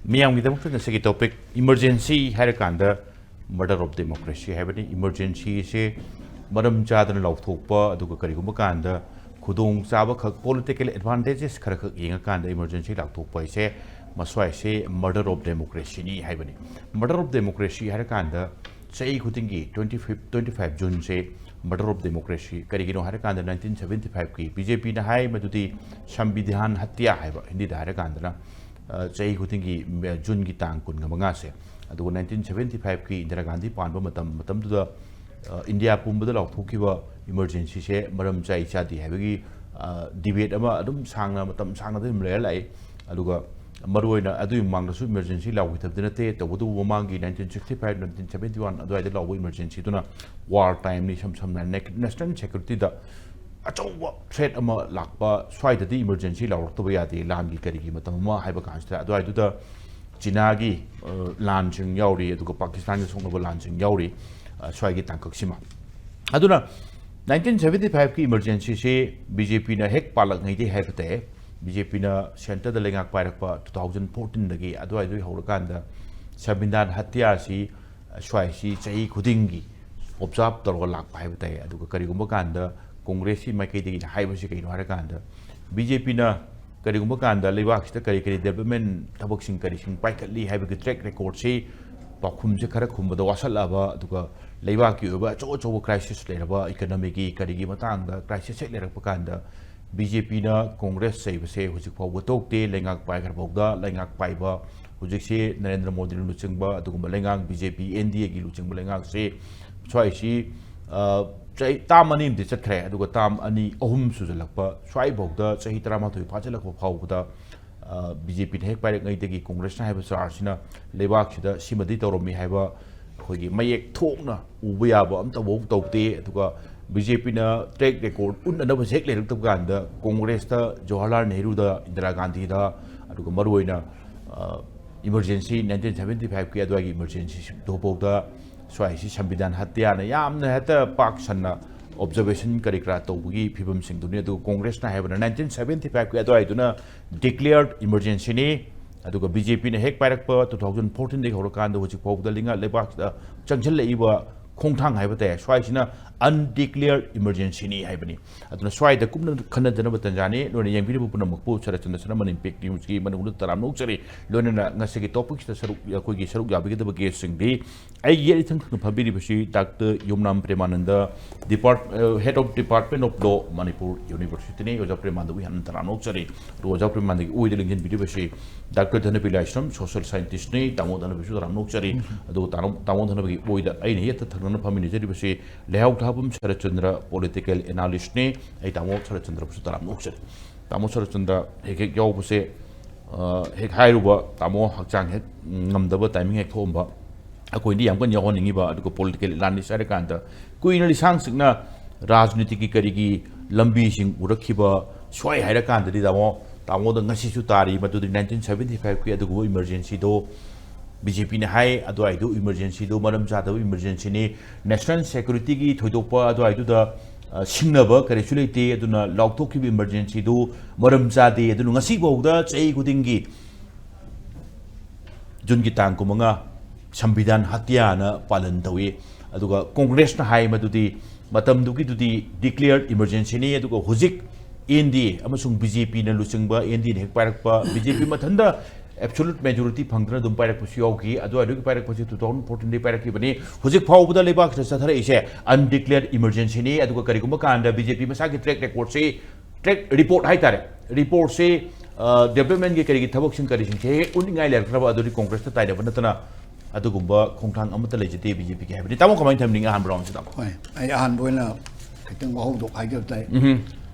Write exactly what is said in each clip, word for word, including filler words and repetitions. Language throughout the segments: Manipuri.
ꯃꯤꯌꯥꯝꯒꯤꯗꯃꯛꯇ ꯉꯁꯤꯒꯤ topic, emergency ꯍꯥꯏꯔꯀꯥꯟꯗ murder of democracy ꯍꯥꯏꯕꯅꯤ꯫ Emergencyꯁꯦ ꯃꯔꯝ ꯆꯥꯗꯅ ꯂꯥꯎꯊꯣꯛꯄ, ꯑꯗꯨꯒ ꯀꯔꯤꯒꯨꯝꯕ ꯀꯥꯟꯗ ꯈꯨꯗꯣꯡ ꯆꯥꯕꯈꯛ, political advantages ꯈꯔꯈꯛ ꯌꯦꯡꯉꯀꯥꯟꯗ emergency ꯂꯥꯎꯊꯣꯛꯄ ꯍꯥꯏꯁꯦ, ꯃꯁ꯭ꯋꯥꯏꯁꯦ murder of democracyꯅꯤ ꯍꯥꯏꯕꯅꯤ꯫ Murder of democracy ꯍꯥꯏꯔꯀꯥꯟꯗ ꯆꯍꯤ ꯈꯨꯗꯤꯡꯒꯤ twenty fifth, twenty five Juneꯁꯦ murder of democracy ꯀꯔꯤꯒꯤꯅꯣ ꯍꯥꯏꯔꯀꯥꯟꯗ, nineteen seventy fiveꯀꯤ BJPꯅ ꯍꯥꯏ ꯃꯗꯨꯗꯤ ꯁꯝꯕꯤꯙꯥꯟ ꯍꯠꯌꯥ ꯍꯥꯏꯕ, ꯍꯤꯟꯗꯤꯗ ꯍꯥꯏꯔꯀꯥꯟꯗꯅ, ꯑ, ꯆꯍꯤ ꯈꯨꯗꯤꯡꯒꯤ ꯃꯦ-, Juneꯒꯤ ꯇꯥꯡ ꯀꯨꯟꯒ ꯃꯉꯥꯁꯦ꯫ ꯑꯗꯨꯒ nineteen seventy fiveꯀꯤ ꯏꯟꯗꯤꯔꯥ ꯒꯥꯟꯙꯤ ꯄꯥꯟꯕ ꯃꯇꯝ, ꯃꯇꯝꯗꯨꯗ, ꯑ, ꯏꯟꯗꯤꯌꯥ ꯄꯨꯝꯕꯗ ꯂꯥꯎꯊꯣꯛꯈꯤꯕ emergencyꯁꯦ ꯃꯔꯝ ꯆꯥꯏ ꯆꯥꯗꯦ ꯍꯥꯏꯕꯒꯤ, ꯑ, debate ꯑꯃ ꯑꯗꯨꯝ ꯁꯥꯡꯅ, ꯃꯇꯝ ꯁꯥꯡꯅ ꯑꯗꯨꯝ ꯂꯩꯔ ꯂꯥꯛꯏ꯫ ꯑꯗꯨꯒ ꯃꯔꯨꯑꯣꯏꯅ ꯑꯗꯨꯒꯤ ꯃꯃꯥꯡꯗꯁꯨ emergency ꯂꯥꯎꯈꯤꯗꯕꯗꯤ ꯅꯠꯇꯦ, ꯇꯧꯕꯇꯕꯨ ꯃꯃꯥꯡꯒꯤ nineteen sixty five, nineteen seventy one ꯑꯗꯨꯋꯥꯏꯗ ꯂꯥꯎꯕ emergencyꯗꯨꯅ war timeꯅꯤ꯫ ꯏꯁꯝ ꯁꯝꯅ ꯅꯦ-, national securityꯗ ꯑꯆꯧꯕ threat ꯑꯃ ꯂꯥꯛꯄ, ꯁ꯭ꯋꯥꯏꯗꯗꯤ emergency ꯂꯥꯎꯔꯛꯇꯕ ꯌꯥꯗꯦ, ꯂꯥꯟꯒꯤ ꯀꯔꯤꯒꯤ ꯃꯇꯝ ꯑꯃ ꯍꯥꯏꯕ ꯀꯥꯟꯁꯤꯗ꯫ ꯑꯗꯨꯋꯥꯏꯗꯨꯗ ꯆꯤꯅꯥꯒꯤ, ꯑ, ꯂꯥꯟꯁꯤꯡ ꯌꯥꯎꯔꯤ, ꯑꯗꯨꯒ ꯄꯥꯀꯤꯁꯇꯥꯟꯒ ꯁꯣꯛꯅꯕ ꯂꯥꯟꯁꯤꯡ ꯌꯥꯎꯔꯤ, ꯑ, ꯁ꯭ꯋꯥꯏꯒꯤ ꯇꯥꯡꯀꯛꯁꯤꯃ꯫ ꯑꯗꯨꯅ nineteen seventy fiveꯀꯤ emergencyꯁꯤ BJPꯅ ꯍꯦꯛ ꯄꯥꯜꯂꯛꯉꯩꯗꯩ ꯍꯥꯏꯕ ꯇꯥꯏ꯫ BJPꯅ centreꯗ ꯂꯩꯉꯥꯛ ꯄꯥꯏꯔꯛꯄ two thousand fourteenꯗꯒꯤ ꯑꯗꯨꯋꯥꯏꯗꯒꯤ ꯍꯧꯔꯀꯥꯟꯗ ꯁꯝꯕꯤꯙꯥꯟ ꯍꯠꯌꯥꯁꯤ ꯁ꯭ꯋꯥꯏꯁꯤ ꯆꯍꯤ ꯈꯨꯗꯤꯡꯒꯤ observe ꯇꯧꯔꯒ ꯂꯥꯛꯄ ꯍꯥꯏꯕ ꯇꯥꯏ꯫ ꯑꯗꯨꯒ ꯀꯔꯤꯒꯨꯝꯕ ꯀꯥꯟꯗ ꯀꯣꯡꯒ꯭ꯔꯦꯁꯀꯤ ꯃꯥꯏꯀꯩꯗꯒꯤꯅ ꯍꯥꯏꯕꯁꯤ ꯀꯩꯅꯣ ꯍꯥꯏꯔꯀꯥꯟꯗ, BJPꯅ ꯀꯔꯤꯒꯨꯝꯕ ꯀꯥꯟꯗ ꯂꯩꯕꯥꯛꯁꯤꯗ ꯀꯔꯤ ꯀꯔꯤ development ꯊꯕꯛꯁꯤꯡ ꯀꯔꯤꯁꯤꯡ ꯄꯥꯏꯈꯠꯂꯤ ꯍꯥꯏꯕꯒꯤ track recordꯁꯤ, ꯄꯥꯎꯈꯨꯝꯁꯦ ꯈꯔ ꯈꯨꯝꯕꯗ ꯋꯥꯁꯜꯂꯛꯑꯕ, ꯑꯗꯨꯒ ꯂꯩꯕꯥꯛꯀꯤ ꯑꯣꯏꯕ ꯑꯆꯧ ꯑꯆꯧꯕ crisis ꯂꯩꯔꯕ, economyꯒꯤ ꯀꯔꯤꯒꯤ ꯃꯇꯥꯡꯗ crisis ꯍꯦꯛ ꯂꯩꯔꯛꯄ ꯀꯥꯟꯗ, BJPꯅ ꯀꯣꯡꯒ꯭ꯔꯦꯁ ꯆꯩꯕꯁꯦ ꯍꯧꯖꯤꯛ ꯐꯥꯎꯕ ꯇꯣꯛꯇꯦ꯫ ꯂꯩꯉꯥꯛ ꯄꯥꯏꯈ꯭ꯔ ꯐꯥꯎꯗ, ꯂꯩꯉꯥꯛ ꯄꯥꯏꯕ ꯍꯧꯖꯤꯛꯁꯦ ꯅꯔꯦꯟꯗ꯭ꯔ ꯃꯣꯗꯤꯅ ꯂꯨꯆꯤꯡꯕ ꯑꯗꯨꯒꯨꯝꯕ ꯂꯩꯉꯥꯛ, BJP, NDAꯒꯤ ꯂꯨꯆꯤꯡꯕ ꯂꯩꯉꯥꯛꯁꯦ ꯁ꯭ꯋꯥꯏꯁꯤ, ꯑ, ꯆꯍꯤ ꯇꯥꯝ ꯑꯅꯤ ꯑꯃꯗꯤ ꯆꯠꯈ꯭ꯔꯦ, ꯑꯗꯨꯒ ꯇꯥꯝ ꯑꯅꯤ, ꯑꯍꯨꯝ ꯁꯨꯖꯜꯂꯛꯄ, ꯁ꯭ꯋꯥꯏꯐꯥꯎꯗ ꯆꯍꯤ ꯇꯔꯥꯃꯥꯊꯣꯏ ꯐꯥꯖꯤꯜꯂꯛꯄ ꯐꯥꯎꯕꯗ, ꯑ, BJPꯅ ꯍꯦꯛ ꯄꯥꯏꯔꯛꯉꯩꯗꯒꯤ ꯀꯣꯡꯒ꯭ꯔꯦꯁꯅ ꯍꯥꯏꯕ ꯆꯥꯔꯖꯁꯤꯅ ꯂꯩꯕꯥꯛꯁꯤꯗ ꯁꯤꯃꯗꯤ ꯇꯧꯔꯝꯃꯤ ꯍꯥꯏꯕ ꯑꯩꯈꯣꯏꯒꯤ ꯃꯌꯦꯛ ꯊꯣꯛꯅ ꯎꯕ ꯌꯥꯕ ꯑꯝꯇꯐꯥꯎ ꯇꯧꯗꯦ꯫ ꯑꯗꯨꯒ BJPꯅ track record ꯎꯠꯅꯅꯕꯁꯦ ꯍꯦꯛ ꯂꯩꯔꯛꯇꯕ ꯀꯥꯟꯗ ꯀꯣꯡꯒ꯭ꯔꯦꯁꯇ, ꯖꯋꯥꯍꯔꯂꯥꯜ ꯅꯦꯍꯔꯨꯗ, ꯏꯟꯗꯤꯔꯥ ꯒꯥꯟꯙꯤꯗ, ꯑꯗꯨꯒ ꯃꯔꯨꯑꯣꯏꯅ, ꯑ, emergency, nineteen seventy fiveꯀꯤ ꯑꯗꯨꯋꯥꯏꯒꯤ emergencyꯗꯨꯐꯥꯎꯗ ꯁ꯭ꯋꯥꯏꯁꯤ ꯁꯝꯕꯤꯙꯥꯟ ꯍꯠꯌꯥꯅ ꯌꯥꯝꯅ ꯍꯦꯛꯇ ꯄꯥꯛ ꯁꯟꯅ observation ꯀꯔꯤ ꯀꯔꯥ ꯇꯧꯕꯒꯤ ꯐꯤꯕꯝꯁꯤꯡꯗꯨꯅꯤ꯫ ꯑꯗꯨꯒ ꯀꯣꯡꯒ꯭ꯔꯦꯁꯅ ꯍꯥꯏꯕꯅ nineteen seventy fiveꯀꯤ ꯑꯗꯨꯋꯥꯏꯗꯨꯅ declared emergencyꯅꯤ, ꯑꯗꯨꯒ ꯕꯤ ꯖꯦ ꯄꯤꯅ ꯍꯦꯛ ꯄꯥꯏꯔꯛꯄ two thousand fourteen ꯗꯒꯤ ꯍꯧꯔꯀꯥꯟꯗ ꯍꯧꯖꯤꯛ ꯐꯥꯎꯕꯗ ꯂꯩꯉꯥꯛ ꯂꯩꯕꯥꯛꯁꯤꯗ ꯆꯪꯁꯤꯜꯂꯛꯏꯕ ꯈꯣꯡꯊꯥꯡ ꯍꯥꯏꯕ ꯇꯥꯏ, ꯁ꯭ꯋꯥꯏꯁꯤꯅ undeclared emergencyꯅꯤ ꯍꯥꯏꯕꯅꯤ꯫ ꯑꯗꯨꯅ ꯁ꯭ꯋꯥꯏꯗ ꯀꯨꯞꯅ ꯈꯟꯅꯖꯅꯕ ꯇꯥꯟꯖꯥꯅꯤ꯫ ꯂꯣꯏꯅ ꯌꯦꯡꯕꯤꯔꯤꯕ ꯄꯨꯝꯅꯃꯛꯄꯨ ꯁꯔꯠꯆꯟꯗ꯭ꯔ ꯁꯅꯥꯃꯍꯤ Impact Newsꯀꯤ ꯃꯅꯨꯡꯗ ꯇꯔꯥꯝꯅ ꯑꯣꯛꯆꯔꯤ꯫ ꯂꯣꯏꯅꯅ ꯉꯁꯤꯒꯤ topicꯁꯤꯗ ꯁꯔꯨꯛ, ꯑꯩꯈꯣꯏꯒꯤ ꯁꯔꯨꯛ ꯌꯥꯕꯤꯒꯗꯕ guestꯁꯤꯡꯗꯤ ꯑꯩꯒꯤ ꯌꯦꯠ ꯏꯊꯪ ꯊꯪꯅ ꯐꯝꯕꯤꯔꯤꯕꯁꯤ ꯗꯥꯛꯇꯔ ꯌꯨꯝꯅꯥꯝ ꯄ꯭ꯔꯦꯃꯥꯅꯟꯗ, Depart-, ꯑ, Head of Department of Law, Manipur Universityꯅꯤ꯫ ꯑꯣꯖꯥ ꯄ꯭ꯔꯦꯃꯥꯅꯟꯗꯕꯨ ꯌꯥꯝꯅ ꯇꯔꯥꯝꯅ ꯑꯣꯛꯆꯔꯤ꯫ ꯑꯗꯨꯒ ꯑꯣꯖꯥ ꯄ꯭ꯔꯦꯃꯥꯅꯟꯗꯒꯤ ꯑꯣꯏꯗ ꯂꯦꯡꯁꯤꯟꯕꯤꯔꯤꯕꯁꯤ ꯗꯥꯛꯇꯔ ꯙꯅꯕꯤ ꯂꯥꯏꯁ꯭ꯔꯝ, social scientistꯅꯤ꯫ ꯇꯥꯃꯣ ꯙꯅꯕꯤꯁꯨ ꯇꯔꯥꯝꯅ ꯑꯣꯛꯆꯔꯤ꯫ ꯑꯗꯨꯒ ꯇꯥꯃꯣ, ꯇꯥꯃꯣ ꯙꯅꯕꯤꯒꯤ ꯑꯣꯏꯗ ꯑꯩꯅ ꯌꯦꯠꯇ ꯊꯪꯅꯅ ꯐꯝꯃꯤꯟꯅꯖꯔꯤꯕꯁꯤ ꯂꯩꯍꯥꯎ ꯊꯥꯕꯝ ꯁꯔꯠꯆꯟꯗ꯭ꯔ, political analystꯅꯤ꯫ ꯑꯩ ꯇꯥꯃꯣ ꯁꯔꯠꯆꯟꯗ꯭ꯔꯕꯨꯁꯨ ꯇꯔꯥꯝꯅ ꯑꯣꯛꯆꯔꯤ꯫ ꯇꯥꯃꯣ ꯁꯔꯠꯆꯟꯗ꯭ꯔ ꯍꯦꯛ ꯍꯦꯛ ꯌꯥꯎꯕꯁꯦ, ꯑ, ꯍꯦꯛ ꯍꯥꯏꯔꯨꯕ, ꯇꯥꯃꯣ ꯍꯛꯆꯥꯡ ꯍꯦꯛ ꯉꯝꯗꯕ timing ꯍꯦꯛ ꯊꯣꯛꯑꯝꯕ, ꯑꯩꯈꯣꯏꯗꯤ ꯌꯥꯝ ꯀꯟꯅ ꯌꯥꯎꯍꯟꯅꯤꯡꯉꯤꯕ꯫ ꯑꯗꯨꯒ political analyst ꯍꯥꯏꯔꯀꯥꯟꯗ ꯀꯨꯏꯅ ꯂꯤꯁꯥꯡ ꯁꯤꯠꯅ ꯔꯥꯖꯅꯤꯇꯤꯒꯤ ꯀꯔꯤꯒꯤ ꯂꯝꯕꯤꯁꯤꯡ ꯎꯔꯛꯈꯤꯕ ꯁ꯭ꯋꯥꯏ ꯍꯥꯏꯔꯀꯥꯟꯗꯗꯤ ꯇꯥꯃꯣ, ꯇꯥꯃꯣꯗ ꯉꯁꯤꯁꯨ ꯇꯥꯔꯤ꯫ ꯃꯗꯨꯗꯤ nineteen seventy fiveꯀꯤ ꯑꯗꯨꯒꯨꯝꯕ emergencyꯗꯣ ꯕꯤ ꯖꯦ ꯄꯤꯅ ꯍꯥꯏ, ꯑꯗꯨꯋꯥꯏꯗꯨ emergencyꯗꯨ ꯃꯔꯝ ꯆꯥꯗꯕ emergencyꯅꯤ, national securityꯒꯤ ꯊꯣꯏꯗꯣꯛꯄ ꯑꯗꯨꯋꯥꯏꯗꯨꯗ, ꯑ, ꯁꯤꯡꯅꯕ ꯀꯔꯤꯁꯨ ꯂꯩꯇꯦ, ꯑꯗꯨꯅ ꯂꯥꯎꯊꯣꯛꯈꯤꯕ emergencyꯗꯨ ꯃꯔꯝ ꯆꯥꯗꯦ꯫ ꯑꯗꯨꯅ ꯉꯁꯤꯐꯥꯎꯗ ꯆꯍꯤ ꯈꯨꯗꯤꯡꯒꯤ ꯖꯨꯟꯒꯤ ꯇꯥꯡ ꯀꯨꯟꯃꯉꯥ ꯁꯪꯕꯤꯙꯥꯟ ꯍꯠꯌꯥꯅ ꯄꯥꯂꯟ ꯇꯧꯏ꯫ ꯑꯗꯨꯒ ꯀꯣꯡꯒ꯭ꯔꯦꯁꯅ ꯍꯥꯏ ꯃꯗꯨꯗꯤ ꯃꯇꯝꯗꯨꯒꯤꯗꯨꯗꯤ declared emergencyꯅꯤ, ꯑꯗꯨꯒ ꯍꯧꯖꯤꯛ ꯑꯦꯟ ꯗꯤ ꯑꯦ ꯑꯃꯁꯨꯡ ꯕꯤ ꯖꯦ ꯄꯤꯅ ꯂꯨꯆꯤꯡꯕ ꯑꯦꯟ ꯗꯤ ꯑꯦꯅ ꯍꯦꯛ ꯄꯥꯏꯔꯛꯄ, ꯕꯤ ꯖꯦ ꯄꯤ ꯃꯊꯟꯗ absolute majority ꯐꯪꯗꯅ ꯑꯗꯨꯝ ꯄꯥꯏꯔꯛꯄꯁꯨ ꯌꯥꯎꯈꯤ꯫ ꯑꯗꯨꯋꯥꯏꯗꯨꯒꯤ ꯄꯥꯏꯔꯛꯄꯁꯤ two thousand fourteenꯗꯒꯤ ꯄꯥꯏꯔꯛꯈꯤꯕꯅꯤ꯫ ꯍꯧꯖꯤꯛ ꯐꯥꯎꯕꯗ ꯂꯩꯕꯥꯛꯁꯤꯗ ꯆꯠꯊꯔꯛꯏꯁꯦ undeclared emergencyꯅꯤ꯫ ꯑꯗꯨꯒ ꯀꯔꯤꯒꯨꯝꯕ ꯀꯥꯟꯗ ꯕꯤ ꯖꯦ ꯄꯤ ꯃꯁꯥꯒꯤ track recordꯁꯤ, track report ꯍꯥꯏꯇꯥꯔꯦ, reportꯁꯤ, ꯑ, developmentꯀꯤ ꯀꯔꯤꯒꯤ ꯊꯕꯛꯁꯤꯡ ꯀꯔꯤꯁꯤꯡꯁꯦ ꯍꯦꯛ ꯎꯠꯅꯤꯡꯉꯥꯏ ꯂꯩꯔꯛꯇ꯭ꯔꯕ, ꯑꯗꯨꯗꯤ ꯀꯣꯡꯒ꯭ꯔꯦꯁꯇ ꯇꯥꯏꯅꯕ ꯅꯠꯇꯅ ꯑꯗꯨꯒꯨꯝꯕ ꯈꯣꯡꯊꯥꯡ ꯑꯃꯠꯇ ꯂꯩꯖꯗꯦ ꯕꯤ ꯖꯦ ꯄꯤꯒꯤ ꯍꯥꯏꯕꯅꯤ꯫ ꯇꯥꯃꯣ, ꯀꯃꯥꯏꯅ ꯊꯝꯅꯤꯡꯉꯤ ꯑꯍꯥꯟꯕ roundꯁꯤꯗ? ꯍꯣꯏ, ꯑꯩ ꯑꯍꯥꯟꯕ ꯑꯣꯏꯅ ꯈꯤꯇꯪ ꯋꯥꯍꯧꯗꯣꯛ ꯍꯥꯏꯖꯕ ꯇꯥꯏ꯫ ꯎꯝ꯫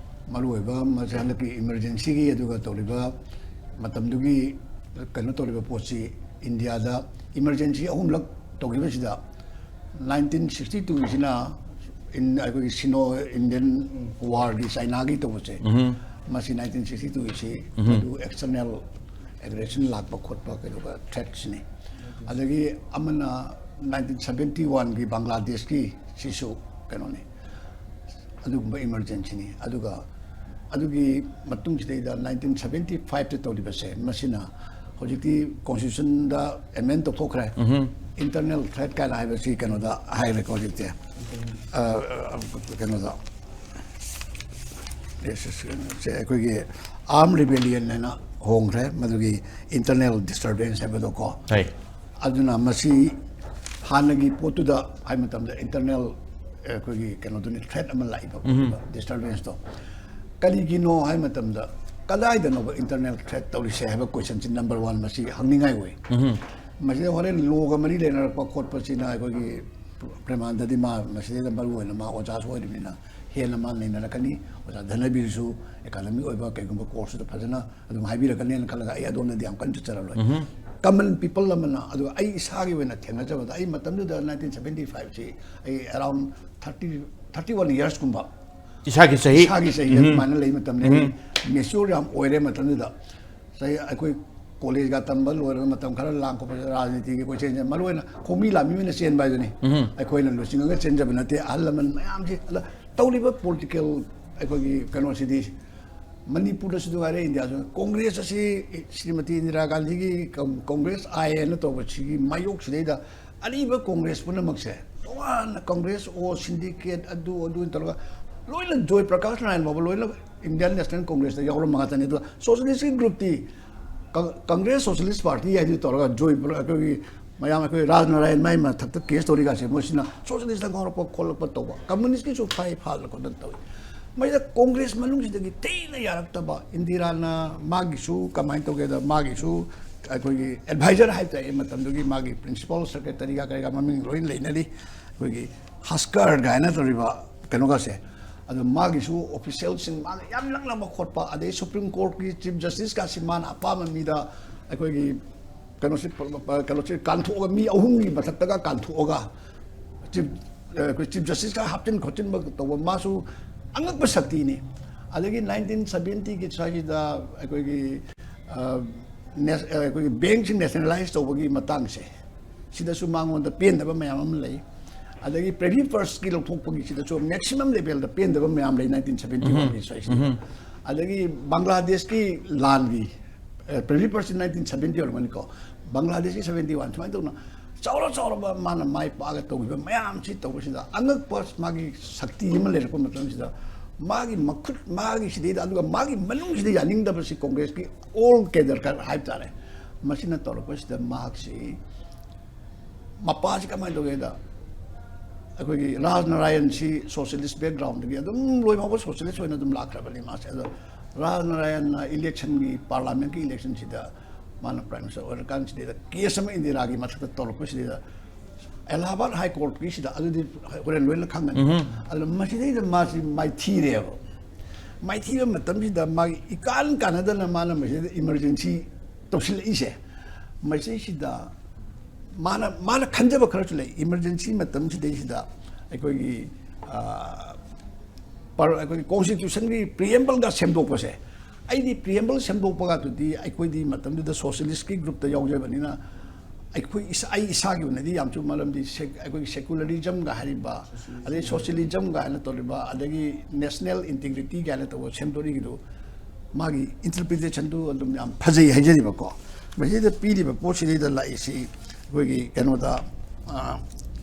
ꯃꯔꯨꯑꯣꯏꯕ ꯃꯁꯤ ꯍꯟꯗꯛꯀꯤ emergencyꯒꯤ ꯑꯗꯨꯒ ꯇꯧꯔꯤꯕ ꯃꯇꯝꯗꯨꯒꯤ ꯀꯩꯅꯣ ꯇꯧꯔꯤꯕ ꯄꯣꯠꯁꯤ ꯏꯟꯗꯤꯌꯥꯗ emergency ꯑꯍꯨꯝꯂꯛ ꯇꯧꯈꯤꯕꯁꯤꯗ nineteen sixty twoꯁꯤꯅ ꯏꯟ-, ꯑꯩꯈꯣꯏꯒꯤ Sino Indian warꯒꯤ ꯆꯥꯏꯅꯥꯒꯤ ꯇꯧꯕꯁꯦ, ꯎꯝ꯫ ꯃꯁꯤ nineteen sixty twoꯁꯤ ꯎꯝ꯫ ꯃꯗꯨ external aggression ꯂꯥꯛꯄ ꯈꯣꯠꯄ ꯀꯩꯗꯧꯕ threatꯁꯤꯅꯤ꯫ ꯑꯗꯒꯤ ꯑꯃꯅ nineteen seventy oneꯒꯤ ꯕꯪꯒ꯭ꯂꯥꯗꯦꯁꯀꯤ ꯁꯤꯁꯨ ꯀꯩꯅꯣꯅꯤ, ꯑꯗꯨꯒꯨꯝꯕ emergencyꯅꯤ꯫ ꯑꯗꯨꯒ ꯑꯗꯨꯒꯤ ꯃꯇꯨꯡꯁꯤꯗꯩꯗ nineteen seventy fiveꯇ ꯇꯧꯔꯤꯕꯁꯦ, ꯃꯁꯤꯅ ꯍꯧꯖꯤꯛꯇꯤ ꯀꯣꯟꯁꯇꯤꯇ꯭ꯌꯨꯁꯟꯗ ꯑꯦꯃꯦꯟ ꯇꯧꯊꯣꯛꯈ꯭ꯔꯦ꯫ ꯏꯟꯇꯔꯅꯦꯜ ꯊ꯭ꯔꯦꯠ ꯀꯥꯏꯅ ꯍꯥꯏꯕꯁꯤ ꯀꯩꯅꯣꯗ ꯍꯥꯏꯔꯦꯀꯣ ꯍꯧꯖꯤꯛꯇꯤ꯫ ꯑ, ꯑ, ꯀꯩꯅꯣꯗ ꯁꯦ ꯑꯩꯈꯣꯏꯒꯤ ꯑꯥꯔꯝ ꯔꯤꯕꯦꯂꯤꯌꯟ ꯍꯥꯏꯅ ꯍꯣꯡꯈ꯭ꯔꯦ, ꯃꯗꯨꯒꯤ ꯏꯟꯇꯔꯅꯦꯜ ꯗꯤꯁꯇꯔꯕꯦꯟꯁ ꯍꯥꯏꯕꯗꯣꯀꯣ꯫ ꯍꯩ꯫ ꯑꯗꯨꯅ ꯃꯁꯤ ꯍꯥꯟꯅꯒꯤ ꯄꯣꯠꯇꯨꯗ ꯍꯥꯏ ꯃꯇꯝꯗ ꯏꯟꯇꯔꯅꯦꯜ ꯑꯩꯈꯣꯏꯒꯤ ꯀꯩꯅꯣꯗꯨꯅꯤ, ꯊ꯭ꯔꯦꯠ ꯑꯃ ꯂꯥꯛꯏꯕ, ꯗꯤꯁꯇꯔꯕꯦꯟꯁꯇꯣ ꯀꯔꯤꯒꯤꯅꯣ ꯍꯥꯏ ꯃꯇꯝꯗ, ꯀꯗꯥꯏꯗꯅꯣꯕ ꯏꯟꯇꯔꯅꯦꯜ ꯊ꯭ꯔꯦꯠ ꯇꯧꯔꯤꯁꯦ ꯍꯥꯏꯕ ꯀꯣꯏꯁꯟꯁꯤ ꯅꯝꯕꯔ ꯋꯥꯟ ꯃꯁꯤ ꯍꯪꯅꯤꯡꯉꯥꯏ ꯑꯣꯏ꯫ ꯃꯁꯤꯗ ꯍꯣꯔꯦꯟ ꯂꯣꯒ ꯃꯔꯤ ꯂꯩꯅꯔꯛꯄ ꯈꯣꯠꯄꯁꯤꯅ ꯑꯩꯈꯣꯏꯒꯤ ꯄ꯭ꯔꯦꯃꯥꯟꯗꯗꯤ ꯃꯥ ꯃꯁꯤꯗꯩꯗ ꯃꯔꯨ ꯑꯣꯏꯅ ꯃꯥ ꯑꯣꯖꯥꯁꯨ ꯑꯣꯏꯔꯤꯕꯅꯤꯅ ꯍꯦꯟꯅ ꯃꯥ ꯅꯩꯅꯔꯛꯀꯅꯤ꯫ ꯑꯣꯖꯥ ꯙꯅꯕꯤꯔꯁꯨ ꯑꯦꯀꯥꯗꯃꯤꯛ ꯑꯣꯏꯕ ꯀꯩꯒꯨꯝꯕ ꯀꯣꯔꯁꯇꯨꯗ ꯐꯖꯅ ꯑꯗꯨꯝ ꯍꯥꯏꯕꯤꯔꯛꯀꯅꯦꯅ ꯈꯜꯂꯒ ꯑꯩ ꯑꯗꯣꯝꯗꯗꯤ ꯌꯥꯝ ꯀꯟꯅ ꯆꯠꯆꯔꯔꯣꯏ꯫ ꯀꯃꯟ ꯄꯤꯄꯜ ꯑꯃꯅ, ꯑꯗꯨꯒ ꯑꯩ ꯏꯁꯥꯒꯤ ꯑꯣꯏꯅ ꯊꯦꯡꯅꯖꯕꯗ, ꯑꯩ ꯃꯇꯝꯗꯨꯗ ꯅꯥꯏꯟꯇꯤꯟ ꯁꯕꯦꯟꯇꯤ ꯐꯥꯏꯚꯁꯤ ꯑꯩ ꯑꯦꯔꯥꯎꯟ ꯊꯥꯔꯇꯤ, ꯊꯥꯔꯇꯤ ꯋꯥꯟ ꯏꯌꯔꯁꯀꯨꯝꯕ ꯏꯁꯥꯒꯤ ꯆꯍꯤ꯫ ꯏꯁꯥꯒꯤ ꯆꯍꯤ ꯑꯗꯨꯃꯥꯏꯅ ꯂꯩ ꯃꯇꯝꯗ, ꯃꯦꯆ꯭ꯌꯣꯔ ꯌꯥꯝ ꯑꯣꯏꯔꯦ ꯃꯇꯝꯗꯨꯗ꯫ ꯆꯍꯤ ꯑꯩꯈꯣꯏ ꯀꯣꯂꯦꯖꯀ ꯇꯝꯕ ꯂꯣꯏꯔꯒ ꯃꯇꯝ ꯈꯔ ꯂꯥꯡ ꯈꯣꯠꯄ, ꯔꯥꯖꯅꯤꯇꯤꯒꯤ ꯀꯣꯏꯆꯦꯟꯁꯦ, ꯃꯔꯨ ꯑꯣꯏꯅ ꯈꯣꯡꯃꯤ ꯂꯥꯟꯃꯤ ꯑꯣꯏꯅ ꯆꯦꯟꯕ ꯍꯥꯏꯗꯨꯅꯤ꯫ ꯑꯩꯈꯣꯏꯅ ꯂꯨꯆꯤꯡꯉꯒ ꯆꯦꯟꯖꯕ ꯅꯠꯇꯦ꯫ ꯑꯍꯜ ꯂꯃꯟ ꯃꯌꯥꯝꯁꯤ, ꯑꯗ ꯇꯧꯔꯤꯕ ꯄꯣꯂꯤꯇꯤꯀꯦꯜ ꯑꯩꯈꯣꯏꯒꯤ ꯀꯩꯅꯣꯁꯤꯗꯤ ꯃꯅꯤꯄꯨꯔꯗꯁꯨ ꯅꯨꯡꯉꯥꯏꯔꯦ, ꯏꯟꯗꯤꯌꯥꯁꯨ꯫ ꯀꯣꯡꯒ꯭ꯔꯦꯁ ꯑꯁꯤ ꯁ꯭ꯔꯤꯃꯇꯤ ꯏꯟꯗꯤꯔꯥ ꯒꯥꯟꯙꯤꯒꯤ ꯀꯪ-, ꯀꯣꯡꯒ꯭ꯔꯦꯁ ꯑꯥꯏ ꯑꯦꯟꯅ ꯇꯧꯕꯁꯤꯒꯤ ꯃꯥꯌꯣꯛꯁꯤꯗꯩꯗ ꯑꯔꯤꯕ ꯀꯣꯡꯒ꯭ꯔꯦꯁ ꯄꯨꯝꯅꯃꯛꯁꯦ ꯇꯣꯉꯥꯟꯅ ꯀꯣꯡꯒ꯭ꯔꯦꯁ ꯑꯣ ꯁꯤꯟꯗꯤꯀꯦꯠ ꯑꯗꯨ ꯑꯗꯨ ꯇꯧꯔꯒ ꯂꯣꯏꯅ ꯖꯣꯏ ꯄ꯭ꯔꯀꯥꯁ ꯅꯥꯔꯥꯌꯟ ꯐꯥꯎꯕ ꯂꯣꯏꯅ ꯏꯟꯗꯤꯌꯥꯟ ꯅꯦꯁꯅꯦꯜ ꯀꯣꯡꯒ꯭ꯔꯦꯁꯇ ꯌꯥꯎꯔꯝꯕ ꯉꯥꯛꯇꯅꯤ꯫ ꯑꯗꯨꯒ ꯁꯣꯁꯤꯌꯦꯂꯤꯁꯀꯤ ꯒ꯭ꯔꯨꯞꯇꯤ ꯀꯪ-, ꯀꯪꯒ꯭ꯔꯦꯁ ꯁꯣꯁꯤꯌꯦꯂꯤꯁ ꯄꯥꯔꯇꯤ ꯍꯥꯏꯗꯨ ꯇꯧꯔꯒ ꯖꯣꯏ ꯄ꯭ꯔ-, ꯑꯩꯈꯣꯏꯒꯤ ꯃꯌꯥꯝ ꯑꯩꯈꯣꯏ ꯔꯥꯖ ꯅꯥꯔꯥꯌꯟ ꯃꯥꯏ ꯃꯊꯛꯇ ꯀꯦꯁ ꯇꯧꯔꯤꯒꯥꯁꯦ ꯃꯣꯏꯁꯤꯅ ꯁꯣꯁꯤꯌꯦꯂꯤꯁꯇ ꯉꯥꯎꯔꯛꯄ ꯈꯣꯠꯂꯛꯄ ꯇꯧꯕ, ꯀꯝꯃꯨꯅꯤꯁꯀꯤꯁꯨ ꯐꯥꯏ ꯐꯥꯗꯅ ꯈꯣꯠꯇꯅ ꯇꯧꯏ꯫ ꯃꯁꯤꯗ ꯀꯣꯡꯒ꯭ꯔꯦꯁ ꯃꯅꯨꯡꯁꯤꯗꯒꯤ ꯊꯤꯅ ꯌꯥꯔꯛꯇꯕ ꯏꯟꯗꯤꯔꯥꯅ ꯃꯥꯒꯤꯁꯨ ꯀꯃꯥꯏꯅ ꯇꯧꯒꯦꯗ, ꯃꯥꯒꯤꯁꯨ ꯑꯩꯈꯣꯏꯒꯤ ꯑꯦꯗꯚꯥꯏꯖꯔ ꯍꯥꯏꯕ ꯇꯥꯏ, ꯃꯇꯝꯗꯨꯒꯤ ꯃꯥꯒꯤ ꯄ꯭ꯔꯤꯟꯁꯤꯄꯥꯜ ꯁꯦꯀ꯭ꯔꯦꯇꯔꯤꯒ ꯀꯔꯤꯒ ꯃꯃꯤꯡ ꯂꯣꯏ ꯂꯩꯅꯔꯤ꯫ ꯑꯩꯈꯣꯏꯒꯤ ꯍꯁꯀꯔ ꯀꯥꯏꯅ ꯇꯧꯔꯤꯕ ꯀꯩꯅꯣꯒꯁꯦ, ꯑꯗꯣ ꯃꯥꯒꯤꯁꯨ ꯑꯣꯐꯤꯁꯤꯌꯦꯜꯁꯤꯡ ꯃꯥꯅ ꯌꯥꯝ ꯅꯛꯅꯕ ꯈꯣꯠꯄ, ꯑꯗꯩ ꯁꯨꯄ꯭ꯔꯤꯝ ꯀꯣꯔꯠꯀꯤ ꯆꯤꯐ ꯖꯁꯇꯤꯁꯀꯁꯤ ꯃꯥꯅ ꯑꯄꯥꯝꯕ ꯃꯤꯗ ꯑꯩꯈꯣꯏꯒꯤ ꯀꯩꯅꯣꯁꯤ, ꯀꯩꯅꯣꯁꯤ ꯀꯥꯟꯊꯣꯛꯑꯒ, ꯃꯤ ꯑꯍꯨꯝꯒꯤ ꯃꯊꯛꯇꯒ ꯀꯥꯟꯊꯣꯛꯑꯒ ꯆꯤꯐ, ꯑꯩꯈꯣꯏ ꯆꯤꯐ ꯖꯁꯇꯤꯁꯀ ꯍꯥꯞꯆꯤꯟ ꯈꯣꯠꯆꯤꯟꯕ ꯇꯧꯕ, ꯃꯥꯁꯨ ꯑꯉꯛꯄ ꯁꯛꯇꯤꯅꯤ꯫ ꯑꯗꯒꯤ ꯅꯥꯏꯟꯇꯤꯟ ꯁꯕꯦꯟꯇꯤꯒꯤ ꯁ꯭ꯋꯥꯏꯁꯤꯗ ꯑꯩꯈꯣꯏꯒꯤ, ꯑ, ꯅꯦꯁ-, ꯑ, ꯑꯩꯈꯣꯏꯒꯤ ꯕꯦꯡꯛꯁꯤ ꯅꯦꯁꯅꯦꯂꯥꯏꯁ ꯇꯧꯕꯒꯤ ꯃꯇꯥꯡꯁꯦ, ꯁꯤꯗꯁꯨ ꯃꯉꯣꯟꯗ ꯄꯦꯟꯗꯕ ꯃꯌꯥꯝ ꯑꯃ ꯂꯩ꯫ ꯑꯗꯒꯤ ꯄ꯭ꯔꯦꯚꯤ ꯄꯔꯁꯀꯤ ꯂꯧꯊꯣꯛꯄꯒꯤ ꯁꯤꯗꯁꯨ ꯃꯦꯛꯁꯤꯃꯝ ꯂꯦꯚꯦꯜꯗ ꯄꯦꯟꯗꯕ ꯃꯌꯥꯝ ꯂꯩ ꯅꯥꯏꯟꯇꯤꯟ ꯁꯕꯦꯟꯇꯤ ꯋꯥꯟꯒꯤ ꯁ꯭ꯋꯥꯏꯁꯤꯗ꯫ ꯑꯗꯒꯤ ꯕꯪꯒ꯭ꯂꯥꯗꯦꯁꯀꯤ ꯂꯥꯟꯒꯤ ꯑꯦꯄ꯭ꯔꯤꯜ ꯐꯥꯔꯁ ꯅꯥꯏꯟꯇꯤꯟ ꯁꯕꯦꯟꯇꯤ ꯑꯣꯏꯔꯝꯒꯅꯤꯀꯣ, ꯕꯪꯒ꯭ꯂꯥꯗꯦꯁꯀꯤ ꯁꯕꯦꯟꯇꯤ ꯋꯥꯟ, ꯁꯨꯃꯥꯏꯅ ꯇꯧꯅ ꯆꯥꯎꯔ ꯆꯥꯎꯔꯕ ꯃꯥꯅ ꯃꯥꯏ ꯄꯥꯛꯑꯒ ꯇꯧꯈꯤꯕ ꯃꯌꯥꯝꯁꯤ ꯇꯧꯕꯁꯤꯗ, ꯑꯉꯛꯄ ꯃꯥꯒꯤ ꯁꯛꯇꯤ ꯑꯃ ꯂꯩꯔꯛꯄ ꯃꯇꯝꯁꯤꯗ, ꯃꯥꯒꯤ ꯃꯈꯨꯠ, ꯃꯥꯒꯤ ꯁꯤꯗꯩꯗ, ꯑꯗꯨꯒ ꯃꯥꯒꯤ ꯃꯅꯨꯡꯁꯤꯗ ꯌꯥꯅꯤꯡꯗꯕꯁꯤ ꯀꯣꯡꯒ꯭ꯔꯦꯁꯀꯤ ꯑꯣꯜ ꯀꯦꯗꯔ ꯈꯔ ꯍꯥꯏꯕ ꯇꯥꯔꯦ, ꯃꯁꯤꯅ ꯇꯧꯔꯛꯄꯁꯤꯗ ꯃꯍꯥꯛꯁꯤ ꯃꯄꯥꯁꯤ ꯀꯃꯥꯏꯅ ꯇꯧꯒꯦꯗ, ꯑꯩꯈꯣꯏꯒꯤ ꯔꯥꯖ ꯅꯥꯔꯥꯌꯟꯁꯤ ꯁꯣꯁꯤꯌꯦꯂꯤꯁ ꯕꯦꯛꯒ꯭ꯔꯥꯎꯟꯗꯒꯤ ꯑꯗꯨꯝ ꯂꯣꯏꯐꯥꯎꯕ ꯁꯣꯁꯤꯌꯦꯂꯤꯁ ꯑꯣꯏꯅ ꯑꯗꯨꯝ ꯂꯥꯛꯈ꯭ꯔꯕꯅꯤ ꯃꯥꯁꯦ꯫ ꯑꯗꯣ ꯔꯥꯖ ꯅꯥꯔꯥꯌꯟꯅ ꯏꯂꯦꯛꯁꯟꯒꯤ, ꯄꯥꯔꯂꯥꯃꯦꯟꯠꯀꯤ ꯏꯂꯦꯛꯁꯟꯁꯤꯗ ꯃꯥꯅ ꯄ꯭ꯔꯥꯏꯝ ꯃꯤꯅꯤꯁꯇꯔ ꯑꯣꯏꯔꯀꯥꯟꯁꯤꯗ ꯀꯦꯁ ꯑꯃ ꯏꯟꯗꯤꯔꯥꯒꯤ ꯃꯊꯛꯇ ꯇꯧꯔꯛꯄꯁꯤꯗ, ꯑꯦꯂꯥꯍꯥꯕꯥꯗ ꯍꯥꯏ ꯀꯣꯔꯠꯀꯤꯁꯤꯗ, ꯑꯗꯨꯗꯤ ꯍꯣꯔꯦꯟ ꯂꯣꯏꯅ ꯈꯪꯒꯅꯤ꯫ ꯑꯗꯣ ꯃꯁꯤꯗꯩꯗ ꯃꯥꯁꯤ ꯃꯥꯏꯊꯤꯔꯦꯕ꯫ ꯃꯥꯏꯊꯤꯕ ꯃꯇꯝꯁꯤꯗ ꯃꯥꯒꯤ ꯏꯀꯥꯟ ꯀꯥꯟꯅꯗꯅ ꯃꯥꯅ ꯃꯁꯤꯗ ꯏꯃꯔꯖꯦꯟꯁꯤ ꯇꯧꯁꯤꯜꯂꯛꯏꯁꯦ, ꯃꯁꯤꯁꯤꯗ ꯃꯥꯅ, ꯃꯥꯅ ꯈꯟꯖꯕ ꯈꯔꯁꯨ ꯂꯩ꯫ ꯏꯃꯔꯖꯦꯟꯁꯤ ꯃꯇꯝꯁꯤꯗꯩꯁꯤꯗ ꯑꯩꯈꯣꯏꯒꯤ, ꯑ, ꯄꯔ-, ꯑꯩꯈꯣꯏꯒꯤ ꯀꯣꯟꯁꯇꯤꯇ꯭ꯌꯨꯁꯟꯒꯤ ꯄ꯭ꯔꯤꯑꯦꯝꯕꯜꯒ ꯁꯦꯝꯗꯣꯛꯄꯁꯦ, ꯑꯩꯗꯤ ꯄ꯭ꯔꯤꯑꯦꯝꯕꯜ ꯁꯦꯝꯗꯣꯛꯄꯒꯗꯨꯗꯤ ꯑꯩꯈꯣꯏꯗꯤ ꯃꯇꯝꯗꯨꯗ ꯁꯣꯁꯤꯌꯦꯂꯤꯁ꯭ꯠꯀꯤ ꯒ꯭ꯔꯨꯞꯇ ꯌꯥꯎꯖꯕꯅꯤꯅ, ꯑꯩꯈꯣꯏ ꯏꯁꯥ-, ꯑꯩ ꯏꯁꯥꯒꯤ ꯑꯣꯏꯅꯗꯤ ꯌꯥꯝ ꯆꯨꯝ, ꯃꯔꯝꯗꯤ ꯁꯦꯛ-, ꯑꯩꯈꯣꯏꯒꯤ ꯁꯦꯀꯨꯂꯔꯤꯖꯝꯒ ꯍꯥꯏꯔꯤꯕ, ꯑꯗꯩ ꯁꯣꯁꯤꯌꯦꯂꯤꯖꯝꯒ ꯍꯥꯏꯅ ꯇꯧꯔꯤꯕ, ꯑꯗꯒꯤ ꯅꯦꯁꯅꯦꯜ ꯏꯟꯇꯤꯒ꯭ꯔꯤꯇꯤ ꯀꯥꯏꯅ ꯇꯧꯕ ꯁꯦꯝꯗꯣꯔꯤꯒꯤꯗꯨ, ꯃꯥꯒꯤ ꯏꯟꯇꯔꯄ꯭ꯔꯤꯇꯦꯁꯟꯗꯨ ꯑꯗꯨꯝ ꯌꯥꯝ ꯐꯖꯩ ꯍꯥꯏꯖꯔꯤꯕꯀꯣ꯫ ꯃꯁꯤꯗ ꯄꯤꯔꯤꯕ ꯄꯣꯠꯁꯤꯗꯩꯗ ꯂꯥꯛꯏꯁꯤ ꯑꯩꯈꯣꯏꯒꯤ ꯀꯩꯅꯣꯗ, ꯑ,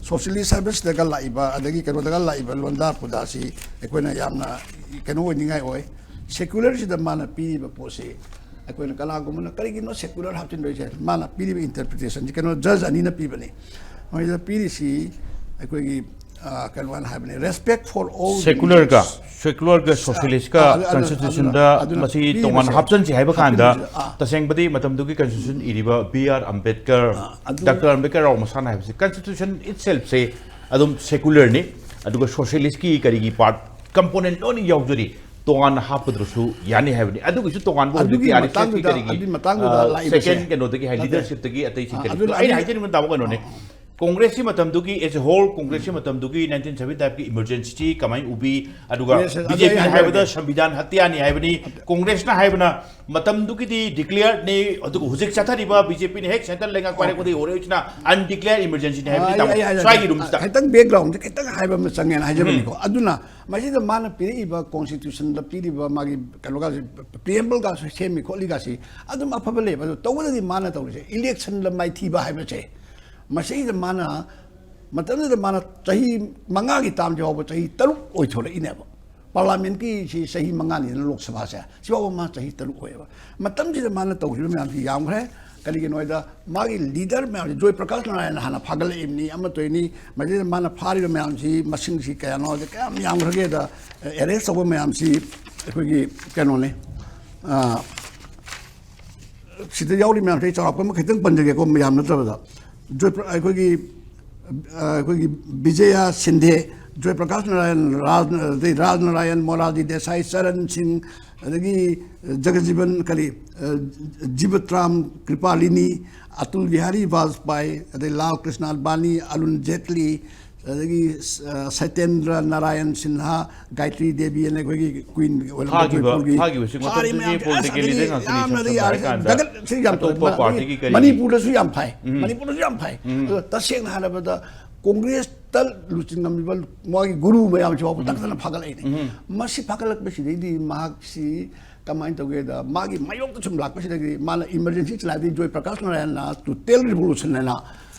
ꯁꯣꯁꯤꯌꯦꯂꯤꯁ꯭ꯠ ꯍꯥꯏꯕꯁꯤꯗꯒ ꯂꯥꯛꯏꯕ, ꯑꯗꯒꯤ ꯀꯩꯅꯣꯗꯒ ꯂꯥꯛꯏꯕ ꯂꯣꯟꯗꯥ ꯄꯨꯗꯥꯁꯤ ꯑꯩꯈꯣꯏꯅ ꯌꯥꯝꯅ ꯀꯩꯅꯣ ꯑꯣꯏꯅꯤꯡꯉꯥꯏ ꯑꯣꯏ꯫ ꯁꯦꯀꯨꯂꯔꯁꯤꯗ ꯃꯥꯅ ꯄꯤꯔꯤꯕ ꯄꯣꯠꯁꯤ ꯑꯩꯈꯣꯏꯅ ꯀꯅꯥꯒꯨꯝꯕꯅ ꯀꯔꯤꯒꯤꯅꯣ ꯁꯦꯀꯨꯂꯔ ꯍꯥꯞꯆꯤꯟꯗꯣꯏꯁꯦ? ꯃꯥꯅ ꯄꯤꯔꯤꯕ ꯏꯟꯇꯔꯄ꯭ꯔꯤꯇꯦꯁꯟꯁꯤ, ꯀꯩꯅꯣ, ꯖꯖ ꯑꯅꯤꯅ ꯄꯤꯕꯅꯤ꯫ ꯃꯣꯏꯗ ꯄꯤꯔꯤꯁꯤ ꯑꯩꯈꯣꯏꯒꯤ, ꯑ, ꯀꯩꯅꯣ ꯍꯥꯏꯅ ꯍꯥꯏꯕꯅꯤ, "Respect for all ꯁꯦꯀꯨꯂꯔꯒ, beliefs." ꯁꯦꯀꯨꯂꯔꯒ ꯑ, ꯁꯣꯁꯤꯌꯦꯂꯤꯁ꯭ꯠꯀ ꯑ, ꯑꯗꯨ, ꯑꯗꯨꯅ, ꯀꯟꯁꯇꯤꯇ꯭ꯌꯨꯁꯟꯗ ꯑꯗꯨꯅ ꯃꯁꯤ ꯄꯤꯔꯤꯕꯁꯦ ꯇꯣꯉꯥꯟꯅ ꯍꯥꯞꯆꯟꯁꯤ ꯍꯥꯏꯕ ꯀꯥꯟꯗ, ꯍꯥꯞꯆꯤꯟꯕꯁꯦ, ꯑ, ꯇꯁꯦꯡꯕꯗꯤ ꯃꯇꯝꯗꯨꯒꯤ ꯀꯟꯁꯇꯤꯇ꯭ꯌꯨꯁꯟ ꯏꯔꯤꯕ ꯕꯤ ꯑꯥꯔ ꯑꯝꯕꯦꯗꯀꯔ, ꯑ, ꯑꯗꯨ ꯗꯥꯛꯇꯔ ꯑꯝꯕꯦꯗꯀꯔ ꯔꯥꯎ ꯃꯁꯥꯅ ꯍꯥꯏꯕꯁꯦ, ꯀꯟꯁꯇꯤꯇ꯭ꯌꯨꯁꯟ ꯏꯠꯁꯦꯜꯐꯁꯦ ꯑꯗꯨꯝ ꯁꯦꯀꯨꯂꯔꯅꯤ, ꯑꯗꯨꯒ ꯁꯣꯁꯤꯌꯦꯂꯤꯁ꯭ꯠꯀꯤ ꯀꯔꯤꯒꯤ ꯄꯥꯔꯠ, ꯀꯝꯄꯣꯅꯦꯟꯠ ꯂꯣꯏꯅ ꯌꯥꯎꯖꯔꯤ, ꯇꯣꯉꯥꯟꯅ ꯍꯥꯞꯄꯗ꯭ꯔꯁꯨ ꯌꯥꯅꯤ ꯍꯥꯏꯕꯅꯤ꯫ ꯑꯗꯨꯒꯤꯁꯨ ꯇꯣꯉꯥꯟꯕ ꯍꯧꯖꯤꯛꯀꯤ ꯑꯗꯨꯒꯤ ꯑꯥꯔ ꯑꯦꯁ ꯑꯦꯁꯀꯤ ꯃꯇꯥꯡꯗꯨꯗ, ꯀꯔꯤꯒꯤ, ꯑꯗꯨꯒꯤ ꯃꯇꯥꯡꯗꯨꯗ ꯑ, ꯂꯥꯛꯏꯕꯁꯦ꯫ ꯁꯦꯀꯦꯟ ꯀꯩꯅꯣꯗꯒꯤ ꯍꯥꯏ, ꯅꯠꯇꯦ꯫ ꯂꯤꯗꯔꯁꯤꯞꯇꯒꯤ ꯑꯇꯩꯁꯤꯡ ꯑ, ꯀꯔꯤ, ꯑꯗꯨꯅ ꯑꯩꯅ ꯑꯅꯤ-, ꯍꯥꯏꯖꯅꯤꯡꯕ ꯇꯥꯃꯣ ꯀꯩꯅꯣꯅꯦ꯫ ꯑ, ꯑ꯫ ꯀꯣꯡꯒ꯭ꯔꯦꯁꯀꯤ ꯃꯇꯝꯗꯨꯒꯤ, as a whole, ꯀꯣꯡꯒ꯭ꯔꯦꯁꯀꯤ ꯃꯇꯝꯗꯨꯒꯤ ꯅꯥꯏꯟꯇꯤꯟ ꯁꯚꯦꯟꯇꯤ ꯐꯥꯏꯚꯀꯤ emergency ꯀꯃꯥꯏꯅ ꯎꯕꯤ? ꯑꯗꯨꯒ Yes, yes, ꯑꯗꯨ ꯕꯤ ꯖꯦ ꯄꯤꯅ ꯑꯩ ꯍꯥꯏꯕꯗ ꯍꯥꯏꯖꯔꯒꯦ꯫ ꯁꯪꯕꯤꯙꯥꯟ ꯍꯇ꯭ꯌꯥꯅꯤ ꯍꯥꯏꯕꯅꯤ, ꯀꯣꯡꯒ꯭ꯔꯦꯁꯅ ꯍꯥꯏꯕꯅ ꯃꯇꯝꯗꯨꯒꯤꯗꯤ declaredꯅꯤ, ꯑꯗꯨꯒ ꯍꯧꯖꯤꯛ ꯆꯠꯊꯔꯤꯕ ꯕꯤ ꯖꯦ ꯄꯤꯅ ꯍꯦꯛ centre ꯂꯩꯉꯥꯛ ꯄꯥꯏꯔꯛꯄꯗꯒꯤ ꯍꯧꯔꯛꯏꯁꯤꯅ undeclared emergencyꯅꯤ ꯍꯥꯏꯕꯅꯤ꯫ ꯑꯩ- ꯇꯥꯃꯣ, ꯑꯩ ꯍꯥꯏꯖꯔꯛꯀꯦ꯫ ꯁ꯭ꯋꯥꯏꯒꯤ ꯔꯨꯝꯁꯤꯗ꯫ ꯈꯤꯇꯪ backgroundꯁꯦ ꯈꯤꯇꯪ ꯍꯥꯏꯕ ꯑꯃ ꯆꯪꯉꯦꯅ ꯍꯥꯏꯖꯕꯅꯤꯀꯣ꯫ ꯑꯗꯨꯅ ꯃꯁꯤꯗ ꯃꯥꯅ ꯄꯤꯔꯛꯏꯕ constitutionꯗ ꯄꯤꯔꯤꯕ ꯃꯥꯒꯤ ꯀꯩꯅꯣꯒꯁꯦ, preambleꯒꯁꯨ ꯁꯦꯝꯃꯤ ꯈꯣꯠꯂꯤꯒꯁꯤ ꯑꯗꯨꯝ ꯑꯐꯕ ꯂꯩꯕ꯫ ꯑꯗꯨ ꯇꯧꯕꯗꯗꯤ ꯃꯥꯅ ꯇꯧꯔꯤꯁꯦ electionꯗ ꯃꯥꯏꯊꯤꯕ ꯍꯥꯏꯕꯁꯦ, ꯃꯁꯤꯗ ꯃꯥꯅ ꯃꯇꯝꯗꯨꯗ ꯃꯥꯅ ꯆꯍꯤ ꯃꯉꯥꯒꯤ termꯁꯦ ꯐꯥꯎꯕ ꯆꯍꯤ ꯇꯔꯨꯛ ꯑꯣꯏꯊꯣꯔꯛꯏꯅꯦꯕ꯫ Parliamentꯀꯤ ꯁꯤ ꯆꯍꯤ ꯃꯉꯥꯅꯤꯗꯅ ꯂꯣꯛ ꯁꯚꯥꯁꯦ, ꯁꯤꯐꯥꯎꯕ ꯃꯥ ꯆꯍꯤ ꯇꯔꯨꯛ ꯑꯣꯏꯌꯦꯕ꯫ ꯃꯇꯝꯁꯤꯗ ꯃꯥꯅ ꯇꯧꯈꯤꯕ ꯃꯌꯥꯝꯁꯤ ꯌꯥꯝꯈ꯭ꯔꯦ꯫ ꯀꯔꯤꯒꯤꯅꯣ ꯍꯥꯏꯗ ꯃꯥꯒꯤ leader ꯃꯌꯥꯝꯁꯤ, ꯖꯣꯏ ꯄ꯭ꯔꯀꯥꯁ ꯅꯥꯔꯥꯌꯟ ꯍꯥꯟꯅ ꯐꯥꯒꯠꯂꯛꯏꯕꯅꯤ, ꯑꯃ ꯇꯧꯔꯤꯅꯤ, ꯃꯁꯤꯗ ꯃꯥꯅ ꯐꯥꯔꯤꯕ ꯃꯌꯥꯝꯁꯤ ꯃꯁꯤꯡꯁꯤ ꯀꯌꯥꯅꯣ ꯍꯥꯏꯗ ꯀꯌꯥꯝ ꯌꯥꯝꯈ꯭ꯔꯒꯦꯗ, arrest ꯇꯧꯕ ꯃꯌꯥꯝꯁꯤ ꯑꯩꯈꯣꯏꯒꯤ ꯀꯩꯅꯣꯅꯤ, ꯑ, ꯁꯤꯗ ꯌꯥꯎꯔꯤ ꯃꯌꯥꯝꯁꯦ ꯑꯩ ꯆꯥꯎꯔꯥꯛꯄ ꯑꯃ ꯈꯤꯇꯪ ꯄꯟꯖꯒꯦꯀꯣ, ꯌꯥꯝ ꯅꯠꯇ꯭ꯔꯕꯗ꯫ ꯖꯣꯏ ꯄ꯭ꯔ-, ꯑꯩꯈꯣꯏꯒꯤ, ꯑ, ꯑꯩꯈꯣꯏꯒꯤ ꯕꯤꯖꯌ ꯁꯤꯟꯙꯦ, ꯖꯣꯏ ꯄ꯭ꯔꯀꯥꯁ ꯅꯥꯔꯥꯌꯟ, ꯔꯥꯖ-, ꯑꯗꯩ ꯔꯥꯖ ꯅꯥꯔꯥꯌꯟ, ꯃꯣꯔꯥꯔꯖꯤ ꯗꯦꯁꯥꯏ, ꯆꯔꯟ ꯁꯤꯡ, ꯑꯗꯒꯤ ꯖꯒꯖꯤꯕꯟ, ꯀꯔꯤ, ꯑ, ꯖꯤꯕꯇ꯭ꯔꯥꯝ ꯀ꯭ꯔꯤꯄꯥꯂꯤꯅꯤ, ꯑꯇꯨꯜ ꯕꯤꯍꯥꯔꯤ ꯕꯥꯖꯄꯥꯏ, ꯑꯗꯩ ꯂꯥꯜ ꯀ꯭ꯔꯤꯁꯅ ꯑꯗꯕꯥꯅꯤ, ꯑꯔꯨꯟ ꯖꯦꯠꯂꯤ, ꯑꯗꯒꯤ, ꯑ, ꯁꯇꯦꯟꯗ꯭ꯔ ꯅꯥꯔꯥꯌꯟ ꯁꯤꯟꯍꯥ, ꯒꯥꯌꯇ꯭ꯔꯤ ꯗꯦꯕꯤ ꯑꯅ ꯑꯩꯈꯣꯏꯒꯤ queen ꯑꯣꯏꯔꯝꯕ ꯐꯥꯈꯤꯕ, ꯖꯣꯏꯄꯨꯔꯒꯤ ꯐꯥꯈꯤꯕꯁꯤ ꯐꯥꯔꯤ ꯃꯇꯝꯗꯨꯗꯤ ꯃꯌꯥꯝꯁꯦ, ꯑꯁ, politically ꯑꯗꯒꯤ leader ꯉꯥꯛꯇꯅꯤ, ꯌꯥꯝꯅꯗꯤ ꯁꯝꯅ ꯌꯥꯔꯦ, ꯍꯥꯏꯔꯀꯥꯟꯗ ꯗꯒꯠ-, ꯁꯤ ꯌꯥꯝ ꯑꯇꯣꯞꯄ ꯇꯧꯔꯦ꯫ partyꯒꯤ ꯀꯔꯤ ꯃꯅꯤꯄꯨꯔꯗꯁꯨ ꯌꯥꯝ ꯐꯥꯏ, ꯎꯝ꯫ ꯃꯅꯤꯄꯨꯔꯗꯁꯨ ꯌꯥꯝ ꯐꯥꯏ꯫ ꯎꯝ꯫ ꯑꯗꯣ ꯇꯁꯦꯡꯅ ꯍꯥꯏꯔꯕꯗ ꯀꯣꯡꯒ꯭ꯔꯦꯁꯇ ꯂꯨꯆꯤꯡꯉꯝꯃꯤꯕ ꯃꯥꯒꯤ ꯒꯨꯔꯨ ꯃꯌꯥꯝꯁꯤ ꯐꯥꯎꯕ ꯇꯛꯇꯅ ꯐꯥꯒꯠꯂꯛꯏꯅꯦ꯫ ꯃꯁꯤ ꯐꯥꯒꯠꯂꯛꯄꯁꯤꯗꯩꯗꯤ ꯃꯍꯥꯛꯁꯤ ꯀꯃꯥꯏꯅ ꯇꯧꯒꯦꯗ, ꯃꯥꯒꯤ ꯃꯥꯌꯣꯛꯇ ꯁꯨꯝ ꯂꯥꯛꯄꯁꯤꯗꯒꯤ ꯃꯥꯅ emergency ꯆꯂꯥꯏꯕꯗꯒꯤ ꯖꯣꯏ ꯄ꯭ꯔꯀꯥꯁ ꯅꯥꯔꯥꯌꯟꯅ total revolution ꯍꯥꯏꯅ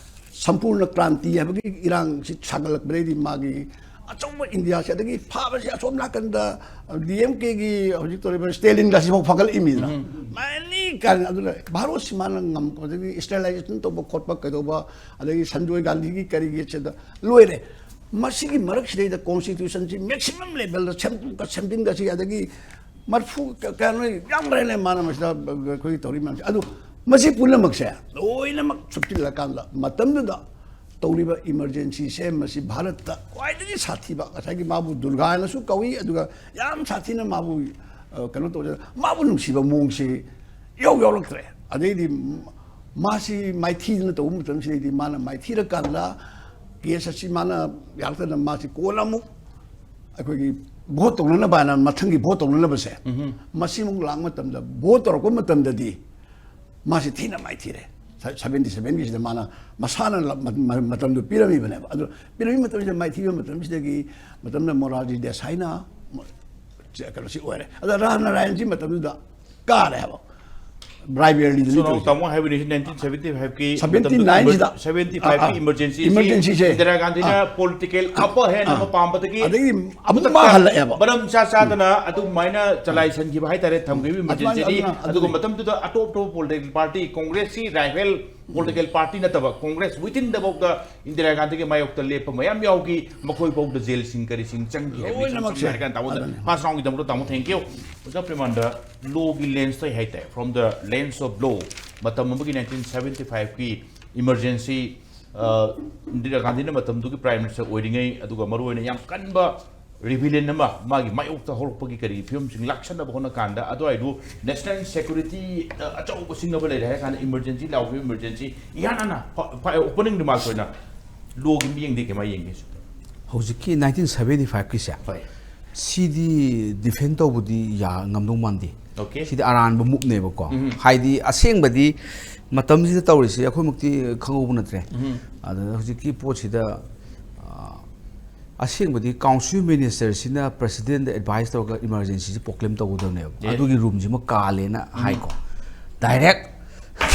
ꯁꯝꯄꯨꯔꯅ ꯀ꯭ꯔꯥꯟꯇꯤ ꯍꯥꯏꯕꯒꯤ ꯏꯔꯥꯡꯁꯤ ꯁꯥꯒꯠꯂꯛꯄꯗꯒꯤꯗꯤ ꯃꯥꯒꯤ ꯑꯆꯧꯕ ꯏꯟꯗꯤꯌꯥꯁꯤ, ꯑꯗꯒꯤ ꯐꯥꯕꯁꯤ ꯑꯁꯣꯝ ꯅꯥꯀꯟꯗ ꯗꯤ ꯑꯦꯝ ꯀꯦꯒꯤ ꯍꯧꯖꯤꯛ ꯇꯧꯔꯤꯕ ꯁ꯭ꯇꯦꯂꯤꯟꯒꯁꯤ ꯐꯥꯎ ꯐꯒꯠꯂꯛꯏꯃꯤꯗꯅ꯫ ꯃꯅꯤ ꯀꯥꯏꯅ ꯑꯗꯨꯅ ꯚꯥꯔꯠꯁꯤ ꯃꯥꯅ ꯉꯝ-, ꯑꯗꯒꯤ ꯁ꯭ꯇꯦꯔꯤꯂꯥꯏꯖꯦꯁꯟ ꯇꯧꯕ ꯈꯣꯠꯄ ꯀꯩꯗꯧꯕ, ꯑꯗꯒꯤ ꯁꯟꯖꯣꯏ ꯒꯥꯟꯙꯤꯒꯤ ꯀꯔꯤꯒꯤ ꯁꯤꯗ ꯂꯣꯏꯔꯦ꯫ ꯃꯁꯤꯒꯤ ꯃꯔꯛꯁꯤꯗꯩꯗ constitutionꯁꯤ maximum levelꯗ ꯁꯦꯝꯗꯣꯛꯀ ꯁꯦꯝꯖꯤꯟꯒꯁꯤ, ꯑꯗꯒꯤ ꯃꯔꯐꯨ ꯀ-, ꯀꯌꯥꯅꯣ ꯌꯥꯝꯈ꯭ꯔꯦꯅꯦ ꯃꯥꯅ ꯃꯁꯤꯗ ꯑꯩꯈꯣꯏꯒꯤ ꯇꯧꯔꯤ ꯃꯌꯥꯝꯁꯦ꯫ ꯑꯗꯨ ꯃꯁꯤ ꯄꯨꯝꯅꯃꯛꯁꯦ ꯂꯣꯏꯅꯃꯛ ꯆꯨꯞꯁꯤꯜꯂꯀꯥꯟꯗ ꯃꯇꯝꯗꯨꯗ ꯇꯧꯔꯤꯕ emergencyꯁꯦ ꯃꯁꯤ ꯚꯥꯔꯠꯇ ꯈ꯭ꯋꯥꯏꯗꯒꯤ ꯁꯥꯊꯤꯕ, ꯉꯁꯥꯏꯒꯤ ꯃꯥꯕꯨ ꯗꯨꯔꯒꯥ ꯍꯥꯏꯅꯁꯨ ꯀꯧꯏ, ꯑꯗꯨꯒ ꯌꯥꯝ ꯁꯥꯊꯤꯅ ꯃꯥꯕꯨ, ꯑ, ꯀꯩꯅꯣ ꯇꯧꯖ-, ꯃꯥꯕꯨ ꯅꯨꯡꯁꯤꯕ ꯃꯑꯣꯡꯁꯤ ꯏꯌꯥꯎ ꯌꯥꯎꯔꯛꯇ꯭ꯔꯦ꯫ ꯑꯗꯩꯗꯤ ꯃꯥꯁꯤ ꯃꯥꯏꯊꯤꯗꯅ ꯇꯧꯕ ꯃꯇꯝꯁꯤꯗꯩꯗꯤ ꯃꯥꯅ ꯃꯥꯏꯊꯤꯔꯀꯥꯟꯗ ꯀꯦꯁ ꯑꯁꯤ ꯃꯥꯅ ꯌꯥꯔꯛꯇꯅ ꯃꯥꯁꯤ ꯀꯣꯟꯅ ꯑꯃꯨꯛ ꯑꯩꯈꯣꯏꯒꯤ ꯚꯣꯠ ꯇꯧꯅꯅꯕ ꯍꯥꯏꯅ ꯃꯊꯪꯒꯤ ꯚꯣꯠ ꯇꯧꯅꯅꯕꯁꯦ ꯃꯁꯤꯃꯨꯛ ꯂꯥꯛ ꯃꯇꯝꯗ ꯚꯣꯠ ꯇꯧꯔꯛꯄ ꯃꯇꯝꯗꯗꯤ ꯃꯥꯁꯤ ꯊꯤꯅ ꯃꯥꯏꯊꯤꯔꯦ꯫ ꯁꯚꯦꯟꯇꯤ ꯁꯚꯦꯟꯒꯤꯁꯤꯗ ꯃꯥꯅ ꯃꯁꯥꯅ ꯃꯇꯝꯗꯨ ꯄꯤꯔꯝꯃꯤꯕꯅꯦꯕ꯫ ꯑꯗꯨ ꯄꯤꯔꯝꯃꯤ ꯃꯇꯝꯁꯤꯗ ꯃꯥꯏꯊꯤꯕ ꯃꯇꯝꯁꯤꯗꯒꯤ ꯃꯇꯝꯗ ꯃꯣꯔꯥꯔꯖꯤ ꯗꯦꯁꯥꯏꯅ ꯀꯩꯅꯣꯁꯤ ꯑꯣꯏꯔꯦ꯫ ꯑꯗ ꯔꯥꯝ ꯅꯥꯔꯥꯌꯟꯁꯤ ꯃꯇꯝꯗꯨꯗ ꯀꯥꯔꯦ ꯍꯥꯏꯕ꯫ ꯕ꯭ꯔꯥꯏꯕꯦꯔꯂꯤꯗꯅꯤ ꯁꯣꯅꯥꯎ ꯇꯧꯔꯤꯁꯦ꯫ ꯇꯥꯃꯣ ꯍꯥꯏꯕꯅꯤ ꯁꯤ ꯅꯥꯏꯟꯇꯤꯟ ꯁꯦꯚꯦꯟꯇꯤ ꯐꯥꯏꯚꯀꯤ ꯁꯚꯦꯟꯇꯤ ꯅꯥꯏꯟꯁꯤꯗ ꯁꯦꯚꯦꯟꯇꯤ ꯐꯥꯏꯚꯀꯤ ꯑꯥ, ꯑꯥ, ꯏꯃꯔꯖꯦꯟꯁꯤꯁꯦ ꯏꯟꯗꯤꯔꯥ ꯒꯥꯟꯙꯤꯅ ꯑꯥ, ꯄꯣꯂꯤꯇꯤꯀꯦꯜ ꯑꯥ, ꯑꯞꯄꯔ ꯍꯦꯟ ꯑꯥ, ꯑꯃ ꯄꯥꯝꯕꯗꯒꯤ ꯑꯗꯒꯤ ꯑꯃꯨꯛ ꯈꯨꯗꯛꯇ ꯃꯥ ꯍꯜꯂꯛꯑꯦꯕ꯫ ꯃꯔꯝ ꯆꯥ ꯆꯥꯗꯅ ꯑꯗꯨꯃꯥꯏꯅ ꯆꯂꯥꯏꯁꯟꯈꯤꯕ ꯍꯥꯏꯇꯥꯔꯦ, ꯊꯝꯈꯤꯕ ꯑꯗꯨꯃꯥꯏꯅ, ꯏꯃꯔꯖꯦꯟꯁꯤꯅꯤ꯫ ꯑꯗꯨꯅ, ꯑꯗꯨꯒ ꯑꯗꯨꯅ ꯃꯇꯝꯗꯨꯗ ꯑꯇꯣꯞ ꯑꯇꯣꯞꯄ political party, ꯀꯣꯡꯒ꯭ꯔꯦꯁꯁꯤ rival political party ꯅꯠꯇꯕ ꯀꯣꯡꯒ꯭ꯔꯦꯁ ꯋꯤꯊꯤꯟꯗꯐꯥꯎꯗ ꯏꯟꯗꯤꯔꯥ ꯒꯥꯟꯙꯤꯒꯤ ꯃꯥꯌꯣꯛꯇ ꯂꯦꯞꯄ ꯃꯌꯥꯝ ꯌꯥꯎꯈꯤ꯫ ꯃꯈꯣꯏ ꯐꯥꯎꯗ ꯖꯦꯜꯁꯤꯡ ꯀꯔꯤꯁꯤꯡ ꯆꯪꯈꯤ ꯍꯥꯏꯕ ꯂꯣꯏꯅꯃꯛꯁꯦ꯫ ꯍꯥꯏꯔ ꯀꯥꯟꯗ ꯇꯥꯃꯣꯗ ꯑꯗꯨꯅꯤ꯫ ꯐꯥꯁ ꯔꯥꯎꯟꯒꯤꯗꯃꯛꯇ ꯇꯥꯃꯣ ꯊꯦꯡꯀ꯭ꯌꯨ꯫ ꯑꯣꯖꯥ ꯄ꯭ꯔꯦꯃꯥꯟꯗ, ꯂꯣꯒꯤ ꯂꯦꯟꯁꯇ ꯍꯥꯏꯇꯥꯔꯦ, ꯐ꯭ꯔꯣꯝ ꯗ ꯂꯦꯟꯁ ꯑꯣꯐ ꯂꯣ, ꯃꯇꯝ ꯑꯃꯒꯤ ꯅꯥꯏꯟꯇꯤꯟ ꯁꯚꯦꯟꯇꯤ ꯐꯥꯏꯚꯀꯤ ꯏꯃꯔꯖꯦꯟꯁꯤ, ꯏꯟꯗꯤꯔꯥ ꯒꯥꯟꯙꯤꯅ ꯃꯇꯝꯗꯨꯒꯤ ꯄ꯭ꯔꯥꯏꯝ ꯃꯤꯅꯤꯁꯇꯔ ꯑꯣꯏꯔꯤꯉꯩ, ꯑꯗꯨꯒ ꯃꯔꯨꯑꯣꯏꯅ ꯌꯥꯝ ꯀꯟꯕ ꯔꯤꯕꯤꯂꯤꯌꯟ ꯑꯃ ꯃꯥꯒꯤ ꯃꯥꯌꯣꯛꯇ ꯍꯧꯔꯛꯄꯒꯤ ꯀꯔꯤꯒꯤ ꯐꯤꯕꯝꯁꯤꯡ ꯂꯥꯛꯁꯟꯅꯕ ꯍꯣꯠꯅ ꯀꯥꯟꯗ, ꯑꯗꯨꯋꯥꯏꯗꯨ ꯅꯦꯁꯅꯦꯜ ꯁꯦꯀ꯭ꯌꯨꯔꯤꯇꯤ ꯑꯆꯧꯕ ꯁꯤꯡꯅꯕ ꯂꯩꯔꯦ ꯍꯥꯏꯔ ꯀꯥꯟꯗ ꯏꯃꯔꯖꯦꯟꯁꯤ ꯂꯥꯎꯈꯤꯕ ꯏꯃꯔꯖꯦꯟꯁꯤ ꯏꯍꯥꯟ ꯍꯥꯟꯅ ꯑꯣꯄꯅꯤꯡ ꯔꯤꯃꯥꯔꯛꯁ ꯑꯣꯏꯅ ꯂꯣꯒꯤ ꯃꯤꯠꯌꯦꯡꯗꯤ ꯀꯃꯥꯏꯅ ꯌꯦꯡꯒꯦ ꯁꯤꯕꯣ? ꯍꯧꯖꯤꯛꯀꯤ ꯅꯥꯏꯟꯇꯤꯟ ꯁꯚꯦꯟꯇꯤ ꯐꯥꯏꯚꯀꯤꯁꯦ, ꯍꯣꯏ꯫ ꯁꯤꯗꯤ ꯗꯤꯐꯦꯟ ꯇꯧꯕꯗꯤ ꯌꯥ-, ꯉꯝꯗꯧ ꯃꯥꯟꯗꯦ꯫ ꯑꯣꯀꯦ꯫ ꯁꯤꯗꯤ ꯑꯔꯥꯟꯕ ꯃꯨꯞꯅꯦꯕꯀꯣ꯫ ꯎꯝ꯫ ꯍꯥꯏꯗꯤ ꯑꯁꯦꯡꯕꯗꯤ ꯃꯇꯝꯁꯤꯗ ꯇꯧꯔꯤꯁꯤ ꯑꯩꯈꯣꯏꯃꯛꯇꯤ ꯈꯪꯍꯧꯕ ꯅꯠꯇ꯭ꯔꯦ꯫ ꯎꯝ꯫ ꯑꯗꯨꯅ ꯍꯧꯖꯤꯛꯀꯤ ꯄꯣꯠꯁꯤꯗ, ꯑ, ꯑꯁꯦꯡꯕꯗꯤ ꯀꯥꯎꯟꯁꯤꯜ ꯃꯤꯅꯤꯁꯇꯔꯁꯤꯅ ꯄ꯭ꯔꯁꯤꯗꯦꯟꯗ ꯑꯦꯗꯚꯥꯏꯁ ꯇꯧꯔꯒ ꯏꯃꯥꯔꯖꯦꯟꯁꯤꯁꯤ ꯄ꯭ꯔꯣꯀ꯭ꯂꯦꯝ ꯇꯧꯒꯗꯕꯅꯦꯕ꯫ ꯌꯦꯁ꯫ ꯑꯗꯨꯒꯤ ꯔꯨꯝꯁꯤꯃ ꯀꯥꯜꯂꯦꯅ ꯎꯝ꯫ ꯍꯥꯏꯀꯣ꯫ ꯗꯥꯏꯔꯦꯛ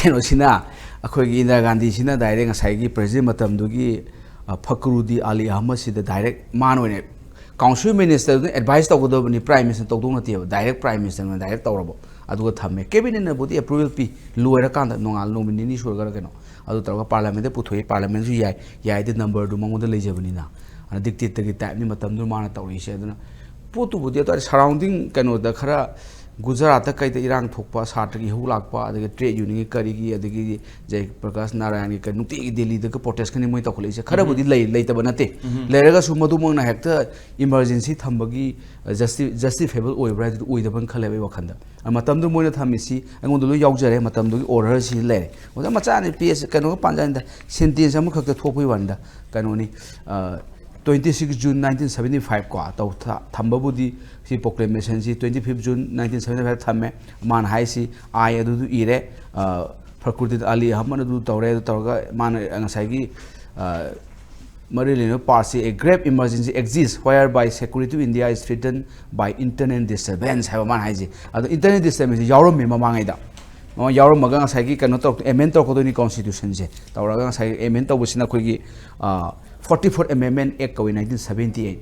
ꯀꯩꯅꯣꯁꯤꯅ, ꯑꯩꯈꯣꯏꯒꯤ ꯏꯟꯗꯤꯔꯥ ꯒꯥꯟꯙꯤꯁꯤꯅ ꯗꯥꯏꯔꯦꯛ ꯉꯁꯥꯏꯒꯤ ꯄ꯭ꯔꯁꯤꯗꯦꯟ ꯃꯇꯝꯗꯨꯒꯤ, ꯑ, ꯐꯀꯔꯨꯗꯤ ꯑꯂꯤ ꯑꯍꯃꯗꯁꯤꯗ ꯗꯥꯏꯔꯦꯛ ꯃꯥꯅ ꯑꯣꯏꯅ ꯀꯥꯎꯟꯁꯤꯜ ꯃꯤꯅꯤꯁꯇꯔꯗꯨꯅ ꯑꯦꯗꯚꯥꯏꯁ ꯇꯧꯒꯗꯕꯅꯤ, ꯄ꯭ꯔꯥꯏꯝ ꯃꯤꯅꯤꯁꯇꯔ ꯇꯧꯗꯧ ꯅꯠꯇꯦꯕ, ꯗꯥꯏꯔꯦꯛ ꯄ꯭ꯔꯥꯏꯝ ꯃꯤꯅꯤꯁꯇꯔꯅ ꯗꯥꯏꯔꯦꯛ ꯇꯧꯔꯕ꯫ ꯑꯗꯨꯒ ꯊꯝꯃꯦ꯫ ꯀꯦꯕꯤꯅꯦꯠꯅꯕꯨꯗꯤ ꯑꯦꯄ꯭ꯔꯨꯚꯦꯜ ꯄꯤ, ꯂꯣꯏꯔꯀꯥꯟꯗ ꯅꯣꯡꯉꯥꯜꯂ ꯅꯨꯃꯤꯠ ꯅꯤꯅꯤ ꯁꯨꯔꯒꯔ ꯀꯩꯅꯣ꯫ ꯑꯗꯨ ꯇꯧꯔꯒ ꯄꯥꯔꯂꯤꯌꯥꯃꯦꯟꯗ ꯄꯨꯊꯣꯛꯏ, ꯄꯥꯔꯂꯤꯌꯥꯃꯦꯟꯁꯨ ꯌꯥꯏ, ꯌꯥꯏꯗꯤ ꯅꯝꯕꯔꯗꯨ ꯃꯉꯣꯟꯗ ꯂꯩꯖꯕꯅꯤꯅ꯫ ꯑꯗꯨꯅ ꯗꯤꯛꯇꯦꯠꯇꯒꯤ ꯇꯥꯏꯞꯅꯤ ꯃꯇꯝꯗꯨꯗ ꯃꯥꯅ ꯇꯧꯔꯛꯏꯁꯦ꯫ ꯑꯗꯨꯅ ꯄꯣꯠꯇꯨꯕꯨꯗꯤ ꯑꯗꯨꯋꯥꯏꯗ ꯁꯔꯥꯎꯟꯗꯤꯡ ꯀꯩꯅꯣꯗ ꯈꯔ ꯒꯨꯖꯔꯥꯠꯇ ꯀꯩꯗ ꯏꯔꯥꯡ ꯊꯣꯛꯄ, ꯁꯥꯇ꯭ꯔꯒꯤ ꯏꯍꯧ ꯂꯥꯛꯄ, ꯑꯗꯒꯤ ꯇ꯭ꯔꯦꯗ ꯌꯨꯅꯤꯌꯟꯒꯤ ꯀꯔꯤꯒꯤ, ꯑꯗꯒꯤ ꯖꯌ ꯄ꯭ꯔꯀꯥꯁ ꯅꯥꯔꯥꯌꯟꯒꯤ ꯀ-, ꯅꯨꯡꯇꯤꯒꯤ ꯗꯦꯜꯂꯤꯗꯒ ꯄ꯭ꯔꯣꯇꯦꯁꯀꯅꯤ ꯃꯣꯏ ꯇꯧꯈꯠꯂꯛꯏꯁꯦ꯫ ꯈꯔꯕꯨꯗꯤ ꯂꯩ, ꯂꯩꯇꯕ ꯅꯠꯇꯦ꯫ ꯂꯩꯔꯒꯁꯨ ꯃꯗꯨꯃꯛꯅ ꯍꯦꯛꯇ ꯏꯃꯔꯖꯦꯟꯁꯤ ꯊꯝꯕꯒꯤ, ꯑ, ꯖꯁꯇꯤ-, ꯖꯁꯇꯤꯐꯦꯕꯜ ꯑꯣꯏꯕ꯭ꯔꯥ ꯍꯥꯏꯗꯨꯗꯤ ꯑꯣꯏꯗꯕꯅ ꯈꯜꯂꯦꯕ ꯑꯩ ꯋꯥꯈꯜꯗ꯫ ꯑ, ꯃꯇꯝꯗꯨ ꯃꯣꯏꯅ ꯊꯝꯃꯤꯁꯤ ꯑꯩꯉꯣꯟꯗ ꯂꯣꯏ ꯌꯥꯎꯖꯔꯦ, ꯃꯇꯝꯗꯨꯒꯤ ꯑꯣꯔꯗꯔꯁꯤ ꯂꯩꯔꯦ꯫ ꯑꯣꯖꯥ ꯃꯆꯥꯅꯤ, ꯄꯦꯖ ꯀꯩꯅꯣꯒ ꯄꯥꯟꯖꯥꯅꯤꯗ, ꯁꯦꯟꯇꯦꯟꯁ ꯑꯃꯈꯛꯇ ꯊꯣꯛꯄꯒꯤ ꯋꯥꯅꯤꯗ꯫ ꯀꯩꯅꯣꯅꯤ, ꯑ, twenty six June nineteen seventy five ꯀꯣ, ꯇꯧ-, ꯊ-, ꯊꯝꯕꯕꯨꯗꯤ ꯁꯤ ꯄ꯭ꯔꯣꯀ꯭ꯂꯦꯃꯦꯁꯟꯁꯤ twenty fifth June nineteen seventy five ꯊꯝꯃꯦ꯫ ꯃꯥꯅ ꯍꯥꯏꯁꯤ ꯑꯥꯏ ꯑꯗꯨꯗꯨ ꯏꯔꯦ, ꯑ, ꯐꯔꯀꯨꯔꯗꯤꯟ ꯑꯂꯤ ꯑꯍꯃꯗ ꯑꯗꯨ ꯇꯧꯔꯦ, ꯑꯗꯨ ꯇꯧꯔꯒ ꯃꯥꯅ ꯉꯁꯥꯏꯒꯤ, ꯑ, ꯃꯔꯤ ꯂꯩꯅꯕ ꯄꯥꯔꯠꯁꯤ, "A grave emergency exists whereby security of India is threatened by internal disturbance" ꯍꯥꯏꯕ ꯃꯥꯅ ꯍꯥꯏꯁꯦ꯫ ꯑꯗꯣ internal disturbance ꯌꯥꯎꯔꯝꯃꯦ ꯃꯃꯥꯡꯉꯩꯗ꯫ ꯃꯃꯥꯡ ꯌꯥꯎꯔꯝꯃꯒ ꯉꯁꯥꯏꯒꯤ ꯀꯩꯅꯣ ꯇꯧꯔꯛ-, amend ꯇꯧꯔꯛꯀꯗꯣꯏꯅꯤ constitutionꯁꯦ꯫ ꯇꯧꯔꯒ ꯉꯁꯥꯏꯒꯤ amend ꯇꯧꯕꯁꯤꯅ ꯑꯩꯈꯣꯏꯒꯤ, ꯑ, forty fourth Amendment Act ꯀꯧꯏ, nineteen seventy eight꯫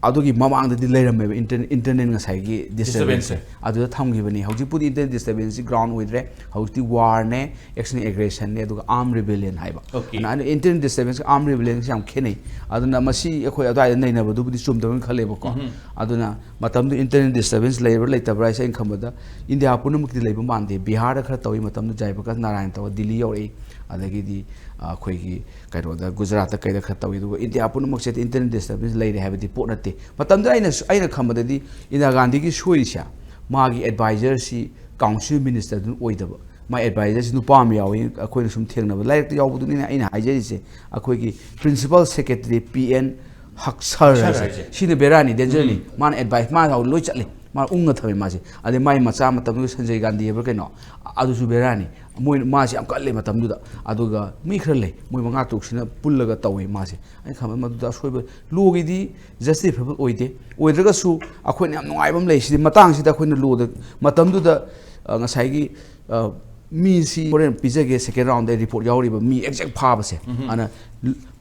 ꯑꯗꯨꯒꯤ ꯃꯃꯥꯡꯗꯗꯤ ꯂꯩꯔꯝꯃꯦꯕ inter-, internal ꯉꯁꯥꯏꯒꯤ disturbance꯫ Disturbanceꯁꯦ꯫ ꯑꯗꯨꯗ ꯊꯝꯈꯤꯕꯅꯤ꯫ ꯍꯧꯖꯤꯛꯄꯨꯗꯤ internal disturbanceꯁꯤ ground ꯑꯣꯏꯗ꯭ꯔꯦ꯫ ꯍꯧꯖꯤꯛꯇꯤ warꯅꯦ, external aggressionꯅꯦ, ꯑꯗꯨꯒ armed rebellionꯅꯦ ꯍꯥꯏꯕ꯫ Okay꯫ ꯑꯗꯨꯅ ꯑꯩꯅ internal disturbanceꯒ armed rebellionꯒꯁꯦ ꯌꯥꯝ ꯈꯦꯠꯅꯩ꯫ ꯑꯗꯨꯅ ꯃꯁꯤ ꯑꯩꯈꯣꯏ ꯑꯗꯨꯋꯥꯏꯗ ꯅꯩꯅꯕꯗꯨꯕꯨꯗꯤ ꯆꯨꯝꯗꯕꯅ ꯈꯜꯂꯦꯕꯀꯣ꯫ ꯑꯗꯨꯅ ꯃꯇꯝꯗꯨ internal disturbance ꯂꯩꯕ꯭ꯔꯥ ꯂꯩꯇꯕ꯭ꯔꯥ ꯍꯥꯏꯁꯦ ꯑꯩꯅ ꯈꯟꯕꯗ ꯏꯟꯗꯤꯌꯥ ꯄꯨꯝꯅꯃꯛꯇꯤ ꯂꯩꯕ ꯃꯥꯟꯗꯦ꯫ ꯕꯤꯍꯥꯔꯗ ꯈꯔ ꯇꯧꯏ ꯃꯇꯝꯗꯨ, ꯖꯌ ꯄ꯭ꯔꯀꯥꯁ ꯅꯥꯔꯥꯌꯟ ꯇꯧꯔ ꯗꯤꯜꯂꯤ ꯌꯧꯔꯛꯏ꯫ ꯑꯗꯒꯤꯗꯤ, ꯑ, ꯑꯩꯈꯣꯏꯒꯤ ꯀꯩꯅꯣꯗ, ꯒꯨꯖꯔꯥꯠꯇ ꯀꯩꯗ ꯈꯔ ꯇꯧꯏ꯫ ꯑꯗꯨꯒ ꯏꯟꯗꯤꯌꯥ ꯄꯨꯝꯅꯃꯛꯁꯦ internal disturbance ꯂꯩꯔꯦ ꯍꯥꯏꯕꯗꯤ ꯄꯣꯠ ꯅꯠꯇꯦ꯫ ꯃꯇꯝꯗꯨꯗ ꯑꯩꯅ, ꯑꯩꯅ ꯈꯟꯕꯗꯗꯤ ꯏꯟꯗꯤꯔꯥ ꯒꯥꯟꯙꯤꯒꯤ ꯁꯣꯏꯔꯤꯁꯦ ꯃꯥꯒꯤ advisorꯁꯤ council ministerꯗꯨꯅ ꯑꯣꯏꯗꯕ꯫ ꯃꯥꯏ advisorꯁꯤ ꯅꯨꯄꯥ ꯑꯃ ꯌꯥꯎꯏ, ꯑꯩꯈꯣꯏꯅ ꯁꯨꯝ ꯊꯦꯡꯅꯕ, ꯂꯥꯏꯔꯤꯛꯇ ꯌꯥꯎꯕꯗꯨꯅꯤꯅ ꯑꯩꯅ ꯍꯥꯏꯖꯔꯤꯁꯦ꯫ ꯑꯩꯈꯣꯏꯒꯤ principal secretary P N ꯍꯛꯁꯔ ꯍꯛꯁꯔ ꯍꯥꯏꯁꯦ꯫ ꯍꯥꯏꯁꯦ꯫ ꯁꯤꯅ ꯕꯦꯔꯥꯅꯤ, dangerꯅꯤ꯫ ꯃꯥꯅ advice, ꯃꯥ ꯂꯣꯏ ꯆꯠꯂꯦ꯫ ꯃꯥ ꯎꯪꯉ ꯊꯝꯃꯦ ꯃꯥꯁꯦ꯫ ꯑꯗꯩ ꯃꯥꯏ ꯃꯆꯥ ꯃꯇꯝꯗꯨꯗ ꯁꯟꯖꯌ ꯒꯥꯟꯙꯤ ꯍꯥꯏꯕ꯭ꯔꯥ ꯀꯩꯅꯣ, ꯑꯗꯨꯁꯨ ꯕꯦꯔꯥꯅꯤ꯫ ꯃꯣꯏ, ꯃꯥꯁꯦ ꯌꯥꯝ ꯀꯜꯂꯦ ꯃꯇꯝꯗꯨꯗ꯫ ꯑꯗꯨꯒ ꯃꯤ ꯈꯔ ꯂꯩ, ꯃꯣꯏ ꯃꯉꯥ ꯇꯔꯨꯛꯁꯤꯅ ꯄꯨꯜꯂꯒ ꯇꯧꯋꯤ ꯃꯥꯁꯦ꯫ ꯑꯩꯅ ꯈꯟꯕꯗ ꯃꯗꯨꯗ ꯑꯁꯣꯏꯕ, lawꯒꯤꯗꯤ justifiable ꯑꯣꯏꯗꯦ꯫ ꯑꯣꯏꯗ꯭ꯔꯒꯁꯨ ꯑꯩꯈꯣꯏꯅ ꯌꯥꯝ ꯅꯨꯡꯉꯥꯏꯕ ꯑꯃ ꯂꯩ꯫ ꯁꯤꯗꯤ ꯃꯇꯥꯡꯁꯤꯗ ꯑꯩꯈꯣꯏꯅ lawꯗ ꯃꯇꯝꯗꯨꯗ, ꯑ, ꯉꯁꯥꯏꯒꯤ, ꯑ, ꯃꯤꯁꯤ ꯍꯣꯔꯦꯟ ꯄꯤꯖꯒꯦ, second roundꯗ report ꯌꯥꯎꯔꯤꯕ ꯃꯤ exact ꯐꯥꯕꯁꯦ꯫ ꯑꯗꯨꯅ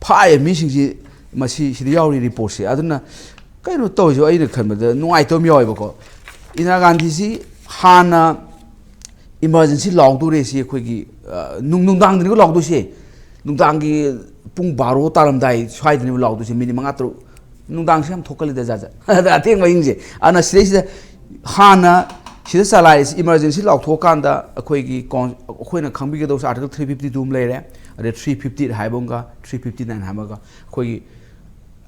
ꯐꯥꯏꯌꯦ ꯃꯤꯁꯤꯡꯁꯤ, ꯃꯁꯤ ꯁꯤꯗ ꯌꯥꯎꯔꯤ reportꯁꯦ꯫ ꯑꯗꯨꯅ ꯀꯩꯅꯣ ꯇꯧꯔꯤꯁꯦ, ꯑꯩꯅ ꯈꯟꯕꯗ ꯅꯨꯡꯉꯥꯏꯇꯕ ꯑꯃ ꯌꯥꯎꯋꯦꯕꯀꯣ꯫ ꯏꯟꯗꯤꯔꯥ ꯒꯥꯟꯙꯤꯁꯤ ꯍꯥꯟꯅ emergency ꯂꯥꯎꯗꯣꯔꯦ ꯁꯤ ꯑꯩꯈꯣꯏꯒꯤ, ꯑ, ꯅꯨꯡ-, ꯅꯨꯡꯗꯥꯡꯗꯅꯤꯀꯣ ꯂꯥꯎꯗꯣꯏꯁꯦ꯫ ꯅꯨꯡꯗꯥꯡꯒꯤ ꯄꯨꯡ ꯕꯥꯔꯣ ꯇꯥꯔꯝꯗꯥꯏ ꯁ꯭ꯋꯥꯏꯗꯅꯦꯕ ꯂꯥꯎꯗꯣꯏꯁꯦ, ꯃꯤꯅꯤꯠ ꯃꯉꯥ ꯇꯔꯨꯛ꯫ ꯅꯨꯡꯗꯥꯡꯁꯦ ꯌꯥꯝ ꯊꯣꯛꯀꯜꯂꯤꯗ, ꯖꯥꯠ ꯖꯥꯠ꯫ ꯑꯗ ꯑꯊꯦꯡꯕ ꯑꯍꯤꯡꯁꯦ꯫ ꯑꯗꯨꯅ ꯁꯤꯗꯩꯁꯤꯗ ꯍꯥꯟꯅ ꯁꯤꯗ ꯆꯂꯥꯏꯔꯤꯁꯤ ꯏꯃꯥꯔꯖꯦꯟꯁꯤ ꯂꯥꯎꯊꯣꯛꯑꯀꯥꯟꯗ ꯑꯩꯈꯣꯏꯒꯤ ꯀꯣꯟ-, ꯑꯩꯈꯣꯏꯅ ꯈꯪꯕꯤꯒꯗꯧꯁꯦ ꯑꯥꯔꯇꯤꯀꯜ ꯊ꯭ꯔꯤ ꯐꯤꯐꯇꯤ ꯇꯨ ꯑꯃ ꯂꯩꯔꯦ, ꯑꯗꯩ ꯊ꯭ꯔꯤ ꯐꯤꯐꯇꯤ ꯑꯩꯠ ꯍꯥꯏꯕ ꯑꯃꯒ ꯊ꯭ꯔꯤ ꯐꯤꯐꯇꯤ ꯅꯥꯏꯟ ꯍꯥꯏꯕ ꯑꯃꯒ, ꯑꯩꯈꯣꯏꯒꯤ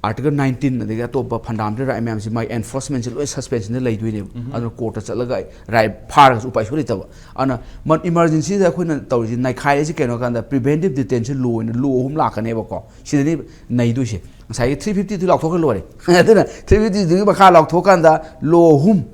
ꯑꯥꯔꯇꯤꯀꯜ ꯅꯥꯏꯟꯇꯤꯟ ꯑꯗꯒꯤ ꯑꯇꯣꯞꯄ ꯐꯟꯗꯥꯃꯦꯟꯇꯦꯜ ꯔꯥꯏꯠ ꯃꯌꯥꯝꯁꯦ ꯃꯥꯒꯤ ꯑꯦꯟꯐꯣꯔꯁꯃꯦꯟꯁꯦ ꯂꯣꯏ ꯁꯁꯄꯦꯟꯁꯟꯗ ꯂꯩꯗꯣꯏꯅꯦꯕ꯫ ꯑꯗꯨꯅ ꯀꯣꯔꯠꯇ ꯆꯠꯂꯒ ꯔꯥꯏꯠ ꯐꯥꯔꯒꯁꯨ ꯎꯄꯥꯏ ꯁꯨꯡꯂꯩ ꯂꯩꯇꯕ꯫ ꯑꯗꯨꯅ ꯏꯃꯥꯔꯖꯦꯟꯁꯤꯗ ꯑꯩꯈꯣꯏꯅ ꯇꯧꯔꯤꯁꯤ ꯅꯩꯈꯥꯏꯔꯤꯁꯤ ꯀꯩꯅꯣ ꯍꯥꯏ ꯀꯥꯟꯗ ꯄ꯭ꯔꯤꯚꯦꯟꯇꯤꯞ ꯗꯤꯇꯦꯟꯁꯟ ꯂꯣ ꯑꯣꯏꯅ ꯂꯣ ꯑꯍꯨꯝ ꯂꯥꯛꯀꯅꯦꯕꯀꯣ꯫ ꯁꯤꯗꯅꯤ ꯅꯩꯗꯣꯏꯁꯦ꯫ ꯉꯁꯥꯏꯒꯤ ꯊ꯭ꯔꯤ ꯐꯤꯐꯇꯤ ꯇꯨ ꯂꯥꯎꯊꯣꯛꯈ꯭ꯔ ꯂꯣꯏꯔꯦ꯫ ꯑꯗꯨꯅ ꯊ꯭ꯔꯤ ꯐꯤꯐꯇꯤ ꯇꯨꯒꯤ ꯃꯈꯥ ꯂꯥꯎꯊꯣꯛꯑꯀꯥꯟꯗ ꯂꯣ ꯑꯍꯨꯝ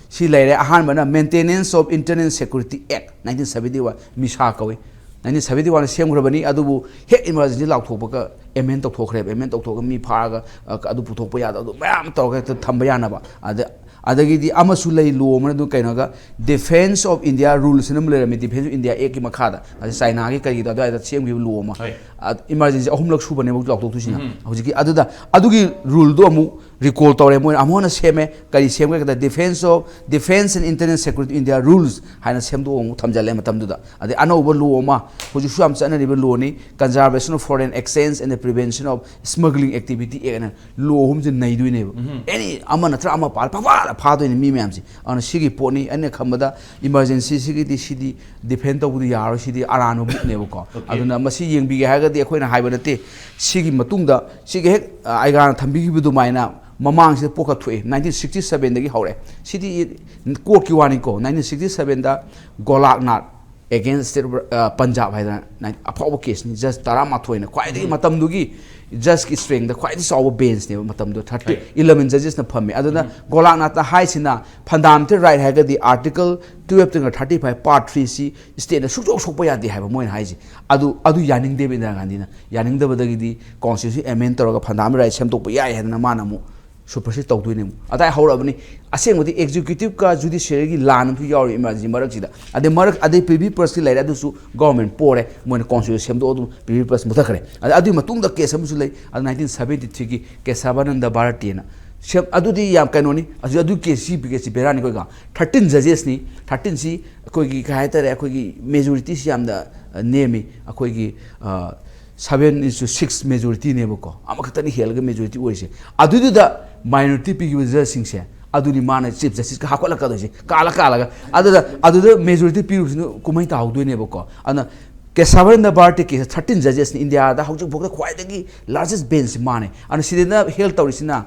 ꯁꯤ ꯂꯩꯔꯦ꯫ ꯑꯍꯥꯟꯕꯅ Maintenance of Internal Security Act, nineteen seventy one, ꯃꯤꯁꯥ ꯀꯧꯏ꯫ ꯅꯥꯏꯟꯇꯤꯟ ꯁꯚꯦꯟꯇꯤ ꯋꯥꯟꯗ ꯁꯦꯝꯈ꯭ꯔꯕꯅꯤ, ꯑꯗꯨꯕꯨ ꯍꯦꯛ ꯏꯃꯥꯔꯖꯦꯟꯁꯤ ꯂꯥꯎꯊꯣꯛꯄꯒ ꯑꯦꯃꯦꯟ ꯇꯧꯊꯣꯛꯈ꯭ꯔꯦꯕ꯫ ꯑꯦꯃꯦꯟ ꯇꯧꯊꯣꯛꯑꯒ ꯃꯤ ꯐꯥꯔꯒ, ꯑ, ꯑꯗꯨ ꯄꯨꯊꯣꯛꯄ ꯌꯥꯗꯕ, ꯑꯗꯨ ꯃꯌꯥꯝ ꯇꯧꯔꯒ ꯍꯦꯛꯇ ꯊꯝꯕ ꯌꯥꯅꯕ꯫ ꯑꯗ, ꯑꯗꯒꯤꯗꯤ ꯑꯃꯁꯨ ꯂꯩ, ꯂꯣ ꯑꯃꯅ, ꯑꯗꯨ ꯀꯩꯅꯣꯒ, Defense of India Rules ꯍꯥꯏꯅ ꯑꯃ ꯂꯩꯔꯝꯃꯤ, Defense of India Act ꯀꯤ ꯃꯈꯥꯗ, ꯑꯗ ꯆꯥꯏꯅꯥꯒꯤ ꯀꯔꯤꯒꯤꯗꯣ ꯑꯗꯨꯋꯥꯏꯗ ꯁꯦꯝꯈꯤꯕ ꯂꯣ ꯑꯃ꯫ ꯍꯣꯏ꯫ ꯑ, ꯏꯃꯥꯔꯖꯦꯟꯁꯤ ꯑꯍꯨꯝꯂꯛ ꯁꯨꯕꯅꯦꯕ ꯂꯥꯎꯊꯣꯛꯇꯣꯏꯁꯤꯅ꯫ ꯎꯝ꯫ ꯍꯧꯖꯤꯛꯀꯤ ꯑꯗꯨꯗ, ꯑꯗꯨꯒꯤ ꯔꯨꯜꯗꯣ ꯑꯃꯨꯛ ꯔꯤꯀꯣꯜ ꯇꯧꯔꯦ, ꯃꯣꯏꯅ ꯑꯃꯨꯛ ꯍꯟꯅ ꯁꯦꯝꯃꯦ꯫ ꯀꯔꯤ ꯁꯦꯝꯒꯦ ꯍꯥꯏꯕꯗ, Defense of, Defense and Internal Security India Rules ꯍꯥꯏꯅ ꯁꯦꯝꯗꯣꯛꯑꯒ ꯑꯃꯨꯛ ꯊꯝꯖꯜꯂꯦ ꯃꯇꯝꯗꯨꯗ꯫ ꯑꯗꯩ ꯑꯅꯧꯕ ꯂꯣ ꯑꯃ, ꯍꯧꯖꯤꯛꯁꯨ ꯌꯥꯝ ꯆꯠꯅꯔꯤꯕ ꯂꯣꯅꯤ, Conservation of Foreign Exchange and the Prevention of Smuggling Activity Act ꯍꯥꯏꯅ ꯂꯣ ꯑꯍꯨꯝꯁꯦ ꯅꯩꯗꯣꯏꯅꯦꯕ꯫ ꯎꯝ꯫ ꯑꯦꯅꯤ ꯑꯃ ꯅꯠꯇ꯭ꯔ ꯑꯃ ꯄꯥꯜ ꯐꯥꯐꯥꯗ ꯐꯥꯗꯣꯏꯅꯦ ꯃꯤ ꯃꯌꯥꯝꯁꯦ꯫ ꯑꯗꯨꯅ ꯁꯤꯒꯤ ꯄꯣꯠꯅꯤ, ꯑꯩꯅ ꯈꯟꯕꯗ ꯏꯃꯥꯔꯖꯦꯟꯁꯤ ꯁꯤꯒꯤꯗꯤ, ꯁꯤꯗꯤ ꯗꯤꯐꯦꯟ ꯇꯧꯕꯗꯤ ꯌꯥꯔꯣꯏ, ꯁꯤꯗꯤ ꯑꯔꯥꯟꯕ ꯃꯨꯛꯅꯦꯕꯀꯣ꯫ Okay꯫ ꯑꯗꯨꯅ ꯃꯁꯤ ꯌꯦꯡꯕꯤꯒꯦ ꯍꯥꯏꯔꯒꯗꯤ ꯑꯩꯈꯣꯏꯅ ꯍꯥꯏꯕ ꯅꯠꯇꯦ, ꯁꯤꯒꯤ ꯃꯇꯨꯡꯗ ꯁꯤꯒꯤ ꯍꯦꯛ, ꯑ, ꯑꯥꯏꯒꯥꯅ ꯊꯝꯕꯤꯈꯤꯕ ꯑꯗꯨꯃꯥꯏꯅ ꯃꯃꯥꯡꯁꯤꯗ ꯄꯣꯛꯀ ꯊꯣꯛꯑꯦ, ꯅꯥꯏꯟꯇꯤꯟ ꯁꯤꯛꯁꯇꯤ ꯁꯚꯦꯟꯗꯒꯤ ꯍꯧꯔꯦ꯫ ꯁꯤꯗꯤ ꯀꯣꯔꯠꯀꯤ ꯋꯥꯅꯤꯀꯣ, ꯅꯥꯏꯟꯇꯤꯟ ꯁꯤꯛꯁꯇꯤ ꯁꯚꯦꯟꯗ ꯒꯣꯂꯥꯛꯅꯥꯠ against state of, ꯑ, ꯄꯟꯖꯥꯕ ꯍꯥꯏꯗꯅ ꯅꯥꯏꯟ-, ꯑꯐꯥꯎꯕ ꯀꯦꯁꯅꯤ, ꯖꯁ ꯇꯔꯥꯃꯥꯊꯣꯏꯅ ꯈ꯭ꯋꯥꯏꯗꯒꯤ ꯎꯝ꯫ ꯃꯇꯝꯗꯨꯒꯤ ꯖꯁꯀꯤ ꯁ꯭ꯇ꯭ꯔꯦꯡꯗ ꯈ꯭ꯋꯥꯏꯗꯒꯤ ꯆꯥꯎꯕ ꯕꯦꯟꯁꯅꯦꯕ ꯃꯇꯝꯗꯨꯗ, ꯊꯥꯔꯇꯤ, ꯍꯣꯏ꯫ ꯏꯂꯚꯦꯟ ꯖꯖꯦꯁꯅ ꯐꯝꯃꯦ꯫ ꯑꯗꯨꯅ ꯎꯝ꯫ ꯒꯣꯂꯥꯛꯅꯥꯠꯇ ꯍꯥꯏꯁꯤꯅ ꯐꯟꯗꯥꯃꯦꯟꯇꯦꯜ ꯔꯥꯏꯠ ꯍꯥꯏꯔꯒꯗꯤ ꯑꯥꯔꯇꯤꯀꯜ ꯇꯨꯌꯦꯜꯞꯇꯒ thirty five part three C ꯁ꯭ꯇꯦꯠꯅ ꯁꯨꯡꯁꯣꯛ ꯁꯣꯛꯄ ꯌꯥꯗꯦ ꯍꯥꯏꯕ ꯃꯣꯏꯅ ꯍꯥꯏꯁꯦ꯫ ꯑꯗꯨ, ꯑꯗꯨ ꯌꯥꯅꯤꯡꯗꯦꯕ ꯏꯟꯗꯤꯔꯥ ꯒꯥꯟꯙꯤꯅ꯫ ꯌꯥꯅꯤꯡꯗꯕꯗꯒꯤꯗꯤ ꯀꯣꯟꯁꯇꯤꯇ꯭ꯌꯨꯁꯟ ꯑꯦꯃꯦꯟ ꯇꯧꯔꯒ ꯐꯟꯗꯥꯃꯦꯟꯇꯦꯜ ꯔꯥꯏꯠ ꯁꯦꯝꯗꯣꯛꯄ ꯌꯥꯏ ꯍꯥꯏꯗꯅ ꯃꯥꯅ ꯑꯃꯨꯛ ꯁꯨꯄꯔꯁꯤꯠ ꯇꯧꯗꯣꯏꯅꯦ ꯑꯃꯨꯛ꯫ ꯑꯗꯥꯏ ꯍꯧꯔꯛꯑꯕꯅꯤ꯫ ꯑꯁꯦꯡꯕꯗꯤ ꯑꯦꯛꯖꯤꯀ꯭ꯌꯨꯇꯤꯞꯀ ꯖꯨꯗꯤꯁꯤꯌꯔꯤꯒꯤ ꯂꯥꯟ ꯑꯃꯁꯨ ꯌꯥꯎꯔꯤ ꯏꯃꯥꯔꯖꯦꯟꯁꯤ ꯃꯔꯛꯁꯤꯗ꯫ ꯑꯗꯩ ꯃꯔꯛ, ꯑꯗꯩ ꯄ꯭ꯔꯤꯚꯤ ꯄ꯭ꯔꯁꯇꯤ ꯂꯩꯔꯦ, ꯑꯗꯨꯁꯨ ꯒꯣꯔꯃꯦꯟ ꯄꯣꯔꯦ, ꯃꯣꯏꯅ ꯀꯣꯟꯁꯇꯤꯇ꯭ꯌꯨꯁꯟ ꯁꯦꯝꯗꯣꯛꯑ ꯑꯗꯨꯝ ꯄ꯭ꯔꯤꯚꯤ ꯄ꯭ꯔꯁ ꯃꯨꯊꯠꯈ꯭ꯔꯦ꯫ ꯑꯗ ꯑꯗꯨꯒꯤ ꯃꯇꯨꯡꯗ ꯀꯦꯁ ꯑꯃꯁꯨ ꯂꯩ, ꯑꯗꯨ ꯅꯥꯏꯟꯇꯤꯟ ꯁꯚꯦꯟꯇꯤ ꯊ꯭ꯔꯤꯒꯤ ꯀꯦꯁꯥꯕꯥꯅꯟꯗ ꯚꯥꯔꯇꯤꯅ ꯁꯦꯝ-, ꯑꯗꯨꯗꯤ ꯌꯥꯝ ꯀꯩꯅꯣꯅꯤ꯫ ꯑꯗꯨ, ꯑꯗꯨ ꯀꯦꯁꯁꯤ, ꯀꯦꯁꯁꯤ ꯕꯦꯔꯥꯅꯤ ꯑꯩꯈꯣꯏꯒ꯫ ꯊꯥꯔꯇꯤꯟ ꯖꯖꯦꯁꯅꯤ, ꯊꯥꯔꯇꯤꯟꯁꯤ ꯑꯩꯈꯣꯏꯒꯤ ꯀꯩ ꯍꯥꯏꯇꯥꯔꯦ, ꯑꯩꯈꯣꯏꯒꯤ ꯃꯦꯖꯣꯔꯤꯇꯤꯁꯤ ꯌꯥꯝꯅ, ꯑ, ꯅꯦꯝꯃꯤ꯫ ꯑꯩꯈꯣꯏꯒꯤ, ꯑ, seven is to six majorityꯅꯦꯕꯀꯣ, ꯑꯃꯈꯛꯇꯅꯤ ꯍꯦꯜꯂꯒ ꯃꯦꯖꯣꯔꯤꯇꯤ ꯑꯣꯏꯔꯤꯁꯦ꯫ ꯑꯗꯨꯗꯨꯗ ꯃꯥꯏꯅꯣꯔꯤꯇꯤ ꯄꯤꯈꯤꯕ ꯖꯖꯁꯤꯡꯁꯦ ꯑꯗꯨꯅꯤ ꯃꯥꯅ ꯆꯤꯐ ꯖꯁꯇꯤꯁꯀ ꯍꯥꯞꯀꯠꯂꯛꯀꯗꯣꯏꯁꯦ, ꯀꯥꯜꯂ ꯀꯥꯜꯂꯒ꯫ ꯑꯗꯨꯗ, ꯑꯗꯨꯗ ꯃꯦꯖꯣꯔꯤꯇꯤ ꯄꯤꯔꯨꯕꯁꯤꯅ ꯀꯨꯝꯍꯩ ꯇꯥꯍꯧꯗꯣꯏꯅꯦꯕꯀꯣ꯫ ꯑꯗꯨꯅ ꯀꯦꯁꯥꯚꯥ ꯅꯟꯗ ꯚꯥꯔꯠꯇꯤ ꯀꯦꯁ ꯊꯥꯔꯇꯤꯟ ꯖꯖꯦꯁꯅꯤ ꯏꯟꯗꯤꯌꯥꯗ ꯍꯧꯖꯤꯛꯐꯥꯎꯗ ꯈ꯭ꯋꯥꯏꯗꯒꯤ ꯂꯥꯔꯖꯦꯁ ꯕꯦꯟꯁꯁꯤ ꯃꯥꯅꯦ꯫ ꯑꯗꯨꯅ ꯁꯤꯗꯅ ꯍꯦꯜ ꯇꯧꯔꯤꯁꯤꯅ,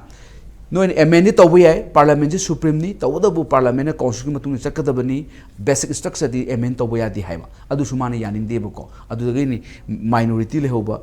ꯅꯣꯏꯅ ꯑꯦꯃꯦꯟꯗꯤ ꯇꯧꯕ ꯌꯥꯏ, ꯄꯥꯔꯂꯥꯃꯦꯟꯁꯤ ꯁꯨꯄ꯭ꯔꯤꯝꯅꯤ, ꯇꯧꯕꯇꯕꯨ ꯄꯥꯔꯂꯥꯃꯦꯟꯅ ꯀꯣꯟꯁꯇꯤꯇ꯭ꯌꯨꯁꯟꯒꯤ ꯃꯇꯨꯡ ꯏꯟꯅ ꯆꯠꯀꯗꯕꯅꯤ, ꯕꯦꯁꯤꯛ ꯏꯁꯇ꯭ꯔꯛꯆꯔꯗꯤ ꯑꯦꯃꯦꯟ ꯇꯧꯕ ꯌꯥꯗꯦ ꯍꯥꯏꯕ꯫ ꯑꯗꯨꯁꯨ ꯃꯥꯅ ꯌꯥꯅꯤꯡꯗꯦꯕꯀꯣ꯫ ꯑꯗꯨꯗꯒꯤꯅꯤ ꯃꯥꯏꯅꯣꯔꯤꯇꯤ ꯂꯩꯍꯧꯕ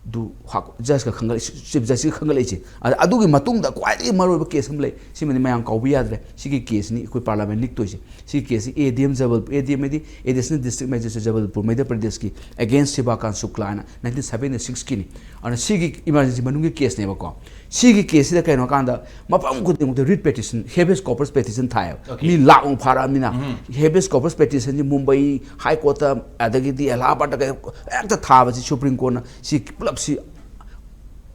ꯗꯨ ꯍꯥ-, ꯖꯁꯀ ꯈꯪꯒꯠꯂꯛꯏ-, ꯆꯤꯐ ꯖꯁꯇꯤꯁꯀ ꯈꯪꯒꯠꯂꯛꯏꯁꯦ꯫ ꯑꯗ ꯑꯗꯨꯒꯤ ꯃꯇꯨꯡꯗ ꯈ꯭ꯋꯥꯏꯗꯒꯤ ꯃꯔꯨꯑꯣꯏꯕ ꯀꯦꯁ ꯑꯃ ꯂꯩ, ꯁꯤꯃꯗꯤ ꯃꯌꯥꯝ ꯀꯥꯎꯕ ꯌꯥꯗ꯭ꯔꯦ꯫ ꯁꯤꯒꯤ ꯀꯦꯁꯅꯤ ꯑꯩꯈꯣꯏ ꯄꯥꯔꯂꯥꯃꯦꯟ ꯂꯤꯛꯇꯣꯏꯁꯦ꯫ ꯁꯤꯒꯤ ꯀꯦꯁꯁꯤ ꯑꯦ ꯗꯤ ꯑꯦꯝ ꯖꯕꯜ-, ꯑꯦ ꯗꯤ ꯑꯦꯝ ꯍꯥꯏꯗꯤ additional district magistrate Jabalpur, Madhya ꯄ꯭ꯔꯗꯦꯁꯀꯤ ꯑꯦꯒꯦꯟꯁ ꯁꯤꯕꯥꯀꯥꯟ ꯁꯨꯛꯂꯥ ꯍꯥꯏꯅ ꯅꯥꯏꯟꯇꯤꯟ ꯁꯚꯦꯟꯇꯤ ꯁꯤꯛꯁꯀꯤꯅꯤ꯫ ꯑꯗꯨꯅ ꯁꯤꯒꯤ ꯏꯃꯥꯔꯖꯦꯟꯁꯤ ꯃꯅꯨꯡꯒꯤ ꯀꯦꯁꯅꯦꯕꯀꯣ꯫ ꯁꯤꯒꯤ ꯀꯦꯁꯁꯤꯗ ꯀꯩꯅꯣ ꯀꯥꯟꯗ ꯃꯐꯝ ꯈꯨꯗꯤꯡꯃꯛꯇ read Pattinson, ꯍꯦꯕꯤꯌꯁ corps Pattinson ꯊꯥꯏꯌꯦꯕ꯫ Okay. ꯃꯤ ꯂꯥꯛ ꯑꯃꯨꯛ ꯐꯥꯔꯛꯑꯃꯤꯅ ꯍꯦꯕꯤꯌꯁ ꯀꯣꯔꯄꯁ ꯄꯦꯇꯤꯁꯟꯁꯤ ꯃꯨꯝꯕꯩ ꯍꯥꯏ ꯀꯣꯔꯠꯇ, ꯑꯗꯒꯤꯗꯤ ꯑꯦꯂꯥꯍꯥꯕꯥꯗꯇ ꯀꯩ-, ꯍꯦꯛꯇ ꯊꯥꯕꯁꯤ ꯁꯨꯄ꯭ꯔꯤꯝ ꯀꯣꯔꯠꯅ ꯁꯤ ꯄꯨꯂꯞꯁꯤ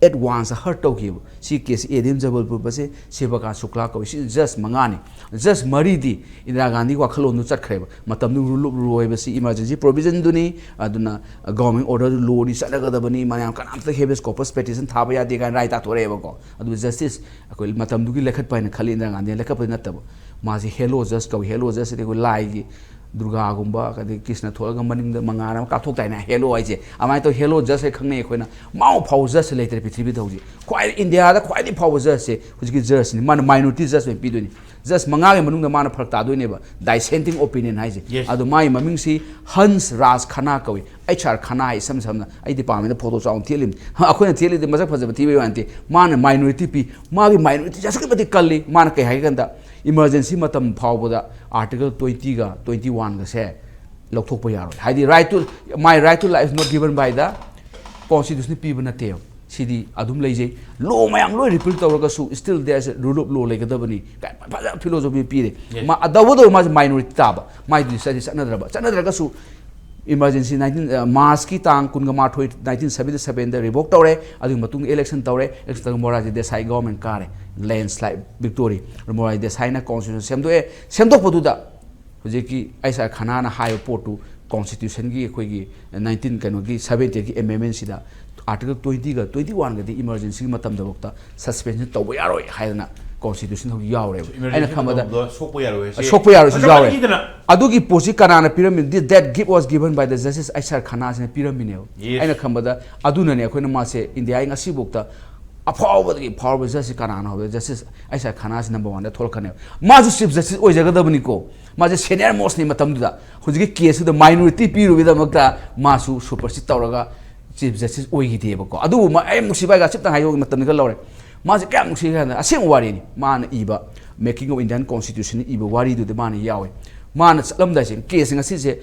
ꯑꯦꯠ ꯋꯥꯟꯁ ꯍꯔꯠ ꯇꯧꯈꯤꯕ꯫ ꯁꯤ ꯀꯦꯁ ꯑꯦ ꯗꯤ ꯑꯦꯝ ꯖꯕꯜꯄꯨꯔ ꯕꯁꯦ ꯁꯤꯕꯀꯥꯟ ꯁꯨꯛꯂꯥ ꯀꯧꯏ꯫ ꯁꯤ ꯖꯁ ꯃꯉꯥꯅꯤ꯫ ꯖꯁ ꯃꯔꯤꯗꯤ ꯏꯟꯗꯤꯔꯥ ꯒꯥꯟꯙꯤ ꯋꯥꯈꯜꯂꯣꯟꯗꯨ ꯆꯠꯈ꯭ꯔꯦꯕ꯫ ꯃꯇꯝꯗꯨ ꯔꯨꯜ ꯑꯣꯐ ꯂꯣ ꯍꯥꯏꯕꯁꯤ ꯏꯃꯥꯔꯖꯦꯟꯁꯤ ꯄ꯭ꯔꯣꯚꯤꯖꯟꯗꯨꯅꯤ꯫ ꯑꯗꯨꯅ ꯒꯚꯔꯟꯃꯦꯟ ꯑꯣꯔꯗꯔꯗꯨ ꯂꯣꯅꯤ ꯆꯠꯅꯒꯗꯕꯅꯤ꯫ ꯃꯌꯥꯝ ꯀꯅꯥꯝꯇ ꯍꯦꯕꯤꯌꯁ ꯀꯣꯔꯄꯁ ꯄꯦꯇꯤꯁꯟ ꯊꯥꯕ ꯌꯥꯗꯦ ꯀꯥꯏꯅ ꯔꯥꯏ ꯇꯥꯊꯣꯔꯛꯑꯦꯕꯀꯣ꯫ ꯑꯗꯨ ꯖꯁꯇꯤꯁ ꯑꯩꯈꯣꯏ ꯃꯇꯝꯗꯨꯒꯤ ꯂꯦꯈꯠꯄ ꯍꯥꯏꯅ ꯈꯜꯂꯤ ꯏꯟꯗꯤꯔꯥ ꯒꯥꯟꯙꯤꯅ ꯂꯦꯈꯠꯄꯗꯤ ꯅꯠꯇꯕ꯫ ꯃꯥꯁꯤ ꯍꯦꯂꯣ ꯖꯁ ꯀꯧꯏ꯫ ꯍꯦꯂꯣ ꯖꯁ ꯍꯥꯏꯗꯤ ꯑꯩꯈꯣꯏ ꯂꯥꯏꯒꯤ ꯗꯨꯔꯒꯥꯒꯨꯝꯕ, ꯑꯗꯩ ꯀ꯭ꯔꯤꯁꯅ ꯊꯣꯛꯂꯒ ꯃꯅꯤꯡꯗ ꯃꯉꯥꯜ ꯑꯃ ꯀꯥꯞꯊꯣꯛꯇꯥꯏꯅꯦ, ꯍꯦꯂꯣ ꯍꯥꯏꯁꯦ꯫ ꯑꯗꯨꯃꯥꯏꯅ ꯇꯧ ꯍꯦꯂꯣ ꯖꯁ ꯍꯥꯏ ꯈꯪꯅꯩ ꯑꯩꯈꯣꯏꯅ꯫ ꯃꯥꯎ ꯐꯥꯎꯕ ꯖꯁ ꯂꯩꯇ꯭ꯔꯦ ꯄ꯭ꯔꯤꯊꯤꯕꯤꯗ ꯍꯧꯖꯤꯛ꯫ ꯈ꯭ꯋꯥꯏ ꯏꯟꯗꯤꯌꯥꯗ ꯈ꯭ꯋꯥꯏꯗꯒꯤ ꯐꯥꯎꯕ ꯖꯁꯁꯦ ꯍꯧꯖꯤꯛꯀꯤ ꯖꯁꯅꯤ꯫ ꯃꯥꯅ ꯃꯥꯏꯅꯣꯔꯤꯇꯤ ꯖꯁ ꯑꯣꯏꯅ ꯄꯤꯗꯣꯏꯅꯤ꯫ ꯖꯁ ꯃꯉꯥꯒꯤ ꯃꯅꯨꯡꯗ ꯃꯥꯅ ꯐꯔꯛ ꯇꯥꯗꯣꯏꯅꯦꯕ, ꯗꯥꯏꯁꯦꯟꯇꯤꯡ ꯑꯣꯄꯤꯅꯤꯌꯟ ꯍꯥꯏꯁꯦ꯫ Yes. ꯑꯗꯣ ꯃꯥꯒꯤ ꯃꯃꯤꯡꯁꯤ ꯍꯟꯁ ꯔꯥꯖ ꯈꯅꯥ ꯀꯧꯏ꯫ ꯑꯩꯆ ꯑꯥꯔ ꯈꯅꯥ ꯍꯥꯏ, ꯏꯁꯝ ꯁꯝꯅ ꯑꯩ ꯗꯤꯄꯥꯔꯠꯃꯦꯟꯗ ꯐꯣꯇꯣ ꯆꯥꯎꯅ ꯊꯦꯠꯂꯤꯕꯅꯤ꯫ ꯑꯩꯈꯣꯏꯅ ꯊꯦꯠꯂꯤꯗꯤ ꯃꯁꯛ ꯐꯖꯕ ꯊꯤꯕꯩ ꯋꯥ ꯅꯠꯇꯦ꯫ ꯃꯥꯅ ꯃꯥꯏꯅꯣꯔꯤꯇꯤ ꯄꯤ꯫ ꯃꯥꯒꯤ ꯃꯥꯏꯅꯣꯔꯤꯇꯤ ꯑꯁꯨꯛꯀꯤ ꯃꯇꯤꯛ ꯀꯜꯂꯤ꯫ ꯃꯥꯅ ꯀꯩ ꯍꯥꯏꯒꯦ ꯀꯥꯟꯗ, ꯏꯃꯥꯔꯖꯦꯟꯁꯤ ꯃꯇꯝ ꯐꯥꯎꯕꯗ ꯑꯥꯔꯇꯤꯀꯜ ꯇ꯭ꯋꯦꯟꯇꯤꯒ ꯇ꯭ꯋꯦꯟꯇꯤ ꯋꯥꯟꯒꯁꯦ ꯂꯧꯊꯣꯛꯄ ꯌꯥꯔꯣꯏ꯫ ꯍꯥꯏꯗꯤ right to, my right to life is not given by the constitution ꯄꯤꯕ ꯅꯠꯇꯦꯕ꯫ ꯁꯤꯗꯤ ꯑꯗꯨꯝ ꯂꯩꯖꯩ꯫ ꯂꯣ ꯃꯌꯥꯝ ꯂꯣꯏ ꯔꯤꯄꯤꯜ ꯇꯧꯔꯒꯁꯨ still there is rule of law ꯂꯩꯒꯗꯕꯅꯤ꯫ ꯀꯥꯏ ꯐꯖꯅ ꯐꯤꯂꯣꯁꯣꯐꯤ ꯄꯤꯔꯦ꯫ Yes. ꯃꯥ, ꯇꯧꯕꯇꯕꯨ ꯃꯥꯁꯦ ꯃꯥꯏꯅꯣꯔꯤꯇꯤ ꯇꯥꯕ꯫ ꯃꯥꯏꯗꯨꯗꯤ ꯆꯠꯗꯤ ꯆꯠꯅꯗ꯭ꯔꯕ꯫ ꯆꯠꯅꯗ꯭ꯔꯒꯁꯨ ꯏꯃꯥꯔꯖꯦꯟꯁꯤ ꯅꯥꯏꯟꯇꯤꯟ, ꯑ, ꯃꯥꯔꯆꯀꯤ ꯇꯥꯡ ꯀꯨꯟꯒ ꯃꯥꯊꯣꯏ, ꯅꯥꯏꯟꯇꯤꯟ ꯁꯚꯦꯟꯇꯤ ꯁꯚꯦꯟꯗ ꯔꯤꯚꯣꯛ ꯇꯧꯔꯦ꯫ ꯑꯗꯨꯒꯤ ꯃꯇꯨꯡꯗ ꯏꯂꯦꯛꯁꯟ ꯇꯧꯔꯦ꯫ ꯏꯂꯦꯛꯁꯟ ꯇꯧꯔꯒ ꯃꯣꯔꯥꯔꯖꯤ ꯗꯦꯁꯥꯏ ꯒꯣꯚꯔꯟꯃꯦꯟ ꯀꯥꯔꯦ, ꯂꯦꯟꯁꯂꯥꯏꯠ ꯚꯤꯛꯇꯣꯔꯤ꯫ ꯃꯣꯔꯥꯔꯖꯤ ꯗꯦꯁꯥꯏꯅ ꯀꯣꯟꯁꯇꯤꯇ꯭ꯌꯨꯁꯟ ꯁꯦꯝꯗꯣꯛꯑꯦ꯫ ꯁꯦꯝꯗꯣꯛꯄꯗꯨꯗ ꯍꯧꯖꯤꯛꯀꯤ ꯑꯩꯆ ꯑꯥꯔ ꯈꯅꯥꯅ ꯍꯥꯏꯕ ꯄꯣꯠꯇꯨ ꯀꯣꯟꯁꯇꯤꯇ꯭ꯌꯨꯁꯟꯒꯤ ꯑꯩꯈꯣꯏꯒꯤ ꯅꯥꯏꯟꯇꯤꯟ ꯀꯩꯅꯣꯒꯤ ꯁꯚꯦꯟꯇꯤꯒꯤ ꯑꯦꯃꯦꯟꯃꯦꯟꯁꯤꯗ ꯑꯥꯔꯇꯤꯀꯜ ꯇ꯭ꯋꯦꯟꯇꯤꯒ ꯇ꯭ꯋꯦꯟꯇꯤ ꯋꯥꯟꯒꯗꯤ ꯏꯃꯥꯔꯖꯦꯟꯁꯤꯒꯤ ꯃꯇꯝꯗꯐꯥꯎꯗ ꯁꯁꯄꯦꯟꯁꯟ ꯇꯧꯕ ꯌꯥꯔꯣꯏ ꯍꯥꯏꯗꯅ ꯀꯣꯟꯁꯇꯤꯇ꯭ꯌꯨꯁꯟ ꯍꯧꯖꯤꯛ ꯌꯥꯎꯔꯦꯕ꯫ Emergency ꯑꯩꯅ ꯈꯟꯕꯗ ꯃꯇꯝꯗ ꯁꯣꯛꯄ ꯌꯥꯔꯣꯏ ꯍꯥꯏꯁꯦ ꯁꯣꯛꯄ ꯌꯥꯔꯣꯏꯁꯨ ꯃꯇꯝ ꯌꯥꯎꯔꯦ꯫ ꯑꯅꯤꯗꯅ ꯑꯗꯨꯒꯤ ꯄꯣꯠꯁꯤ ꯀꯅꯥꯅ ꯄꯤꯔꯝꯃꯤꯅꯣ? That gift was given by the justice ꯑꯩꯁꯥꯔ ꯈꯅꯥꯁꯤꯅ ꯄꯤꯔꯝꯃꯤꯅꯦꯕ꯫ Yes. ꯑꯩꯅ ꯈꯟꯕꯗ ꯑꯗꯨꯅꯅꯦ ꯑꯩꯈꯣꯏꯅ ꯃꯥꯁꯦ ꯏꯟꯗꯤꯌꯥꯒꯤ ꯉꯁꯤꯐꯥꯎꯗ ꯑꯐꯥꯎꯕꯗꯒꯤ ꯐꯥꯎꯔꯕ ꯖꯁꯇꯤꯁꯁꯤ ꯀꯅꯥꯅꯣ ꯍꯥꯏꯕꯗ ꯖꯁꯇꯤꯁ ꯑꯩꯁꯥꯔ ꯈꯅꯥꯁꯤ ꯅꯝꯕꯔ ꯋꯥꯟꯗ ꯊꯣꯛꯂꯛꯀꯅꯦꯕ꯫ ꯃꯥꯁꯨ ꯆꯤꯐ ꯖꯁꯇꯤꯁ ꯑꯣꯏꯖꯒꯗꯕꯅꯤꯀꯣ꯫ ꯃꯥꯁꯦ ꯁꯦꯅꯤꯌꯔ ꯃꯣꯁꯅꯤ ꯃꯇꯝꯗꯨꯗ꯫ ꯍꯧꯖꯤꯛꯀꯤ ꯀꯦꯁꯇꯨꯗ ꯃꯥꯏꯅꯣꯔꯤꯇꯤ ꯄꯤꯔꯨꯕꯒꯤꯗꯃꯛꯇ ꯃꯥꯁꯨ ꯁꯨꯄꯔꯁꯤꯠ ꯇꯧꯔꯒ ꯆꯤꯐ ꯖꯁꯇꯤꯁ ꯑꯣꯏꯈꯤꯗꯦꯕꯀꯣ꯫ ꯑꯗꯨꯕꯨ ꯃꯥ-, ꯑꯩ ꯌꯥꯝ ꯅꯨꯡꯁꯤꯕ ꯍꯥꯏꯒ ꯈꯤꯇꯪ ꯍꯥꯏꯗꯣꯛꯑꯒ ꯃꯇꯝꯗꯤ ꯈꯔ ꯂꯧꯔꯦ꯫ ꯃꯥꯁꯦ ꯀꯌꯥꯝ ꯅꯨꯡꯁꯤꯒꯦ ꯍꯥꯏ ꯀꯥꯟꯗ ꯑꯁꯦꯡꯕ ꯋꯥꯔꯤꯅꯤ꯫ ꯃꯥꯅ ꯏꯕ Making of Indian Constitution ꯏꯕ ꯋꯥꯔꯤꯗꯨꯗꯤ ꯃꯥꯅ ꯌꯥꯎꯋꯦ꯫ ꯃꯥꯅ ꯆꯠꯂꯝꯗꯥꯏꯁꯦ ꯀꯦꯁꯁꯦ ꯉꯁꯤꯁꯦ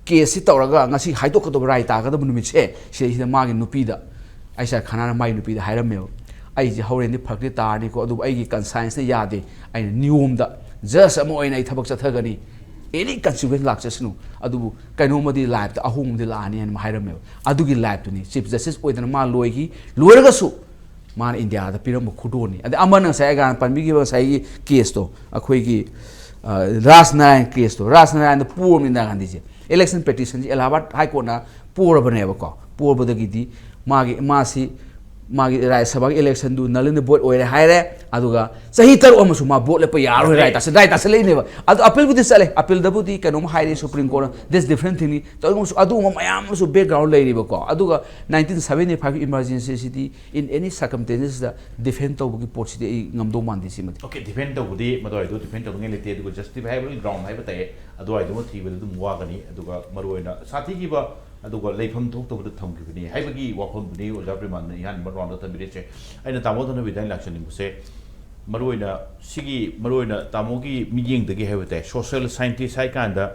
ꯀꯦꯁꯁꯤ ꯇꯧꯔꯒ ꯉꯁꯤ ꯍꯥꯏꯗꯣꯛꯀꯗꯕ, ꯔꯥꯏ ꯇꯥꯒꯗꯕ ꯅꯨꯃꯤꯠꯁꯦ ꯁꯤꯗꯩꯁꯤꯗ ꯃꯥꯒꯤ ꯅꯨꯄꯤꯗ ꯑꯩꯁꯥꯔ ꯈꯅꯥꯅ ꯃꯥꯒꯤ ꯅꯨꯄꯤꯗ ꯍꯥꯏꯔꯝꯃꯦꯕ, "ꯑꯩꯁꯦ ꯍꯣꯔꯦꯟꯗꯤ ꯐꯔꯛꯇꯤ ꯇꯥꯔꯅꯤꯀꯣ, ꯑꯗꯨꯕꯨ ꯑꯩꯒꯤ ꯀꯟꯁꯥꯏꯟꯁꯇ ꯌꯥꯗꯦ, ꯑꯩꯅ ꯅꯤꯌꯣꯝꯗ ꯖꯁ ꯑꯃ ꯑꯣꯏꯅ ꯑꯩ ꯊꯕꯛ ꯆꯠꯊꯒꯅꯤ, ꯑꯦꯅꯤ ꯀꯟꯁꯤꯀ꯭ꯋꯦꯟꯁ ꯂꯥꯛꯆꯁꯅꯨ, ꯑꯗꯨꯕꯨ ꯀꯩꯅꯣꯝꯃꯗꯤ ꯂꯥꯏꯐꯇ ꯑꯍꯣꯡꯕꯗꯤ ꯂꯥꯛꯑꯅꯤ" ꯍꯥꯏꯅ ꯍꯥꯏꯔꯝꯃꯦꯕ꯫ ꯑꯗꯨꯒꯤ ꯂꯥꯏꯐꯇꯨꯅꯤ ꯆꯤꯐ ꯖꯁꯇꯤꯁ ꯑꯣꯏꯗꯅ ꯃꯥ ꯂꯣꯏꯈꯤ꯫ ꯂꯣꯏꯔꯒꯁꯨ ꯃꯥꯅ ꯏꯟꯗꯤꯌꯥꯗ ꯄꯤꯔꯝꯕ ꯈꯨꯗꯣꯜꯅꯤ꯫ ꯑꯗꯩ ꯑꯃꯅ ꯉꯁꯥꯏ ꯑꯩꯒ ꯄꯟꯕꯤꯈꯤꯕ ꯉꯁꯥꯏꯒꯤ ꯀꯦꯁꯇꯣ, ꯑꯩꯈꯣꯏꯒꯤ ꯑ, ꯔꯥꯖ ꯅꯥꯔꯥꯌꯟ ꯀꯦꯁꯇꯣ, ꯔꯥꯖ ꯅꯥꯔꯥꯌꯟꯗ ꯄꯣꯔꯝꯃꯤ ꯏꯟꯗꯤꯔꯥ ꯒꯥꯟꯙꯤꯁꯦ꯫ ꯏꯂꯦꯛꯁꯟ ꯄꯦꯇꯤꯁꯟꯁꯦ ꯑꯦꯂꯥꯍꯥꯕꯥꯗ ꯍꯥꯏ ꯀꯣꯔꯠꯅ ꯄꯣꯔꯕꯅꯦꯕꯀꯣ꯫ ꯄꯣꯔꯕꯗꯒꯤꯗꯤ ꯃꯥꯒꯤ, ꯃꯥꯁꯤ ꯃꯥꯒꯤ ꯔꯥꯖ꯭ꯌ ꯁꯚꯥꯒꯤ ꯏꯂꯦꯛꯁꯟꯗꯨ null and void ꯑꯣꯏꯔꯦ ꯍꯥꯏꯔꯦ꯫ ꯑꯗꯨꯒ ꯆꯍꯤ ꯇꯔꯨꯛ ꯑꯃꯁꯨ ꯃꯥ ꯚꯣꯠ ꯂꯦꯞꯄ ꯌꯥꯔꯣꯏ, ꯔꯥꯏ ꯇꯥꯁꯤꯜ-, ꯔꯥꯏ ꯇꯥꯁꯤꯜꯂꯛꯏꯅꯦꯕ꯫ ꯑꯗꯣ ꯑꯄꯤꯜꯕꯨꯗꯤ ꯆꯠꯂꯦ, ꯑꯄꯤꯜꯗꯕꯨꯗꯤ ꯀꯩꯅꯣꯝ ꯍꯥꯏꯔꯦ ꯁꯨꯄ꯭ꯔꯤꯝ ꯀꯣꯔꯠꯅ, that's different thingꯅꯤ꯫ ꯇꯧꯕꯁꯨ ꯑꯗꯨꯒꯨꯝꯕ ꯃꯌꯥꯝ ꯑꯃꯁꯨ ꯕꯦꯛꯒ꯭ꯔꯥꯎꯟ ꯂꯩꯔꯤꯕꯀꯣ꯫ ꯑꯗꯨꯒ nineteen seventy five emergencyꯁꯤꯗꯤ in any circumstances defend ꯇꯧꯕꯒꯤ ꯄꯣꯠꯁꯤꯗꯤ ꯑꯩ ꯉꯝꯗꯧ ꯃꯥꯟꯗꯦ ꯁꯤꯃꯗꯤ꯫ ꯑꯣꯀꯦ, ꯗꯤꯐꯦꯟ ꯇꯧꯕꯗꯤ ꯃꯗꯨꯋꯥꯏꯗꯣ ꯗꯤꯐꯦꯟ ꯇꯧꯅꯤꯡꯉꯥꯏ ꯂꯩꯇꯦ, ꯑꯗꯨꯒ ꯖꯁꯇꯤꯐꯥꯏꯕꯜ ꯒ꯭ꯔꯥꯎꯟ ꯍꯥꯏꯕ ꯇꯥꯏ, ꯑꯗꯨꯋꯥꯏꯗꯨꯃ ꯊꯤꯕꯗ ꯑꯗꯨꯝ ꯋꯥꯒꯅꯤ꯫ ꯑꯗꯨꯒ ꯃꯔꯨꯑꯣꯏꯅ ꯁꯥꯊꯤꯈꯤꯕ ꯑꯗꯨꯒ ꯂꯩꯐꯝ ꯊꯣꯛꯇꯕꯗ ꯊꯝꯈꯤꯕꯅꯤ ꯍꯥꯏꯕꯒꯤ ꯋꯥꯐꯝꯗꯨꯅꯤ ꯑꯣꯖꯥ ꯄ꯭ꯔꯦꯃꯥꯅꯟꯗꯅ ꯏꯍꯥꯟꯕ ꯔꯥꯎꯟꯗ ꯊꯝꯕꯤꯔꯤꯁꯦ꯫ ꯑꯩꯅ ꯇꯥꯃꯣ ꯊꯅꯕꯤꯗ ꯑꯩꯅ ꯂꯥꯛꯆꯅꯤꯡꯕꯁꯦ, ꯃꯔꯨꯑꯣꯏꯅ ꯁꯤꯒꯤ, ꯃꯔꯨꯑꯣꯏꯅ ꯇꯥꯃꯣꯒꯤ ꯃꯤꯠꯌꯦꯡꯗꯒꯤ ꯍꯥꯏꯕ ꯇꯥꯏ, ꯁꯣꯁꯤꯌꯦꯜ ꯁꯥꯏꯟꯇꯤꯁ ꯍꯥꯏ ꯀꯥꯟꯗ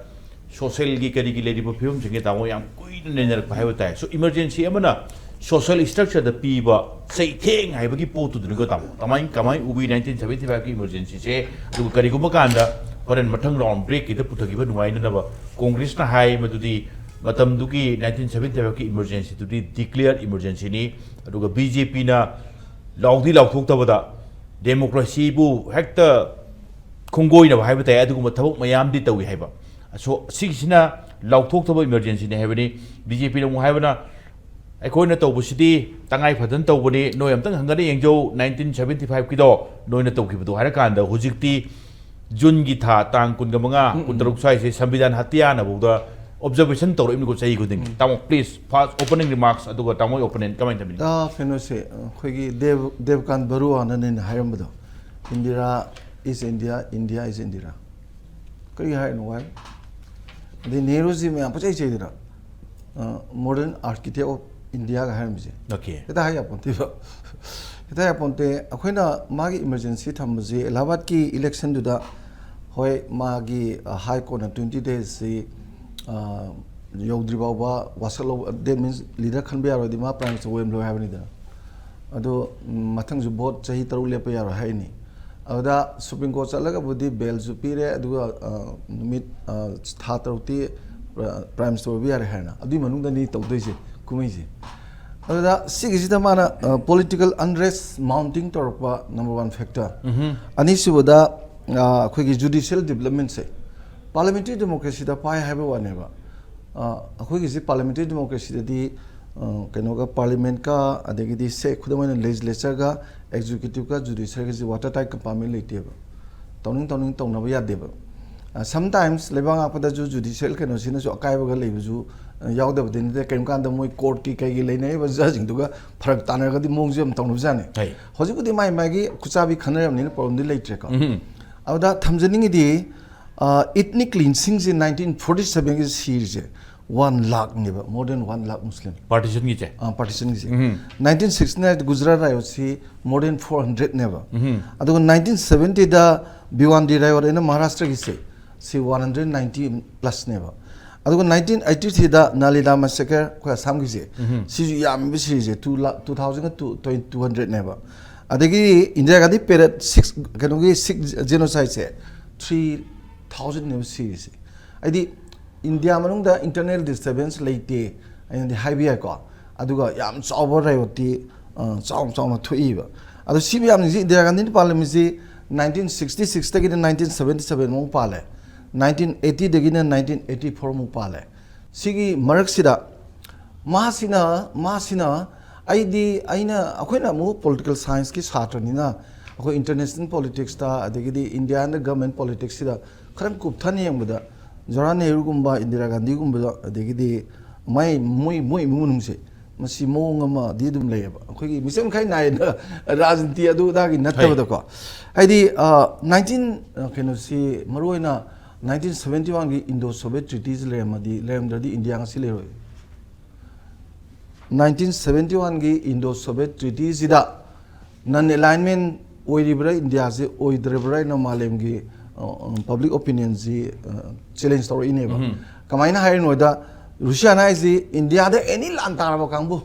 ꯁꯣꯁꯤꯌꯦꯜꯒꯤ ꯀꯔꯤꯒꯤ ꯂꯩꯔꯤꯕ ꯐꯤꯕꯝꯁꯤꯡꯁꯦ ꯇꯥꯃꯣ ꯌꯥꯝ ꯀꯨꯏꯅ ꯅꯩꯅꯔꯛꯄ ꯍꯥꯏꯕ ꯇꯥꯏ꯫ ꯁꯣ ꯏꯃꯔꯖꯦꯟꯁꯤ ꯑꯃꯅ ꯁꯣꯁꯤꯌꯦꯜ ꯁ꯭ꯇ꯭ꯔꯛꯆꯔꯗ ꯄꯤꯕ ꯆꯩꯊꯦꯡ ꯍꯥꯏꯕꯒꯤ ꯄꯣꯠꯇꯨꯗꯅꯤꯀꯣ ꯇꯥꯃꯣ꯫ ꯀꯃꯥꯏ, ꯀꯃꯥꯏ ꯎꯕꯤ nineteen seventy fiveꯀꯤ ꯏꯃꯔꯖꯦꯟꯁꯤꯁꯦ? ꯑꯗꯨꯒ ꯀꯔꯤꯒꯨꯝꯕ ꯀꯥꯟꯗ ꯍꯣꯔꯦꯟ ꯃꯊꯪ ꯔꯥꯎꯟ ꯕ꯭ꯔꯦꯛꯀꯤꯗ ꯄꯨꯊꯈꯤꯕ ꯅꯨꯡꯉꯥꯏꯅꯅꯕ ꯀꯣꯡꯒ꯭ꯔꯦꯁꯅ ꯍꯥꯏ ꯃꯗꯨꯗꯤ ꯃꯇꯝꯗꯨꯒꯤ nineteen seventy fiveꯀꯤ ꯏꯃꯔꯖꯦꯟꯁꯤꯗꯨꯗꯤ ꯗꯤꯀ꯭ꯂꯤꯌꯔ ꯏꯃꯔꯖꯦꯟꯁꯤꯅꯤ꯫ ꯑꯗꯨꯒ ꯕꯤ ꯖꯦ ꯄꯤꯅ ꯂꯥꯎꯗꯤ ꯂꯥꯎꯊꯣꯛꯇꯕꯗ ꯗꯦꯃꯣꯀ꯭ꯔꯦꯁꯤꯕꯨ ꯍꯦꯛꯇ ꯈꯣꯡꯒꯣꯏꯅꯕ ꯍꯥꯏꯕ ꯇꯥꯏ, ꯑꯗꯨꯒꯨꯝꯕ ꯊꯕꯛ ꯃꯌꯥꯝꯗꯤ ꯇꯧꯏ ꯍꯥꯏꯕ꯫ ꯑꯁꯣ-, ꯁꯤꯒꯤꯁꯤꯅ ꯂꯥꯎꯊꯣꯛꯇꯕ ꯏꯃꯔꯖꯦꯟꯁꯤꯅꯤ ꯍꯥꯏꯕꯅꯤ꯫ ꯕꯤ ꯖꯦ ꯄꯤꯅ ꯑꯃꯨꯛ ꯍꯥꯏꯕꯅ ꯑꯩꯈꯣꯏꯅ ꯇꯧꯕꯁꯤꯗꯤ ꯇꯉꯥꯏ ꯐꯗꯅ ꯇꯧꯕꯅꯤ, ꯅꯣꯏ ꯑꯝꯇꯪ ꯍꯪꯒꯠꯅ ꯌꯦꯡꯖꯧ, ꯅꯥꯏꯟꯇꯤꯟ ꯁꯕꯦꯟꯇꯤ ꯐꯥꯏꯚꯀꯤꯗꯣ ꯅꯣꯏꯅ ꯇꯧꯈꯤꯕꯗꯣ ꯍꯥꯏꯔꯀꯥꯟꯗ ꯍꯧꯖꯤꯛꯇꯤ ꯖꯨꯟꯒꯤ ꯊꯥ ꯇꯥꯡ ꯀꯨꯟꯒ ꯃꯉꯥ, ꯀꯨꯟꯇꯔꯨꯛ ꯁ꯭ꯋꯥꯏꯁꯦ ꯁꯪꯕꯤꯙꯥꯟ ꯍꯠꯇꯤꯌꯥꯅꯐꯥꯎꯗ ꯑꯣꯕꯖꯔꯕꯦꯁꯟ ꯇꯧꯔꯛꯏꯕꯅꯤꯀꯣ ꯆꯍꯤ ꯈꯨꯗꯤꯡꯒꯤ꯫ ꯇꯥꯃꯣ, ꯄ꯭ꯂꯤꯖ, ꯐꯥꯔꯁ ꯑꯣꯄꯅꯤꯡ ꯔꯤꯃꯥꯔꯛꯁ, ꯑꯗꯨꯒ ꯇꯥꯃꯣꯒꯤ ꯑꯣꯄꯤꯅꯤꯌꯟ ꯀꯃꯥꯏꯅ ꯊꯝꯕꯤꯅꯤ? ꯑꯥ, ꯀꯩꯅꯣꯁꯦ, ꯑꯩꯈꯣꯏꯒꯤ ꯗꯦꯕ ꯗꯦꯕꯀꯥꯟ ꯕꯔꯨꯋꯥꯅꯅꯦꯅ ꯍꯥꯏꯔꯝꯕꯗꯣ, "Indira is India, India is Indira." ꯀꯔꯤ ꯍꯥꯏꯅꯣ ꯋꯥꯏ? ꯑꯗꯩ ꯅꯦꯍꯔꯨꯖꯤ ꯃꯌꯥꯝ ꯄꯣꯠꯆꯩ ꯆꯩꯗꯅ, "Modern architect of Indiaꯒ" ꯍꯥꯏꯔꯝꯃꯤꯁꯦ꯫ ꯑꯣꯀꯦ꯫ ꯍꯦꯛꯇ ꯍꯥꯏ ꯌꯥꯄꯣꯟꯇꯦꯕ꯫ ꯍꯦꯛꯇ ꯍꯥꯏ ꯌꯥꯄꯣꯟꯇꯦ꯫ ꯑꯩꯈꯣꯏꯅ ꯃꯥꯒꯤ ꯏꯃꯔꯖꯦꯟꯁꯤ ꯊꯝꯕꯁꯦ ꯑꯦꯂꯥꯍꯥꯕꯥꯗꯀꯤ ꯏꯂꯦꯛꯁꯟꯗꯨꯗ, ꯍꯣꯏ, ꯃꯥꯒꯤ ꯍꯥꯏ ꯀꯣꯔꯠꯅ ꯇ꯭ꯋꯦꯟꯇꯤ ꯗꯦꯖꯁꯤ ꯌꯧꯗ꯭ꯔꯤ ꯐꯥꯎꯕ ꯋꯥꯁꯛ ꯂꯧꯕ, that means leader ꯈꯟꯕ ꯌꯥꯔꯣꯏꯗꯤ ꯃꯥ ꯄ꯭ꯔꯥꯏꯝ ꯃꯤꯅꯤꯁꯇꯔ ꯑꯣꯏꯔꯝꯂꯣꯏ ꯍꯥꯏꯕꯅꯤꯗꯅ꯫ ꯑꯗꯣ ꯎꯝ, ꯃꯊꯪꯁꯨ ꯚꯣꯠ ꯆꯍꯤ ꯇꯔꯨꯛ ꯂꯦꯞꯄ ꯌꯥꯔꯣꯏ ꯍꯥꯏꯅꯤ꯫ ꯑꯗꯨꯗ ꯁꯨꯄ꯭ꯔꯤꯝ ꯀꯣꯔꯠ ꯆꯠꯂꯒꯕꯨꯗꯤ ꯕꯦꯜꯁꯨ ꯄꯤꯔꯦ, ꯑꯗꯨꯒ ꯑ, ꯅꯨꯃꯤꯠ ꯑ, ꯊꯥ ꯇꯔꯨꯛꯇꯤ ꯄ꯭ꯔꯥꯏꯝ ꯃꯤꯅꯤꯁꯇꯔ ꯑꯣꯏꯕ ꯌꯥꯔꯦ ꯍꯥꯏꯅ, ꯑꯗꯨꯒꯤ ꯃꯅꯨꯡꯗꯅꯤ ꯇꯧꯗꯣꯏꯁꯦ ꯀꯨꯝꯍꯩꯁꯦ꯫ ꯑꯗꯨꯗ ꯁꯤꯒꯤꯁꯤꯗ ꯃꯥꯅ ꯄꯣꯂꯤꯇꯤꯀꯦꯜ ꯑꯟꯔꯦꯁ ꯃꯥꯎꯟꯇꯤꯡ ꯇꯧꯔꯛꯄ number one factor꯫ ꯑꯅꯤꯁꯨꯕꯗ ꯑ, ꯑꯩꯈꯣꯏꯒꯤ ꯖꯨꯗꯤꯁꯤꯌꯦꯜ ꯗꯤꯕꯂꯞꯃꯦꯟꯁꯦ꯫ ꯄꯥꯔꯂꯤꯌꯥꯃꯦꯟꯇꯔꯤ ꯗꯦꯃꯣꯀ꯭ꯔꯦꯁꯤꯗ ꯄꯥꯏ ꯍꯥꯏꯕ ꯋꯥꯅꯦꯕ꯫ ꯑ, ꯑꯩꯈꯣꯏꯒꯤꯁꯤ ꯄꯥꯔꯂꯤꯌꯥꯃꯦꯟꯇꯔꯤ ꯗꯦꯃꯣꯀ꯭ꯔꯦꯁꯤꯗꯗꯤ ꯑ, ꯀꯩꯅꯣꯒ, ꯄꯥꯔꯂꯤꯌꯥꯃꯦꯟꯠꯀ, ꯑꯗꯒꯤꯗꯤ ꯁꯦ ꯈꯨꯗꯝ ꯑꯣꯏꯅ ꯂꯦꯖꯤꯁꯂꯦꯆꯔꯒ ꯑꯦꯛꯖꯤꯀ꯭ꯌꯨꯇꯤꯚꯀ ꯖꯨꯗꯤꯁꯤꯌꯔꯒꯁꯤ ꯋꯥꯇꯔ ꯇꯥꯏꯠ ꯀꯝꯄꯥꯔꯠꯃꯦꯟ ꯂꯩꯇꯦꯕ꯫ ꯇꯧꯅꯤꯡ ꯇꯧꯅꯤꯡ ꯇꯧꯅꯕ ꯌꯥꯗꯦꯕ꯫ ꯑ, sometimes ꯂꯩꯕꯥꯛ ꯉꯥꯛꯄꯗꯁꯨ ꯖꯨꯗꯤꯁꯤꯌꯦꯜ ꯀꯩꯅꯣꯁꯤꯅꯁꯨ ꯑꯀꯥꯏꯕꯒ ꯂꯩꯕꯁꯨ ꯑ, ꯌꯥꯎꯗꯕꯗꯤ ꯅꯠꯇꯦ꯫ ꯀꯔꯤꯒꯨꯝꯕ ꯀꯥꯟꯗ ꯃꯣꯏ ꯀꯣꯔꯠꯀꯤ ꯀꯩꯒꯤ ꯂꯩꯅꯔꯤꯕ ꯖꯖꯁꯤꯡꯗꯨꯒ ꯐꯔꯛ ꯇꯥꯅꯔꯒꯗꯤ ꯃꯑꯣꯡꯁꯨ ꯌꯥꯝ ꯇꯧꯅꯕꯖꯥꯠꯅꯤ꯫ ꯍꯩ꯫ ꯍꯧꯖꯤꯛꯄꯨꯗꯤ ꯃꯥꯏ ꯃꯥꯏꯒꯤ ꯈꯨꯠꯆꯥꯕꯤ ꯈꯟꯅꯔꯕꯅꯤꯅ ꯄ꯭ꯔꯣꯕ꯭ꯂꯦꯝꯗꯤ ꯂꯩꯇ꯭ꯔꯦꯀꯣ꯫ ꯎꯝ꯫ ꯑꯗꯨꯗ ꯊꯝꯖꯅꯤꯡꯉꯤꯗꯤ, ꯏꯊꯅꯤꯛ ꯀ꯭ꯂꯤꯟꯁꯤꯡꯁꯦ ꯅꯥꯏꯟꯇꯤꯟ ꯐꯣꯔꯇꯤ ꯁꯕꯦꯟꯒꯤ ꯁꯤꯔꯤꯁꯦ ꯋꯥꯟ ꯂꯥꯛꯅꯦꯕ, more than one lakh Muslim꯫ ꯄꯥꯔꯇꯤꯁꯟꯒꯤꯁꯦ꯫ ꯑꯥ, ꯄꯥꯔꯇꯤꯁꯟꯒꯤꯁꯦ꯫ ꯎꯝ꯫ ꯅꯥꯏꯟꯇꯤꯟ ꯁꯤꯛꯁꯇꯤ ꯅꯥꯏꯟ ꯒꯨꯖꯔꯥꯠ ꯔꯥꯏꯑꯣꯠꯁꯤ more than four hundredꯅꯦꯕ꯫ ꯎꯝ꯫ ꯑꯗꯨꯒ ꯅꯥꯏꯟꯇꯤꯟ ꯁꯕꯦꯟꯇꯤꯗ ꯕꯤꯋꯥꯟꯗꯤ ꯔꯥꯏꯑꯣꯠ ꯑꯩꯅ ꯃꯍꯥꯔꯥꯁꯇ꯭ꯔꯒꯤꯁꯦ, ꯁꯤ ꯋꯥꯟ ꯍꯟꯗ꯭ꯔꯦꯠ ꯅꯥꯏꯟꯇꯤ ꯄ꯭ꯂꯁꯅꯦꯕ꯫ ꯑꯗꯨꯒ ꯅꯥꯏꯟꯇꯤꯟ ꯑꯩꯠꯇꯤ ꯊ꯭ꯔꯤꯗ ꯅꯥꯂꯤꯗꯥ ꯃꯁꯦꯀꯔ ꯑꯩꯈꯣꯏ ꯑꯁꯥꯝꯒꯤꯁꯦ, ꯎꯝ꯫ ꯁꯤꯁꯨ ꯌꯥꯝꯃꯤꯕ ꯁꯤꯔꯤꯁꯦ, ꯇꯨ ꯂꯥꯛ, ꯇꯨ ꯊꯥꯎꯖꯟꯒ ꯇꯨ, ꯇꯨ ꯍꯟꯗ꯭ꯔꯦꯠꯅꯦꯕ꯫ ꯑꯗꯒꯤ ꯏꯟꯗꯤꯔꯥ ꯒꯥꯟꯙꯤ ꯄꯦꯔꯦꯠ ꯁꯤꯛꯁ, ꯀꯩꯅꯣꯒꯤ ꯁꯤꯛꯁ ꯖꯦꯅꯣꯁꯥꯏꯠꯁꯦ ꯊ꯭ꯔꯤ ꯊꯥꯎꯖꯟꯅꯦꯕ ꯁꯤꯔꯤꯁꯦ꯫ ꯍꯥꯏꯗꯤ ꯏꯟꯗꯤꯌꯥ ꯃꯅꯨꯡꯗ ꯏꯟꯇꯔꯅꯦꯜ ꯗꯤꯁꯇꯔꯕꯦꯟꯁ ꯂꯩꯇꯦ ꯑꯩꯅꯗꯤ ꯍꯥꯏꯕ ꯌꯥꯏꯀꯣ꯫ ꯑꯗꯨꯒ ꯌꯥꯝ ꯆꯥꯎꯕ ꯔꯥꯏꯑꯣꯠꯇꯤ, ꯑ, ꯆꯥꯎꯅ ꯆꯥꯎꯅ ꯊꯣꯛꯏꯕ꯫ ꯑꯗꯣ ꯁꯤ ꯃꯌꯥꯝꯁꯤꯡꯁꯤ ꯏꯟꯗꯤꯔꯥ ꯒꯥꯟꯙꯤꯅ ꯄꯥꯜꯂꯝꯃꯤꯁꯤ ꯅꯥꯏꯟꯇꯤꯟ ꯁꯤꯛꯁꯇꯤ ꯁꯤꯛꯁꯇꯒꯤꯅ ꯅꯥꯏꯟꯇꯤꯟ ꯁꯕꯦꯟꯇꯤ ꯁꯕꯦꯟꯃꯨꯛ ꯄꯥꯜꯂꯦ, ꯅꯥꯏꯟꯇꯤꯟ ꯑꯩꯠꯇꯤꯗꯒꯤꯅ ꯅꯥꯏꯟꯇꯤꯟ ꯑꯩꯠꯇꯤ ꯐꯣꯔꯃꯨꯛ ꯄꯥꯜꯂꯦ꯫ ꯁꯤꯒꯤ ꯃꯔꯛꯁꯤꯗ ꯃꯥꯁꯤꯅ ꯃꯥꯁꯤꯅ ꯑꯩꯗꯤ ꯑꯩꯅ ꯑꯩꯈꯣꯏꯅ ꯑꯃꯨꯛ ꯄꯣꯂꯤꯇꯤꯀꯦꯜ ꯁꯥꯏꯟꯁꯀꯤ ꯁꯥꯇ꯭ꯔꯅꯤꯅ, ꯑꯩꯈꯣꯏ ꯏꯟꯇꯔꯅꯦꯁꯅꯦꯜ ꯄꯣꯂꯤꯇꯤꯛꯁꯇ, ꯑꯗꯒꯤꯗꯤ ꯏꯟꯗꯤꯌꯥ ꯑꯦꯟ ꯗ ꯒꯚꯔꯟꯃꯦꯟ ꯄꯣꯂꯤꯇꯤꯛꯁꯁꯤꯗ ꯈꯔ ꯀꯨꯞꯊꯅ ꯌꯦꯡꯕꯗ, ꯖꯋꯥꯍꯔꯂꯥꯜ ꯅꯦꯍꯔꯨꯒꯨꯝꯕ, ꯏꯟꯗꯤꯔꯥ ꯒꯥꯟꯙꯤꯒꯨꯝꯕꯗ, ꯑꯗꯒꯤꯗꯤ ꯃꯥꯏ ꯃꯣꯏ ꯃꯣꯏ ꯏꯃꯨꯡ ꯃꯅꯨꯡꯁꯦ, ꯃꯁꯤ ꯃꯑꯣꯡ ꯑꯃꯗꯤ ꯑꯗꯨꯝ ꯂꯩꯌꯦꯕ꯫ ꯑꯩꯈꯣꯏꯒꯤ ꯃꯤꯆꯪ ꯃꯤꯈꯥꯏ ꯅꯥꯏꯅ ꯔꯥꯖꯅꯤꯇꯤ ꯑꯗꯨ ꯑꯗꯥꯒꯤ ꯅꯠꯇꯕꯗꯀꯣ, ꯍꯥꯏꯗꯤ ꯅꯥꯏꯟꯇꯤꯟ ꯀꯩꯅꯣꯁꯤ, ꯃꯔꯨꯑꯣꯏꯅ ꯅꯥꯏꯟꯇꯤꯟ ꯁꯕꯦꯟꯇꯤ ꯋꯥꯟꯒꯤ ꯏꯟꯗꯣ ꯁꯣꯚꯤꯌꯦꯠ ꯇ꯭ꯔꯤꯇꯤꯁꯤ ꯂꯩꯔꯝꯃꯗꯤ, ꯂꯩꯔꯝꯗ꯭ꯔꯗꯤ ꯏꯟꯗꯤꯌꯥ ꯉꯁꯤ ꯂꯩꯔꯣꯏ꯫ ꯅꯥꯏꯟꯇꯤꯟ ꯁꯕꯦꯟꯇꯤ ꯋꯥꯟꯒꯤ ꯏꯟꯗꯣ ꯁꯣꯚꯤꯌꯦꯠ ꯇ꯭ꯔꯤꯇꯤꯁꯤꯗ ꯅꯟ ꯑꯦꯂꯥꯏꯟꯃꯦꯟ ꯑꯣꯏꯔꯤꯕ꯭ꯔꯥ ꯏꯟꯗꯤꯌꯥꯁꯦ, ꯑꯣꯏꯗ꯭ꯔꯤꯕ꯭ꯔꯥ ꯍꯥꯏꯅ ꯃꯥꯂꯦꯝꯒꯤ ꯄꯕ꯭ꯂꯤꯛ ꯑꯣꯄꯤꯅꯤꯌꯟꯁꯤ ꯆꯦꯂꯦꯟꯖ ꯇꯧꯔꯛꯏꯅꯦꯕ꯫ ꯀꯃꯥꯏꯅ ꯍꯥꯏꯔꯤꯅꯣꯗ, ꯔꯨꯁꯤꯌꯥꯅ ꯍꯥꯏꯁꯤ ꯏꯟꯗꯤꯌꯥꯗ ꯑꯦꯅꯤ ꯂꯥꯟ ꯇꯥꯔꯕ ꯀꯥꯡꯕꯨ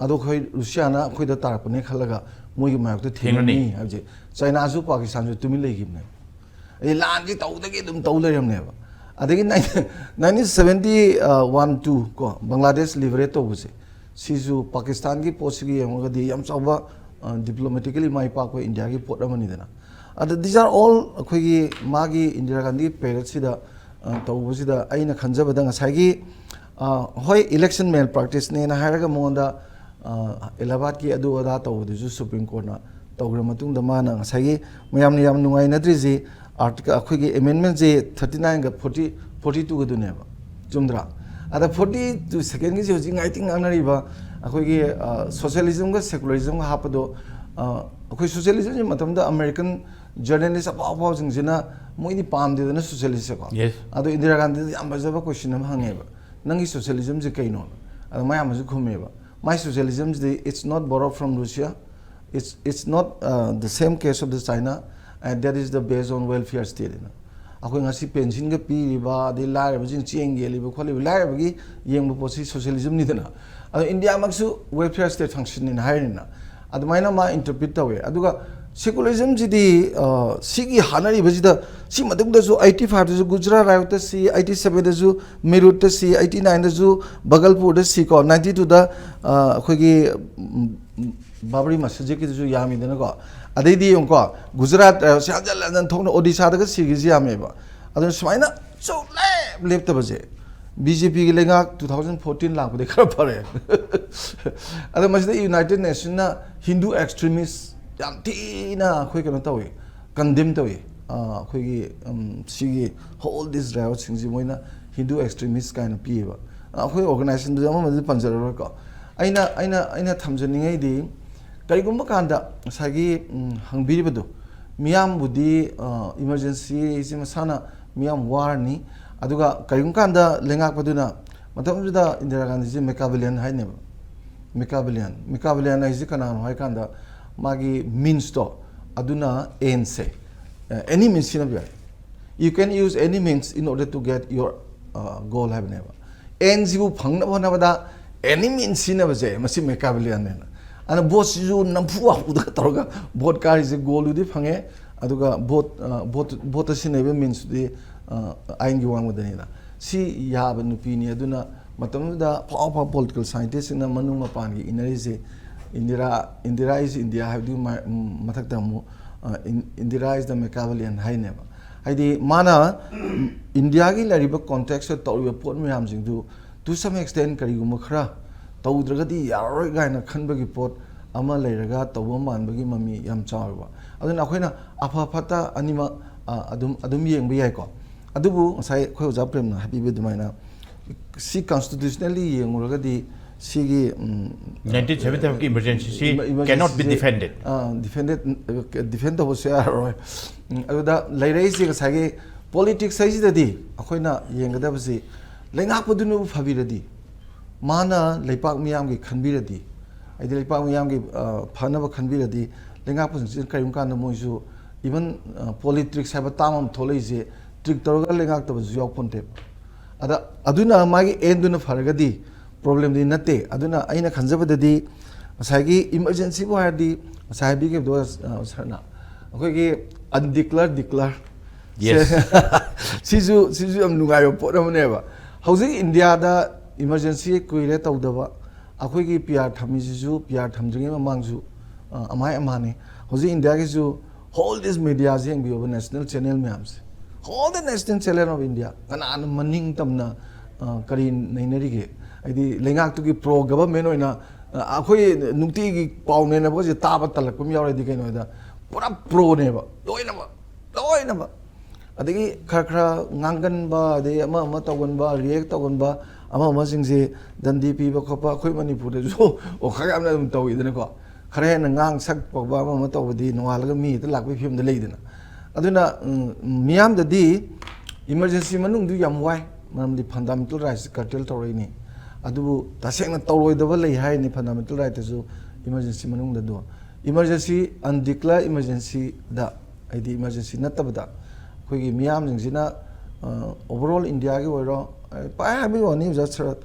ꯑꯗꯣ ꯑꯩꯈꯣꯏ ꯔꯨꯁꯤꯌꯥꯅ ꯑꯩꯈꯣꯏꯗ ꯇꯥꯔꯛꯄꯅꯦ ꯈꯜꯂꯒ ꯃꯣꯏꯒꯤ ꯃꯥꯌꯣꯛꯇ ꯊꯦꯡꯅꯅꯤ ꯊꯦꯡꯅꯅꯤ ꯍꯥꯏꯕꯁꯦ ꯆꯥꯏꯅꯥꯁꯨ ꯄꯥꯀꯤꯁꯇꯥꯟꯁꯨ ꯇꯨꯃꯤꯟ ꯂꯩꯈꯤꯕꯅꯦꯕ꯫ ꯑꯩ ꯂꯥꯟꯁꯤ ꯇꯧꯗꯒꯤ ꯑꯗꯨꯝ ꯇꯧ ꯂꯩꯔꯝꯅꯦꯕ꯫ ꯑꯗꯒꯤ nineteen seventy one two ꯀꯣ, ꯕꯪꯒ꯭ꯂꯥꯗꯦꯁ ꯂꯤꯕꯔꯦꯠ ꯇꯧꯕꯁꯦ, ꯁꯤꯁꯨ ꯄꯥꯀꯤꯁꯇꯥꯟꯒꯤ ꯄꯣꯠꯁꯤꯒꯤ ꯌꯦꯡꯉꯒꯗꯤ ꯌꯥꯝ ꯆꯥꯎꯕ ꯗꯤꯄ꯭ꯂꯣꯃꯦꯇꯤꯀꯦꯂꯤ ꯃꯥꯏ ꯄꯥꯛꯄ ꯏꯟꯗꯤꯌꯥꯒꯤ ꯄꯣꯠ ꯑꯃꯅꯤꯗꯅ꯫ ꯑꯗ these are all ꯑꯩꯈꯣꯏꯒꯤ ꯃꯥꯒꯤ ꯏꯟꯗꯤꯔꯥ ꯒꯥꯟꯙꯤꯒꯤ ꯄꯦꯔꯦꯠꯁꯤꯗ ꯇꯧꯕꯁꯤꯗ ꯑꯩꯅ ꯈꯟꯖꯕꯗ ꯉꯁꯥꯏꯒꯤ, ꯍꯣꯏ, ꯏꯂꯦꯛꯁꯟ ꯃꯦꯜ ꯄ꯭ꯔꯥꯛꯇꯤꯁꯅꯦꯅ ꯍꯥꯏꯔꯒ ꯃꯉꯣꯟꯗ ꯏꯂꯥꯍꯥꯕꯥꯗꯀꯤ ꯑꯗꯨ ꯑꯗꯥ ꯇꯧꯕꯗꯨꯁꯨ ꯁꯨꯄ꯭ꯔꯤꯝ ꯀꯣꯔꯠꯅ ꯇꯧꯈ꯭ꯔ ꯃꯇꯨꯡꯗ ꯃꯥꯅ ꯉꯁꯥꯏꯒꯤ ꯃꯌꯥꯝꯅ ꯌꯥꯝ ꯅꯨꯡꯉꯥꯏꯅꯗ꯭ꯔꯤꯁꯤ ꯑꯥꯔꯇꯤꯀꯜ, ꯑꯩꯈꯣꯏꯒꯤ ꯑꯦꯃꯦꯟꯃꯦꯟꯁꯦ ꯊꯥꯔꯇꯤ ꯅꯥꯏꯟꯒ ꯐꯣꯔꯇꯤ, ꯐꯣꯔꯇꯤ ꯇꯨꯒꯗꯨꯅꯦꯕ꯫ ꯆꯨꯝꯗ꯭ꯔꯥ? ꯑꯗ ꯐꯣꯔꯇꯤ ꯇꯨ ꯁꯦꯀꯦꯟꯒꯤꯁꯤ ꯍꯧꯖꯤꯛ ꯉꯥꯏꯇꯤꯡ ꯉꯥꯡꯅꯔꯤꯕ ꯑꯩꯈꯣꯏꯒꯤ ꯁꯣꯁꯤꯌꯦꯂꯤꯖꯝꯒ ꯁꯦꯀꯨꯂꯔꯤꯖꯝꯒ ꯍꯥꯞꯄꯗꯣ, ꯑꯩꯈꯣꯏ ꯁꯣꯁꯤꯌꯦꯂꯤꯖꯝꯒꯤ ꯃꯇꯝꯗ ꯑꯃꯦꯔꯤꯀꯟ ꯖꯔꯅꯦꯂꯤꯁ ꯑꯐꯥꯎ ꯑꯐꯥꯎꯁꯤꯡꯁꯤꯅ ꯃꯣꯏꯗꯤ ꯄꯥꯝꯗꯦꯗꯅ ꯁꯣꯁꯤꯌꯦꯂꯤꯁꯁꯦꯀꯣ꯫ Yes. ꯑꯗꯣ ꯏꯟꯗꯤꯔꯥ ꯒꯥꯟꯙꯤꯗ ꯌꯥꯝ ꯐꯖꯕ ꯀꯣꯏꯁꯟ ꯑꯃ ꯍꯪꯉꯦꯕ, "ꯅꯪꯒꯤ ꯁꯣꯁꯤꯌꯦꯂꯤꯖꯝꯁꯦ ꯀꯩꯅꯣ?" ꯑꯗ ꯃꯌꯥꯝꯅꯁꯨ ꯈꯨꯝꯃꯦꯕ, "My socialism is it's not borrowed from Russia, it's it's not uh, the same case of the China, and that is the based on welfare state" ꯍꯥꯏꯅ꯫ ꯑꯩꯈꯣꯏ ꯉꯁꯤ ꯄꯦꯟꯁꯤꯟꯒ ꯄꯤꯔꯤꯕ, ꯑꯗꯩ ꯂꯥꯏꯔꯕꯁꯤꯡ ꯆꯦꯡ ꯌꯦꯜꯂꯤꯕ ꯈꯣꯠꯂꯤꯕ, ꯂꯥꯏꯔꯕꯒꯤ ꯌꯦꯡꯕ ꯄꯣꯠꯁꯤ ꯁꯣꯁꯤꯌꯦꯂꯤꯖꯝꯅꯤꯗꯅ꯫ ꯑꯗꯣ ꯏꯟꯗꯤꯌꯥꯃꯛꯁꯨ ꯋꯦꯜꯐꯤꯌꯔ ꯁ꯭ꯇꯦꯠ ꯐꯪꯁꯟꯅꯤꯅ ꯍꯥꯏꯔꯤꯅꯤꯅ꯫ ꯑꯗꯨꯃꯥꯏꯅ ꯃꯥ ꯏꯟꯇꯔꯄ꯭ꯔꯤꯠ ꯇꯧꯋꯦ꯫ ꯑꯗꯨꯒ ꯁꯦꯀꯨꯂꯔꯤꯖꯝꯁꯤꯗꯤ, ꯑ, ꯁꯤꯒꯤ ꯍꯥꯠꯅꯔꯤꯕꯁꯤꯗ, ꯁꯤ ꯃꯇꯨꯡꯗꯁꯨ ꯑꯩꯠꯇꯤ ꯐꯥꯏꯚꯇꯁꯨ ꯒꯨꯖꯔꯥꯠ ꯔꯥꯏꯌꯣꯠꯇ ꯁꯤ, ꯑꯩꯠꯇꯤ ꯁꯕꯦꯟꯗꯁꯨ ꯃꯤꯔꯨꯠꯇ ꯁꯤ, ꯑꯩꯠꯇꯤ ꯅꯥꯏꯟꯗꯁꯨ ꯕꯒꯜꯄꯨꯔꯗ ꯁꯤꯀꯣ, ꯅꯥꯏꯟꯇꯤ ꯇꯨꯗ, ꯑ, ꯑꯩꯈꯣꯏꯒꯤ, ꯎꯝ, ꯕꯥꯕ꯭ꯔꯤ ꯃꯁꯖꯤꯗꯀꯤꯗꯨꯁꯨ ꯌꯥꯝꯃꯤꯗꯅꯀꯣ꯫ ꯑꯗꯩꯗꯤ ꯌꯦꯡꯉꯨꯀꯣ, ꯒꯨꯖꯔꯥꯠ ꯔꯥꯏꯌꯣꯠꯁꯦ ꯍꯟꯖꯟ ꯍꯟꯖꯟ ꯊꯣꯛꯅ ꯑꯣꯗꯤꯁꯥꯗꯒ ꯁꯤꯒꯤꯁꯤ ꯌꯥꯝꯃꯦꯕ꯫ ꯑꯗꯨꯅ ꯁꯨꯃꯥꯏꯅ ꯁꯨꯡꯂꯦꯞ ꯂꯦꯞꯇꯕꯁꯦ, ꯕꯤ ꯖꯦ ꯄꯤꯒꯤ ꯂꯩꯉꯥꯛ ꯇꯨ ꯊꯥꯎꯖꯟ ꯐꯣꯔꯇꯤꯟ ꯂꯥꯛꯄꯗꯒꯤ ꯈꯔ ꯐꯔꯦ꯫ ꯑꯗꯣ ꯃꯁꯤꯗ ꯌꯨꯅꯥꯏꯇꯦꯠ ꯅꯦꯁꯟꯅ ꯍꯤꯟꯗꯨ ꯑꯦꯛꯁꯇ꯭ꯔꯤꯃꯤꯁ ꯌꯥꯝ ꯊꯤꯅ ꯑꯩꯈꯣꯏ ꯀꯩꯅꯣ ꯇꯧꯏ, ꯀꯟꯗꯦꯝ ꯇꯧꯏ꯫ ꯑꯩꯈꯣꯏꯒꯤ ꯁꯤꯒꯤ ꯍꯣꯜ ꯗꯤꯁ ꯔꯥꯏꯠꯁꯤꯡꯁꯤ ꯃꯣꯏꯅ ꯍꯤꯟꯗꯨ ꯑꯦꯛꯁꯇ꯭ꯔꯤꯃꯤꯁ ꯀꯥꯏꯅ ꯄꯤꯌꯦꯕ꯫ ꯑꯩꯈꯣꯏ ꯑꯣꯔꯒꯅꯥꯏꯖꯦꯁꯟꯗꯨꯗꯤ ꯑꯃꯃꯗꯤ ꯄꯟꯖꯔꯔꯣꯏꯀꯣ꯫ ꯑꯩꯅ ꯑꯩꯅ ꯑꯩꯅ ꯊꯝꯖꯅꯤꯡꯉꯤꯗꯤ, ꯀꯔꯤꯒꯨꯝꯕ ꯀꯥꯟꯗ ꯉꯁꯥꯏꯒꯤ ꯍꯪꯕꯤꯔꯤꯕꯗꯨ, ꯃꯤꯌꯥꯝꯕꯨꯗꯤ ꯏꯃꯔꯖꯦꯟꯁꯤꯁꯤ ꯃꯁꯥꯅ ꯃꯤꯌꯥꯝ ꯋꯥꯔꯅꯤ꯫ ꯑꯗꯨꯒ ꯀꯔꯤꯒꯨꯝꯕ ꯀꯥꯟꯗ ꯂꯩꯉꯥꯛꯄꯗꯨꯅ, ꯃꯇꯝꯗꯨꯗ ꯏꯟꯗꯤꯔꯥ ꯒꯥꯟꯙꯤꯁꯤ ꯃꯦꯀꯥꯕꯦꯂꯤꯌꯟ ꯍꯥꯏꯅꯦꯕ꯫ ꯃꯦꯀꯥꯕꯦꯂꯤꯌꯟ ꯃꯦꯀꯥꯕꯦꯂꯤꯌꯟ ꯍꯥꯏꯁꯤ ꯀꯅꯥꯅꯣ ꯍꯥꯏ ꯀꯥꯟꯗ, ꯃꯥꯒꯤ ꯃꯤꯟꯁꯇꯣ ꯑꯗꯨꯅ ꯑꯦꯟꯁꯦ, ꯑꯦꯅꯤ ꯃꯤꯟꯁ ꯁꯤꯖꯤꯟꯅꯕ ꯌꯥꯏ꯫ You can use any means in order to get your goal ꯍꯥꯏꯕꯅꯦꯕ꯫ ꯑꯦꯟꯁꯤꯕꯨ ꯐꯪꯅꯕ ꯍꯣꯠꯅꯕꯗ ꯑꯦꯅꯤ ꯃꯤꯟꯁ ꯁꯤꯖꯤꯟꯅꯕꯁꯦ ꯃꯁꯤ ꯃꯦꯀꯥꯕꯦꯂꯤꯌꯟꯅꯦꯅ꯫ ꯑꯗꯨꯅ ꯚꯣꯠꯁꯤꯁꯨ ꯅꯝꯐꯨ ꯍꯥꯐꯨꯗ ꯇꯧꯔꯒ ꯚꯣꯠ ꯀꯥꯔꯤꯁꯦ, ꯒꯣꯜꯗꯨꯗꯤ ꯐꯪꯉꯦ, ꯑꯗꯨꯒ ꯚꯣꯠ ꯚꯣꯠ ꯚꯣꯠꯇ ꯁꯤꯖꯤꯟꯅꯔꯤꯕ ꯃꯤꯟꯁꯇꯨꯗꯤ ꯑꯥꯏꯟꯒꯤ ꯋꯥꯡꯃꯗꯅꯤꯅ꯫ ꯁꯤ ꯌꯥꯕ ꯅꯨꯄꯤꯅꯤ꯫ ꯑꯗꯨꯅ ꯃꯇꯝꯗꯨꯗ ꯑꯐꯥꯎ ꯑꯐꯥꯎꯕ ꯄꯣꯂꯤꯇꯤꯀꯦꯜ ꯁꯥꯏꯟꯇꯤꯁꯁꯤꯡꯅ ꯃꯅꯨꯡ ꯃꯄꯥꯟꯒꯤ ꯏꯟꯅꯔꯤꯁꯦ, ꯏꯟꯗꯤꯔꯥ, ꯏꯟꯗꯤꯔꯥ ꯏꯁ ꯏꯟꯗꯤꯌꯥ ꯍꯥꯏꯕꯗꯨꯒꯤ ꯃꯊꯛꯇ ꯑꯃꯨꯛ ꯏꯟꯗꯤꯔꯥ ꯏꯁ ꯗ ꯃꯦꯀꯥꯕꯦꯂꯤꯌꯟ ꯍꯥꯏꯅꯦꯕ꯫ ꯍꯥꯏꯗꯤ ꯃꯥꯅ ꯏꯟꯗꯤꯌꯥꯒꯤ ꯂꯩꯔꯤꯕ ꯀꯣꯟꯇꯦꯛꯁꯇ ꯇꯧꯔꯤꯕ ꯄꯣꯠ ꯃꯌꯥꯝꯁꯤꯡꯗꯨ to some extent ꯀꯔꯤꯒꯨꯝꯕ ꯈꯔ ꯇꯧꯗ꯭ꯔꯒꯗꯤ ꯌꯥꯔꯔꯣꯏ ꯀꯥꯏꯅ ꯈꯟꯕꯒꯤ ꯄꯣꯠ ꯑꯃ ꯂꯩꯔꯒ ꯇꯧꯕ ꯃꯥꯟꯕꯒꯤ ꯃꯃꯤ ꯌꯥꯝ ꯆꯥꯎꯋꯦꯕ꯫ ꯑꯗꯨꯅ ꯑꯩꯈꯣꯏꯅ ꯑꯐ ꯐꯠꯇ ꯑꯅꯤꯃꯛ ꯑꯗꯨꯝ ꯑꯗꯨꯝ ꯌꯦꯡꯕ ꯌꯥꯏꯀꯣ꯫ ꯑꯗꯨꯕꯨ ꯉꯁꯥꯏ ꯑꯩꯈꯣꯏ ꯑꯣꯖꯥ ꯄ꯭ꯔꯦꯝꯅ ꯍꯥꯏꯕꯤꯕ ꯑꯗꯨꯃꯥꯏꯅ, ꯁꯤ ꯀꯟꯁꯇꯤꯇ꯭ꯌꯨꯁꯅꯦꯜꯂꯤ ꯌꯦꯡꯉꯨꯔꯒꯗꯤ ꯁꯤꯒꯤ nineteen seventy five ꯀꯤ emergency ꯁꯤ cannot be defended꯫ ꯗꯤꯐꯦꯟꯗꯦꯠ ꯗꯤꯐꯦꯟ ꯇꯧꯕꯁꯨ ꯌꯥꯔꯔꯣꯏ꯫ ꯑꯗꯨꯗ ꯂꯩꯔꯛꯏꯁꯤ ꯉꯁꯥꯏꯒꯤ ꯄꯣꯂꯤꯇꯤꯛꯁ ꯍꯥꯏꯁꯤꯗꯗꯤ ꯑꯩꯈꯣꯏꯅ ꯌꯦꯡꯒꯗꯕꯁꯤ, ꯂꯩꯉꯥꯛꯄꯗꯨꯅꯕꯨ ꯐꯕꯤꯔꯗꯤ, ꯃꯥꯅ ꯂꯩꯄꯥꯛ ꯃꯤꯌꯥꯝꯒꯤ ꯈꯟꯕꯤꯔꯗꯤ, ꯍꯥꯏꯗꯤ ꯂꯩꯄꯥꯛ ꯃꯤꯌꯥꯝꯒꯤ ꯐꯅꯕ ꯈꯟꯕꯤꯔꯗꯤ, ꯂꯩꯉꯥꯛꯄꯁꯤꯡꯁꯤꯅ ꯀꯔꯤꯒꯨꯝꯕ ꯀꯥꯟꯗ ꯃꯣꯏꯁꯨ even ꯄꯣꯂꯤꯇꯤꯛꯁ ꯍꯥꯏꯕ ꯇꯥꯝ ꯑꯃ ꯊꯣꯛꯂꯛꯏꯁꯦ ꯇ꯭ꯔꯤꯛ ꯇꯧꯔꯒ ꯂꯩꯉꯥꯛꯇꯕꯁꯨ ꯌꯥꯎꯄꯣꯟꯇꯦꯕ꯫ ꯑꯗ ꯑꯗꯨꯅ ꯃꯥꯒꯤ ꯑꯦꯟꯗꯨꯅ ꯐꯔꯒꯗꯤ ꯄ꯭ꯔꯣꯕ꯭ꯂꯦꯝꯗꯤ ꯅꯠꯇꯦ꯫ ꯑꯗꯨꯅ ꯑꯩꯅ ꯈꯟꯖꯕꯗꯗꯤ ꯉꯁꯥꯏꯒꯤ ꯏꯃꯔꯖꯦꯟꯁꯤꯕꯨ ꯍꯥꯏꯔꯗꯤ, ꯉꯁꯥꯏ ꯍꯥꯏꯕꯤꯈꯤꯕꯗꯣ ꯁꯥꯔꯅ, ꯑꯩꯈꯣꯏꯒꯤ ꯑꯟꯗꯤꯀ꯭ꯂꯔ ꯗꯤꯀ꯭ꯂꯔ ꯁꯤꯁꯨ ꯁꯤꯁꯨ ꯌꯥꯝ ꯅꯨꯡꯉꯥꯏꯕ ꯄꯣꯠ ꯑꯃꯅꯦꯕ꯫ ꯍꯧꯖꯤꯛ ꯏꯟꯗꯤꯌꯥꯗ ꯏꯃꯔꯖꯦꯟꯁꯤ ꯀꯨꯏꯔꯦ ꯇꯧꯗꯕ꯫ ꯑꯩꯈꯣꯏꯒꯤ ꯄꯤ ꯑꯥꯔ ꯊꯝꯃꯤꯁꯤꯁꯨ ꯄꯤ ꯑꯥꯔ ꯊꯝꯗ꯭ꯔꯤꯉꯩ ꯃꯃꯥꯡꯁꯨ ꯑꯃꯥꯏ ꯑꯃꯥꯅꯤ꯫ ꯍꯧꯖꯤꯛ ꯏꯟꯗꯤꯌꯥꯒꯤꯁꯨ ꯍꯣꯜ ꯗꯤꯁ ꯃꯦꯗꯤꯌꯥꯁꯤ ꯌꯦꯡꯕꯤꯌꯣꯕ, ꯅꯦꯁꯅꯦꯜ ꯆꯦꯅꯦꯜ ꯃꯌꯥꯝꯁꯦ, whole the national channel of India. ꯀꯅꯥꯅ ꯃꯅꯤꯡ ꯇꯝꯅ ꯑ, ꯀꯔꯤ ꯅꯩꯅꯔꯤꯒꯦ? ꯍꯥꯏꯗꯤ ꯂꯩꯉꯥꯛꯇꯨꯒꯤ ꯄ꯭ꯔꯣ ꯒꯚꯔꯟꯃꯦꯟ ꯑꯣꯏꯅ, ꯑ, ꯑꯩꯈꯣꯏ ꯅꯨꯡꯇꯤꯒꯤ ꯄꯥꯎ ꯅꯩꯅꯕꯁꯦ ꯇꯥꯕ ꯇꯜꯂꯛꯄ ꯑꯃ ꯌꯥꯎꯔꯗꯤ ꯀꯩꯅꯣ ꯍꯥꯏꯗ ꯄꯨꯔꯥ ꯄ꯭ꯔꯣꯅꯦꯕ ꯂꯣꯏꯅꯃꯛ, ꯂꯣꯏꯅꯃꯛ꯫ ꯑꯗꯒꯤ ꯈꯔ ꯈꯔ ꯉꯥꯡꯒꯟꯕ, ꯑꯗꯩ ꯑꯃ ꯑꯃ ꯇꯧꯒꯟꯕ, ꯔꯤꯌꯦꯛ ꯇꯧꯒꯟꯕ, ꯑꯃ ꯑꯃꯁꯤꯡꯁꯦ ꯗꯟꯗꯤ ꯄꯤꯕ ꯈꯣꯠꯄ ꯑꯩꯈꯣꯏ ꯃꯅꯤꯄꯨꯔꯗꯁꯨ ꯑꯣ ꯈꯔ ꯌꯥꯝꯅ ꯑꯗꯨꯝ ꯇꯧꯋꯤꯗꯅꯀꯣ꯫ ꯈꯔ ꯍꯦꯟꯅ ꯉꯥꯡ ꯁꯛꯄ ꯑꯃ ꯑꯃ ꯇꯧꯕꯗꯤ ꯅꯣꯡꯉꯥꯜꯂꯒ ꯃꯤ ꯍꯦꯛꯇ ꯂꯥꯛꯄꯒꯤ ꯐꯤꯕꯝꯗ ꯂꯩꯗꯅ꯫ ꯑꯗꯨꯅ, ꯎꯝ, ꯃꯤꯌꯥꯝꯗꯗꯤ ꯏꯃꯔꯖꯦꯟꯁꯤ ꯃꯅꯨꯡꯗꯨ ꯌꯥꯝ ꯋꯥꯏ, ꯃꯔꯝꯗꯤ ꯐꯟꯗꯥꯃꯦꯟꯇꯦꯜ ꯔꯥꯏꯠꯁ ꯀꯔꯇꯦꯜ ꯇꯧꯔꯛꯏꯅꯤ꯫ ꯑꯗꯨꯕꯨ ꯇꯁꯦꯡꯅ ꯇꯧꯔꯣꯏꯗꯕ ꯂꯩ ꯍꯥꯏꯔꯤꯅꯤ ꯐꯟꯗꯥꯃꯦꯟꯇꯦꯜ ꯔꯥꯏꯠꯇꯁꯨ ꯏꯃꯔꯖꯦꯟꯁꯤ ꯃꯅꯨꯡꯗꯗꯣ꯫ ꯏꯃꯔꯖꯦꯟꯁꯤ, ꯑꯟꯗꯤꯀ꯭ꯂꯦꯌꯔ ꯏꯃꯔꯖꯦꯟꯁꯤꯗ, ꯍꯥꯏꯗꯤ ꯏꯃꯔꯖꯦꯟꯁꯤ ꯅꯠꯇꯕꯗ ꯑꯩꯈꯣꯏꯒꯤ ꯃꯤꯌꯥꯝꯁꯤꯡꯁꯤꯅ, ꯑ, ꯑꯣꯚꯔꯑꯣꯜ ꯏꯟꯗꯤꯌꯥꯒꯤ ꯑꯣꯏꯔꯣ, ꯑꯩ ꯄꯥꯏ ꯍꯥꯏꯕꯒꯤ ꯋꯥꯅꯤ, ꯑꯣꯖꯥ ꯁꯔꯠ,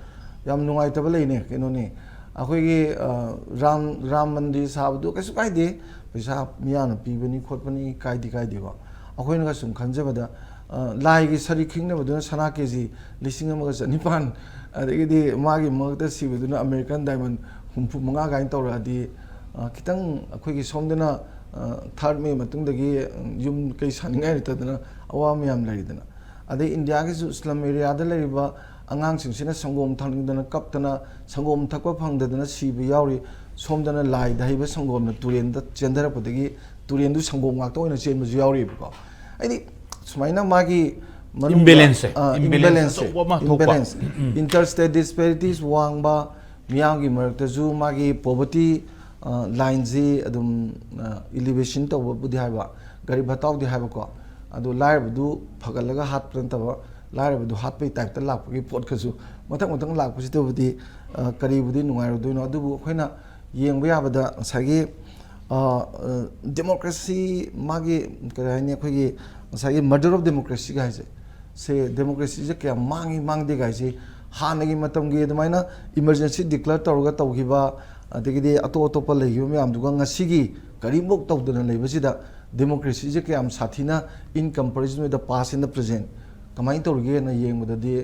ꯌꯥꯝ ꯅꯨꯡꯉꯥꯏꯇꯕ ꯂꯩꯅꯦ, ꯀꯩꯅꯣꯅꯤ, ꯑꯩꯈꯣꯏꯒꯤ, ꯑ, ꯔꯥꯝ, ꯔꯥꯝ ꯃꯟꯗꯤꯔ ꯁꯥꯕꯗꯣ ꯀꯩꯁꯨ ꯀꯥꯏꯗꯦ, ꯄꯩꯁꯥ ꯃꯤꯌꯥꯝꯅ ꯄꯤꯕꯅꯤ ꯈꯣꯠꯄꯅꯤ, ꯀꯥꯏꯗꯦ ꯀꯥꯏꯗꯦꯀꯣ꯫ ꯑꯩꯈꯣꯏꯅꯒ ꯁꯨꯝ ꯈꯟꯖꯕꯗ, ꯑ, ꯂꯥꯏꯒꯤ ꯁꯔꯤ ꯈꯤꯡꯅꯕꯗꯨꯅ ꯁꯅꯥ ꯀꯦ ꯖꯤ ꯂꯤꯁꯤꯡ ꯑꯃꯒ ꯆꯅꯤꯄꯥꯟ, ꯑꯗꯒꯤꯗꯤ ꯃꯥꯒꯤ ꯃꯔꯛꯇ ꯁꯤꯕꯗꯨꯅ ꯑꯃꯦꯔꯤꯀꯟ ꯗꯥꯏꯃꯟ ꯍꯨꯝꯐꯨ ꯃꯉꯥ ꯀꯥꯏꯅ ꯇꯧꯔꯛꯑꯗꯤ, ꯑ, ꯈꯤꯇꯪ ꯑꯩꯈꯣꯏꯒꯤ ꯁꯣꯝꯗꯅ, ꯑ, ꯊꯥꯔꯠ ꯃꯦ ꯃꯇꯨꯡꯗꯒꯤ, ꯎꯝ, ꯌꯨꯝ ꯀꯩ ꯁꯥꯅꯤꯡꯉꯥꯏ ꯂꯩꯇꯗꯅ ꯑꯋꯥꯕ ꯃꯌꯥꯝ ꯂꯩꯔꯤꯗꯅ꯫ ꯑꯗꯩ ꯏꯟꯗꯤꯌꯥꯒꯤꯁꯨ ꯁ꯭ꯂꯝ ꯑꯦꯔꯤꯌꯥꯗ ꯂꯩꯔꯤꯕ ꯑꯉꯥꯡꯁꯤꯡꯁꯤꯅ ꯁꯪꯒꯣꯝ ꯊꯛꯅꯤꯡꯗꯅ ꯀꯞꯇꯅ ꯁꯪꯒꯣꯝ ꯊꯛꯄ ꯐꯪꯗꯗꯅ ꯁꯤꯕ ꯌꯥꯎꯔꯤ꯫ ꯁꯣꯝꯗꯅ ꯂꯥꯏꯗ ꯍꯩꯕ ꯁꯪꯒꯣꯝꯅ ꯇꯨꯔꯦꯟꯗ ꯆꯦꯟꯊꯔꯛꯄꯗꯒꯤ ꯇꯨꯔꯦꯟꯗꯨ ꯁꯪꯒꯣꯝ ꯉꯥꯛꯇ ꯑꯣꯏꯅ ꯆꯦꯟꯕꯁꯨ ꯌꯥꯎꯔꯤꯕꯀꯣ꯫ ꯍꯥꯏꯗꯤ ꯁꯨꯃꯥꯏꯅ ꯃꯥꯒꯤ ꯃꯅꯨꯡꯗ, imbalance ꯁꯦ, ꯑ, imbalance imbalance ꯁꯦ, ꯑꯆꯧꯕ ꯑꯃ ꯊꯣꯛꯄ꯫ Imbalance, ꯎꯝ, ꯎꯝ꯫ Inter state disparities ꯋꯥꯡꯕ, ꯃꯤꯌꯥꯝꯒꯤ ꯃꯔꯛꯇꯁꯨ ꯃꯥꯒꯤ poverty, ꯑ, line ꯁꯤ ꯑꯗꯨꯝ, ꯑ, elevation ꯇꯧꯕꯕꯨꯗꯤ ꯍꯥꯏꯕ, ꯒꯥꯔꯤ ꯚꯇꯥꯎꯗꯤ ꯍꯥꯏꯕꯀꯣ, ꯑꯗꯨ ꯂꯥꯏꯔꯕꯗꯨ ꯐꯒꯠꯂꯒ ꯍꯥꯠꯄ ꯅꯠꯇꯕ, ꯂꯥꯏꯔꯕꯗꯨ ꯍꯥꯠꯄꯒꯤ type ꯇ ꯂꯥꯛꯄꯒꯤ ꯄꯣꯠꯀꯁꯨ ꯃꯊꯪ ꯃꯊꯪ ꯂꯥꯛꯄꯁꯤꯗꯕꯨꯗꯤ, ꯑ, ꯀꯔꯤꯕꯨꯗꯤ ꯅꯨꯡꯉꯥꯏꯔꯣꯏꯗꯣꯏꯅꯣ? ꯑꯗꯨꯕꯨ ꯑꯩꯈꯣꯏꯅ ꯌꯦꯡꯕ ꯌꯥꯕꯗ ꯉꯁꯥꯏꯒꯤ, ꯑ, ꯑ, democracy ꯃꯥꯒꯤ ꯀꯔꯤ ꯍꯥꯏꯅꯤ, ꯑꯩꯈꯣꯏꯒꯤ ꯉꯁꯥꯏꯒꯤ murder of democracy ꯒ ꯍꯥꯏꯁꯦ, ꯁꯦ democracy ꯁꯦ ꯀꯌꯥꯝ ꯃꯥꯡꯉꯤ ꯃꯥꯡꯗꯦ ꯒꯥꯏꯁꯦ ꯍꯥꯟꯅꯒꯤ ꯃꯇꯝꯒꯤ ꯑꯗꯨꯃꯥꯏꯅ emergency declare ꯇꯧꯔꯒ ꯇꯧꯈꯤꯕ, ꯑꯗꯒꯤꯗꯤ ꯑꯇꯣꯞ ꯑꯇꯣꯞꯄ ꯂꯩꯈꯤꯕ ꯃꯌꯥꯝꯗꯨꯒ ꯉꯁꯤꯒꯤ ꯀꯔꯤꯝꯐꯧ ꯇꯧꯗꯅ ꯂꯩꯕꯁꯤꯗ democracy ꯁꯦ ꯀꯌꯥꯝ ꯁꯥꯊꯤꯅ in comparison with the past and the present ꯀꯃꯥꯏꯅ ꯇꯧꯔꯤꯒꯦꯅ ꯌꯦꯡꯕꯗꯗꯤ